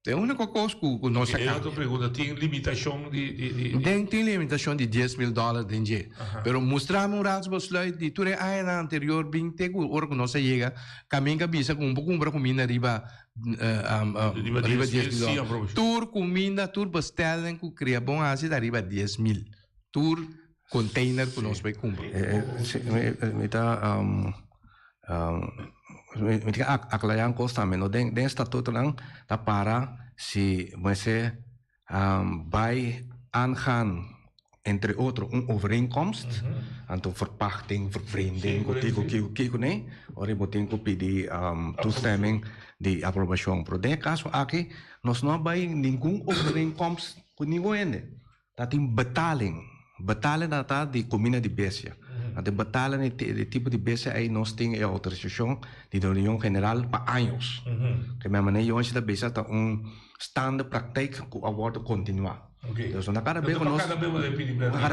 E úniko kos ku ku nos a E kambia. otro pregunta, tin limitashon di di di di. Den tin limitashon di 10,000 dòler den dje. Pero mustra mi un raadsbesluit di tur e añanan anterior bin te ku ora ku nos a yega, kaminka bisa ku un por kumpra kuminda riba Riba riba 10,000 10,000 sin dòler. aprobashon. Tur kuminda, tur bestelling ku Kriabon hasi ta riba 10,000. Tur container ku nos bai kumpra. Si, mi ta. Mi tin ke aklará un kos tambe, no? Den den e statutonan ta para si mester bai aangaan entre otro un overeenkomst, anto verpachting, vervreemding, ku kiko kiko kiko ne, ora bo tin ku pidi toestemming di aprobashon. Pero den e kaso aki nos no a bai ningun overeenkomst ku ningun hende. Ta tin betaling. Betaling ta ta di kumina di bestia. Anto e betaling di tipo di bestia ei nos tin e outorisashon di de reunion general pa años. Ke men manera Yonchi ta bisa ta un staande praktijk ku a wòrdu kontinuá. Dus no ta kada bes ku nos kada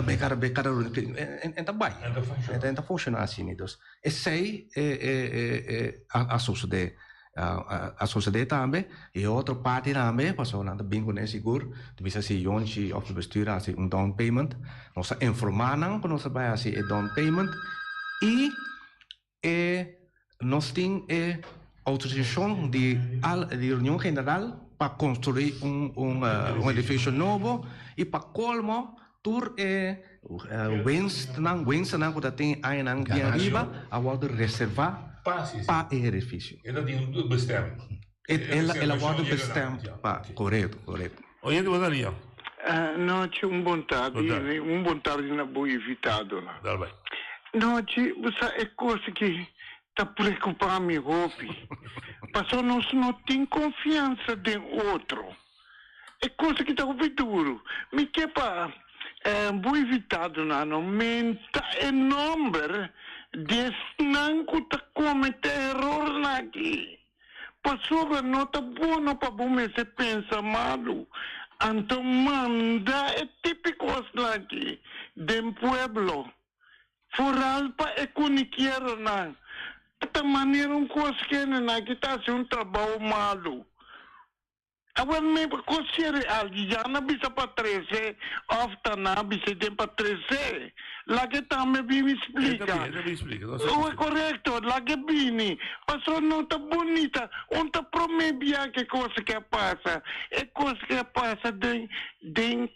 bes kada bes kada reunion en ta bai. En ta funshoná asina. Dus esei a sosodé. A sosodé tambe y e otro parti tambe, pasobra nan ta bin kuné sigur, ta bisa si Yonchi of e bestuur a hasi un down payment, nos a informá nan ku nos a bai hasi e down payment y e nos tin e outorisashon di al di reunion general pa konstruí un un edifisio nobo y pa kolmo tur e winstnan winstnan ku ta tin añanan di ariba a wòrdu reservá pa e edifisio. E ta tin un bestemming. El a wòrdu bestemd pa, korekto, korekto. Oyente bo ta lia. Nochi un bon tardi un bon tardi na bo invitadonan. Dal bai. Nochi bo sa e kos ki ta preocupa mi hopi pasobra nos no tin confiansa den otro. E cosa ki ta hopi duru. Mi ke pa bo invitadonan no menta e nomber di esnan ku ta komete erornan aki. Pasobra no ta bono pa bo mester pensa malu, anto manda e tipi kosnan aki den pueblo. Foral pa e kunikieronan. Ta manera un kos kendenan ki ta hasi un trabou malu. Awor mi considera algu ya na bisa pa trece of ta na bisa den pa trece. Laga tambe bini splica. Oh e correcto, laga bini. Pasobra no ta bunita, un ta prome bia ke cosa ke a pasa. E cosa ke a pasa den den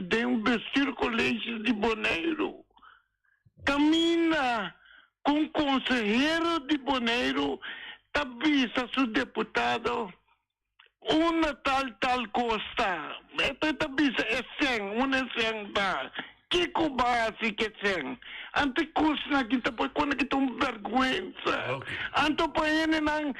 den bestuurcollege di Boneiru. Caminda cu un consehero di Boneiru ta bisa su deputado Unda tal tal kos ta? E ta bisa e sèn, unda e sèn ta? Kiko bo a hasi ku e sèn? Anto e kosnan aki ta pone kunda ki ta un bèrgwensa. Anto pa hendenan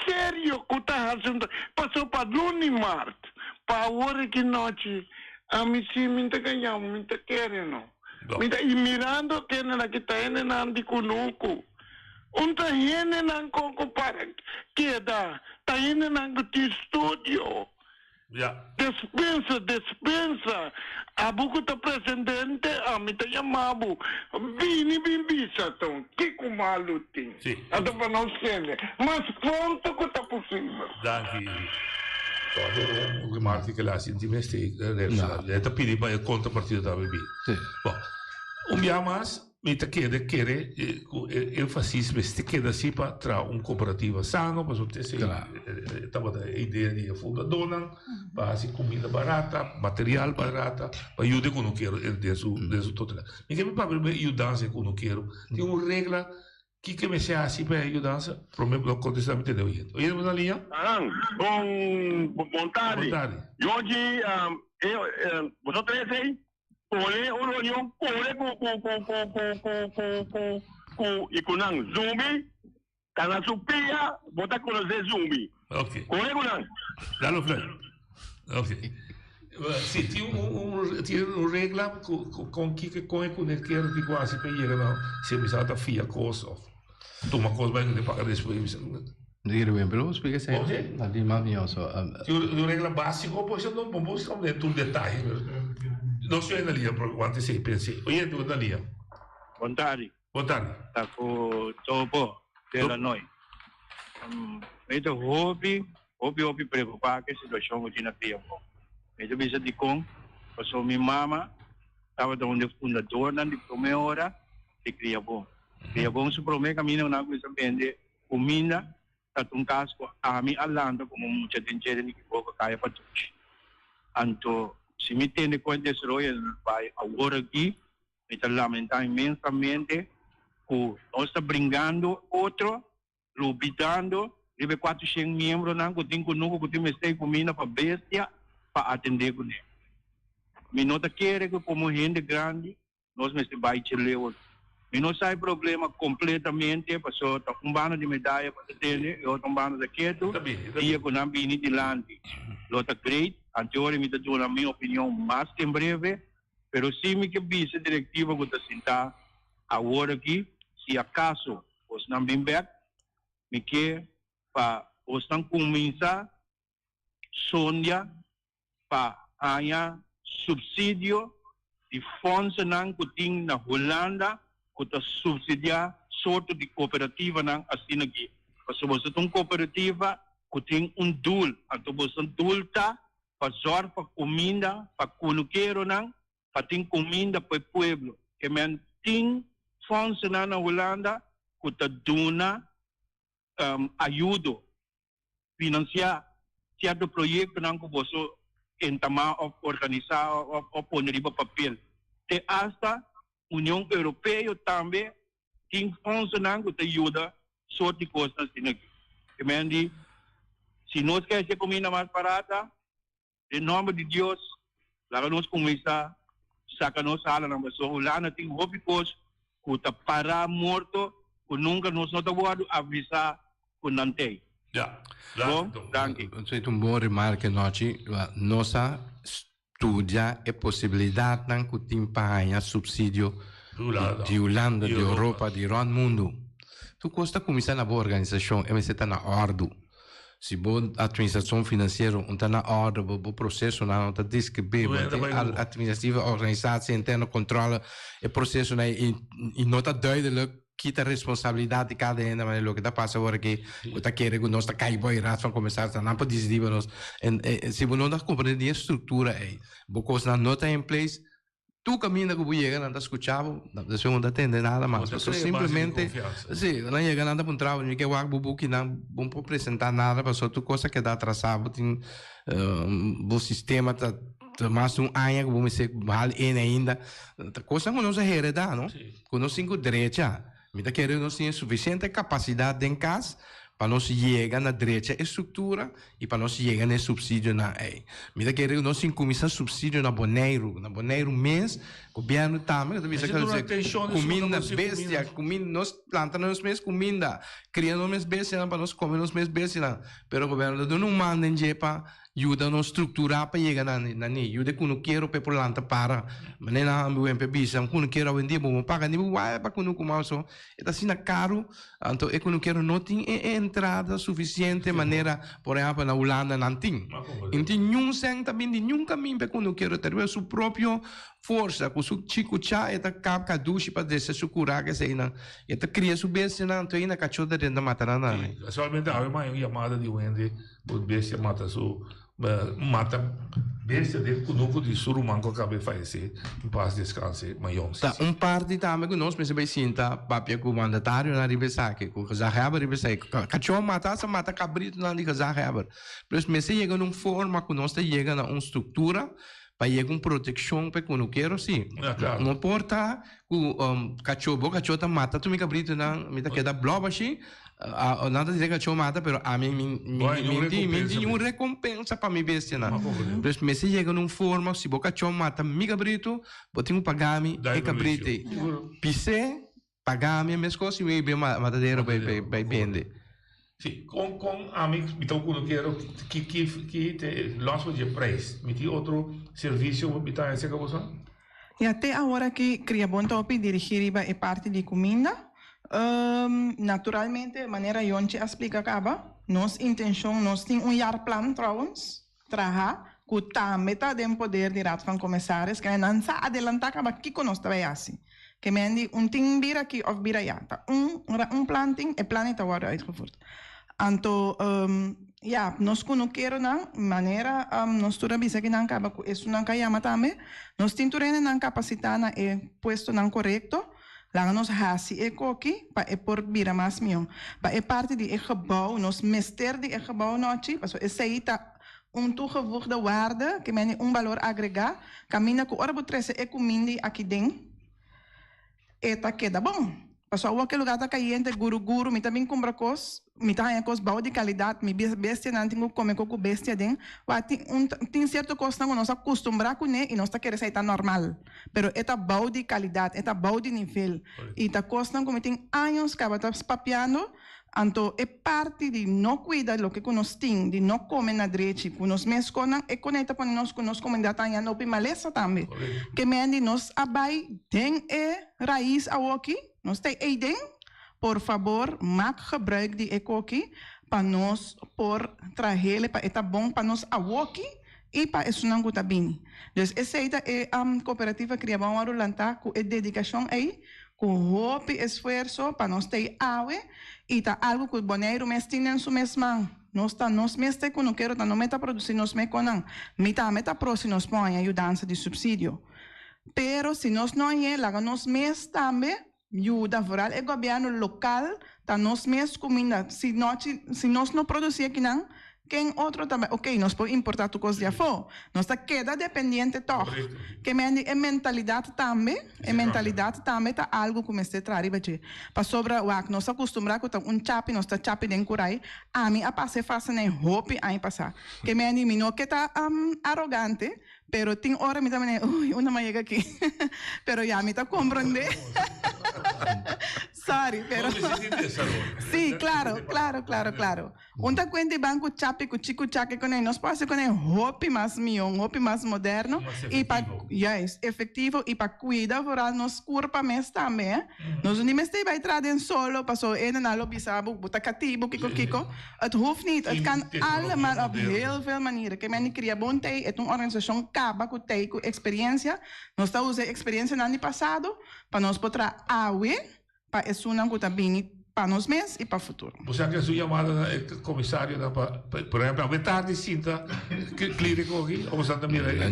serio ku ta hasi un pasobra pa luna i mart, pa awor aki nochi, ami si mi ta gaña bo, mi ta kere no. Mi ta i mirando kendenan aki ta hendenan di kunuku. Un ta hendenan kon ku para keda, ta hendenan ku tin studio. Despensa, despensa, abo ku ta presidente, ami ta yama bo, bini bin bisa ton kiko malu tin. Anto pa nos tende mas pronto ku ta posibel. Danki. Un remarke ke la sinti mester realisá. E ta pidi pa e kontrapartida tambe bin. Bon, un bia mas. Mi ta kere kere ku e énfasis mester keda si pa traha un kooperativa sano, pasobra ta esei tabata e idea di e fundadónan, pa hasi kuminda barata, material barata, pa yuda e kunukero den su den su totalidat. Mi ke papia riba e yudansa e kunukero. Tin un regla kiko mester hasi pa e yudansa? Promé bo kontestá mi tende oyente. Oyente bo ta na liña? Ahan, bon bon tardi. Bon tardi. Yonchi, e boso tres ei Pone un reunion kore ku ku ku ku ku ku ku ku ku i ku nan Zumbi ta na su pia bo ta konosé Zumbi. Ok. Kore ku nan. Dalo Fred. Ok. Si tin un un tin un regla ku ku kon kiko kon e kuneker di ku hasi pa yega na si e bisa ta fia kos of tuma kos bai ku paga despues bisa. Irwin, pero explica esei. Ok. Na di mas mihó so. Tin un regla básiko, pues no bo busca den tur detaye. No estoy en la línea, pero antes sí, pensé. Oye, tú en la línea. Bon tardi. Bon tardi. Ta ku Topo de la Noy. Mi ta hopi, hopi, hopi preokupá ku e situashon ku tin na Piapo. Mi ta bisa dikon, pasobra mi mama tabata un di e fundadornan di promé ora di Kriabon. Kriabon su promé kaminda ku nan a kuminsá bende Kuminda ta un kas ku ami a lanta komo mucha den dje den ekivoco kaya Patuchi. Anto si mi tende kon e desaroyo nan bai awor aki, mi ta lamenta inmensamente. ku nos ta bringando otro, lubidando riba e 400 miembronan ku tin kunuku ku tin mester di kuminda pa bestia pa atendé kuné. Mi no ta kere ku komo hende grandi nos mester bai cheleo. Mi no sa e problema completamente paso ta un banda di medaya pa ta tene e otro un banda ta ketu. Dia cu nan bini dilanti lo ta great. Anteori mi ta duna mi opinion mas ken breve, pero si mi ke bisa directiva cu ta sinta awor aki, si acaso bosnan bin bek, mi ke pa bosnan cuminsa sondia pa haña subsidio di fondsennan ku tin na Hulanda ku ta subsidiá sorto di kooperativanan asina aki. Pasobra boso ta un kooperativa ku tin un doel, anto boso doel ta pa zòrg pa kuminda pa kunukeronan, pa tin kuminda pa e pueblo. Ke men tin fondsennan na Hulanda ku ta duna ayudo Finansiá sierto proyektonan ku boso entamá òf organisá òf pone riba papel. Te asta Union Europeo tambe tin fondsonan ku ta yuda sort di kosnan asina aki. Ke men di, si nos ke hasi e kuminda mas barata, Den nomber di Dios, laga nos cuminsa saca nos halanan pasobra Hulanda tin hopi cos cu ta para morto cu nunca nos no ta wordo avisa cu nan tey. Ja, Bon, danki. Esei ta un bon remarke Nochi. Nos a studia e posibilidadnan cu tin pa haña subsidio di Hulanda, di Europa, di rond mundu. Tur cos ta cuminsa na bo organisacion, e mester ta na ordu. Si bo administracion financiero un ta na orde, bo bo procesonan no ta describi, bo tin administratieve organisatie, interne controle, e procesonan y y no ta duidelijk ki ta responsabilidad di cada hende, manera loke ta pasa awor aki, bo ta kere cu nos ta cay bo e Raad van Commissaris, nan por dicidi pa nos. En si bo no ta comprende di e structura ey, bo cosnan no ta in place, Tur kaminda ku bo yega nan ta skucha bo, despues bo no ta tende nada mas. Bo ta Pasobra krea base di simplemente, konfiansa. si, nan yega nan ta puntra bo, mi ke wak bo bukinan, bo no por presentá nada pasobra tur kos a keda atrasá, bo tin bo sistema ta mas di un aña ku bo mester hal in ainda. Ta kosnan ku nos a heredá, no? Ku nos tin ku drecha. Mi ta kere nos tin e sufisiente kapasidat den kas pa nos yega na drecha e struktura i pa nos yega na e supsidionan ei. Mi ta kere ku nos tin kuminsá supsidio na Boneiru. Na Boneiru mes, gobièrnu tambe ta bisa kuminda bestia, kuminda, nos planta nos mes kuminda, kria nos mes bestianan pa nos kome nos mes bestianan. Pero gobièrnu ta duna un man den dje pa Yuda nos strukturá pa yega na na ni. Yuda e kunukero pa e por lanta para. Manera nan hambi wempe bisa, un kunukero awendia bo no paga ni bo waya pa kunuku mas so. E ta asina karu, anto e kunukero no tin e e entrada sufisiente manera por ehèmpel na Hulanda nan tin. I no tin niun sèn ta bini di niun kamin pa e kunukero ta riba su propio forsa ku su chikuchá e ta kap kadushi pa dese su kurá keseinan. E ta kria su bestianan anto ei na kachó ta drenta mata nan tambe. Kasualmente awe maña un yamada di un hende Bo bestia mata su mata bestia den kunuku di su ruman ku a kaba di fayesé. En pas deskanse Mayon. Ta un parti tambe ku nos mester bai sinta papia ku mandatarionan riba esaki, ku gezaghebber riba esaki. Kachó mata hasta mata kabritonan di gezaghebber. Pues mester yega na un forma ku nos ta yega na un struktura pa yega un protekshon pa e kunukero si. No por ta ku kachó bo kachó ta mata tur mi kabritonan mi ta keda blòb ashi. Nan ta dise kachó mata pero ami mi mi tin mi tin un rekompensa pa mi bestianan. Dus mester yega na un forma si bo kachó mata mi kabritu bo tin ku paga mi e kabritu ei. Pis'é paga mi meskos si mi bai matadero bai bai bende. Si, kon kon ami mi ta ku kero ki ki ki te los for dje prijs mi tin otro servisio mi ta haña serka boso? Ya te awor aki Kriabon ta hopi dirigí riba e parti di kuminda. Naturalmente, manera Yonchi a splika kaba, nos intenshon, nos tin un jaarplan trouwens traha ku tambe ta den poder di Raad van Commissaris, kende nan sa adelantá kaba kiko nos ta bai hasi. Ke men di un tin bira aki òf bira ayá. Ta un un plan tin, e plan ei ta wòrdu uitgevoerd. Anto, ya, nos kunukeronan, manera nos tur a bisa ki nan kaba ku esunnan ka yama tambe, nos tin tur hendenan kapasitá na e puestonan korekto, laga nos hasi e koki pa e por bira mas mihó. Pa e parti di e gebou, nos mester di e gebou nochi, pasobra esei ta un toegevoegde waarde, ke mende un balor agregá, kaminda ku ora bo trese e kumindi aki den, e ta keda bon. Paso awor ke lugar ta kayente, guru guru, mi ta bin kumpra kos, mi ta haña kos bou di kalidat, mi bestianan tin ku kome kos ku bestia den. Wak tin un tin sierto kosnan ku nos a kustumbrá kuné i nos ta kere sa e ta normal, pero e ta bou di kalidat, e ta bou di nivel. I ta kosnan ku mi tin años kaba ta papiando, anto e parti di no kuida loke ku nos tin, di no kome na drechi ku nos mes konan, e kone ta pone nos ku nos komunidat ta haña hopi malesa tambe. Ke men di nos a bai den e rais awoki, nos ta eiden, por fabor mak gebruik di e koki pa nos por trahele pa e ta bon pa nos awoki i pa esunnan ku ta bini. Dus esei ta e Kooperativa Kriabon wòrdu lantá ku e dedikashon ei, ku hopi esfuerso pa nos ta ei awe i ta algu ku Boneiru mes tin den su mes man. Nos ta nos mes ta e kunukero ta no meta produsí nos mes konan. Mi tambe ta pro si nos por haña yudansa di supsidio. Pero si nos no hañ'é, laga nos mes tambe yuda, vooral e gobièrnu lokal ta nos mes kuminda. Si nochi, si nos no produsí akinan, ken otro ta bai? Oké, nos por importá tur kos di afó. Nos ta keda dependiente tòg. Ke men di e mentalidat tambe, e mentalidat tambe ta algu ku mester traha riba dje. Pasobra, wak, nos a kustumbrá ku ta un chapi, nos ta chapi den kurai. Ami a pasa e fasenan hopi aña pasá. Ke men di mi no ke ta arogante, Pero tin ora mi ta mene, uy, unda mi a yega aki? Pero ya mi ta comprende. Sorry, pero. Sí, claro, claro, claro, claro. Un ta cuenta y ban cu chapi, cu chi, cu chaki, cu ne. Nos por haci cu ne hopi mas mion, hopi mas moderno. Y pa, juist, efectivo y pa cuida vooral nos curpa mes tambe, eh. Nos no ni mester bay traha den solo, paso e nan lo bisa bo, bo ta catibo, kico, kico. Het hoeft niet, het kan allemaal op heel veel manieren. Ke men di Kria Bon Tei, e ta un organisashon kaba ku tei ku eksperiensia. Nos ta usa e eksperiensianan di pasado pa nos por traha awe pa esunnan ku ta bini pa nos mes i pa futuro. Bo sa ke su yamada na e komisarionan pa, por ehempel, awe tardi sinta kliriko aki o bo sa ta mira e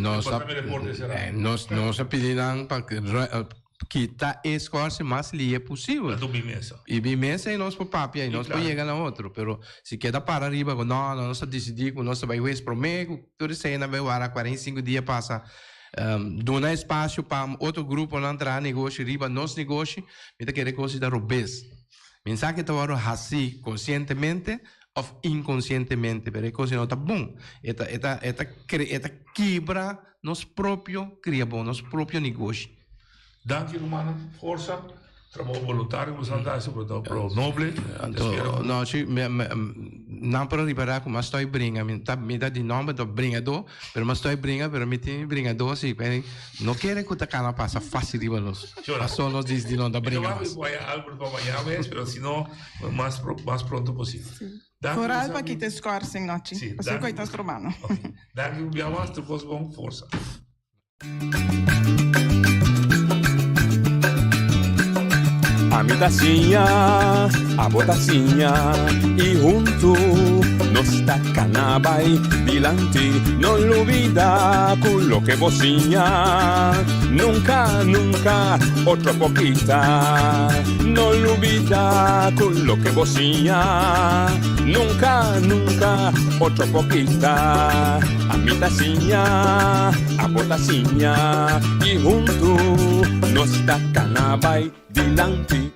porta será? Nos a pidi nan pa Kita e scorsi mas lihe posibel. Anto mi mesa. Y mi mesa y nos por papia y nos por yega na otro. Pero si keda para riba cu no, no, nos a dicidi cu nos ta bay hues prome cu tur esey nan bay wara 45 dia pasa. Duna espacio pa otro gruponan traha negoshi riba nos negoshi, mi ta kere cos ta robes. Mi sa ke ta worde haci conscientemente of inconscientemente, pero e cos no ta bon. E ta, e ta, e ta cre, e ta kibra Nos propio cria bon, nos propio negoshi. Danki rumannan, forsa, trabou boluntario ku boso ta hasi, bo ta un trabou noble. Anto, no, si, mi, mi, nan por a ripará ku mas stoi bringa, mi ta, mi ta di nomber ta bringadó, pero mas stoi bringa, pero mi tin bringadó si, no kere ku ta kana pasa fácil riba nos. Paso nos dis di no ta bringa mas. Mi ta wak mi Albert pa mañana mes, pero si no, mas, mas pronto posibel. Danki Vooral pa kita e schorsing nochi. Sí, Pasobra ku ta strobando. Danki un bia mas, tur kos bon, forsa. Ami ta siña, abo ta siña i huntu nos ta kana bai dilanti. No lubida ku loke bo siña nunka, nunka otro por kita. No lubida ku loke bo siña nunka, nunka otro por kita. Ami ta siña, abo ta siña i huntu nos ta kana bai dilanti.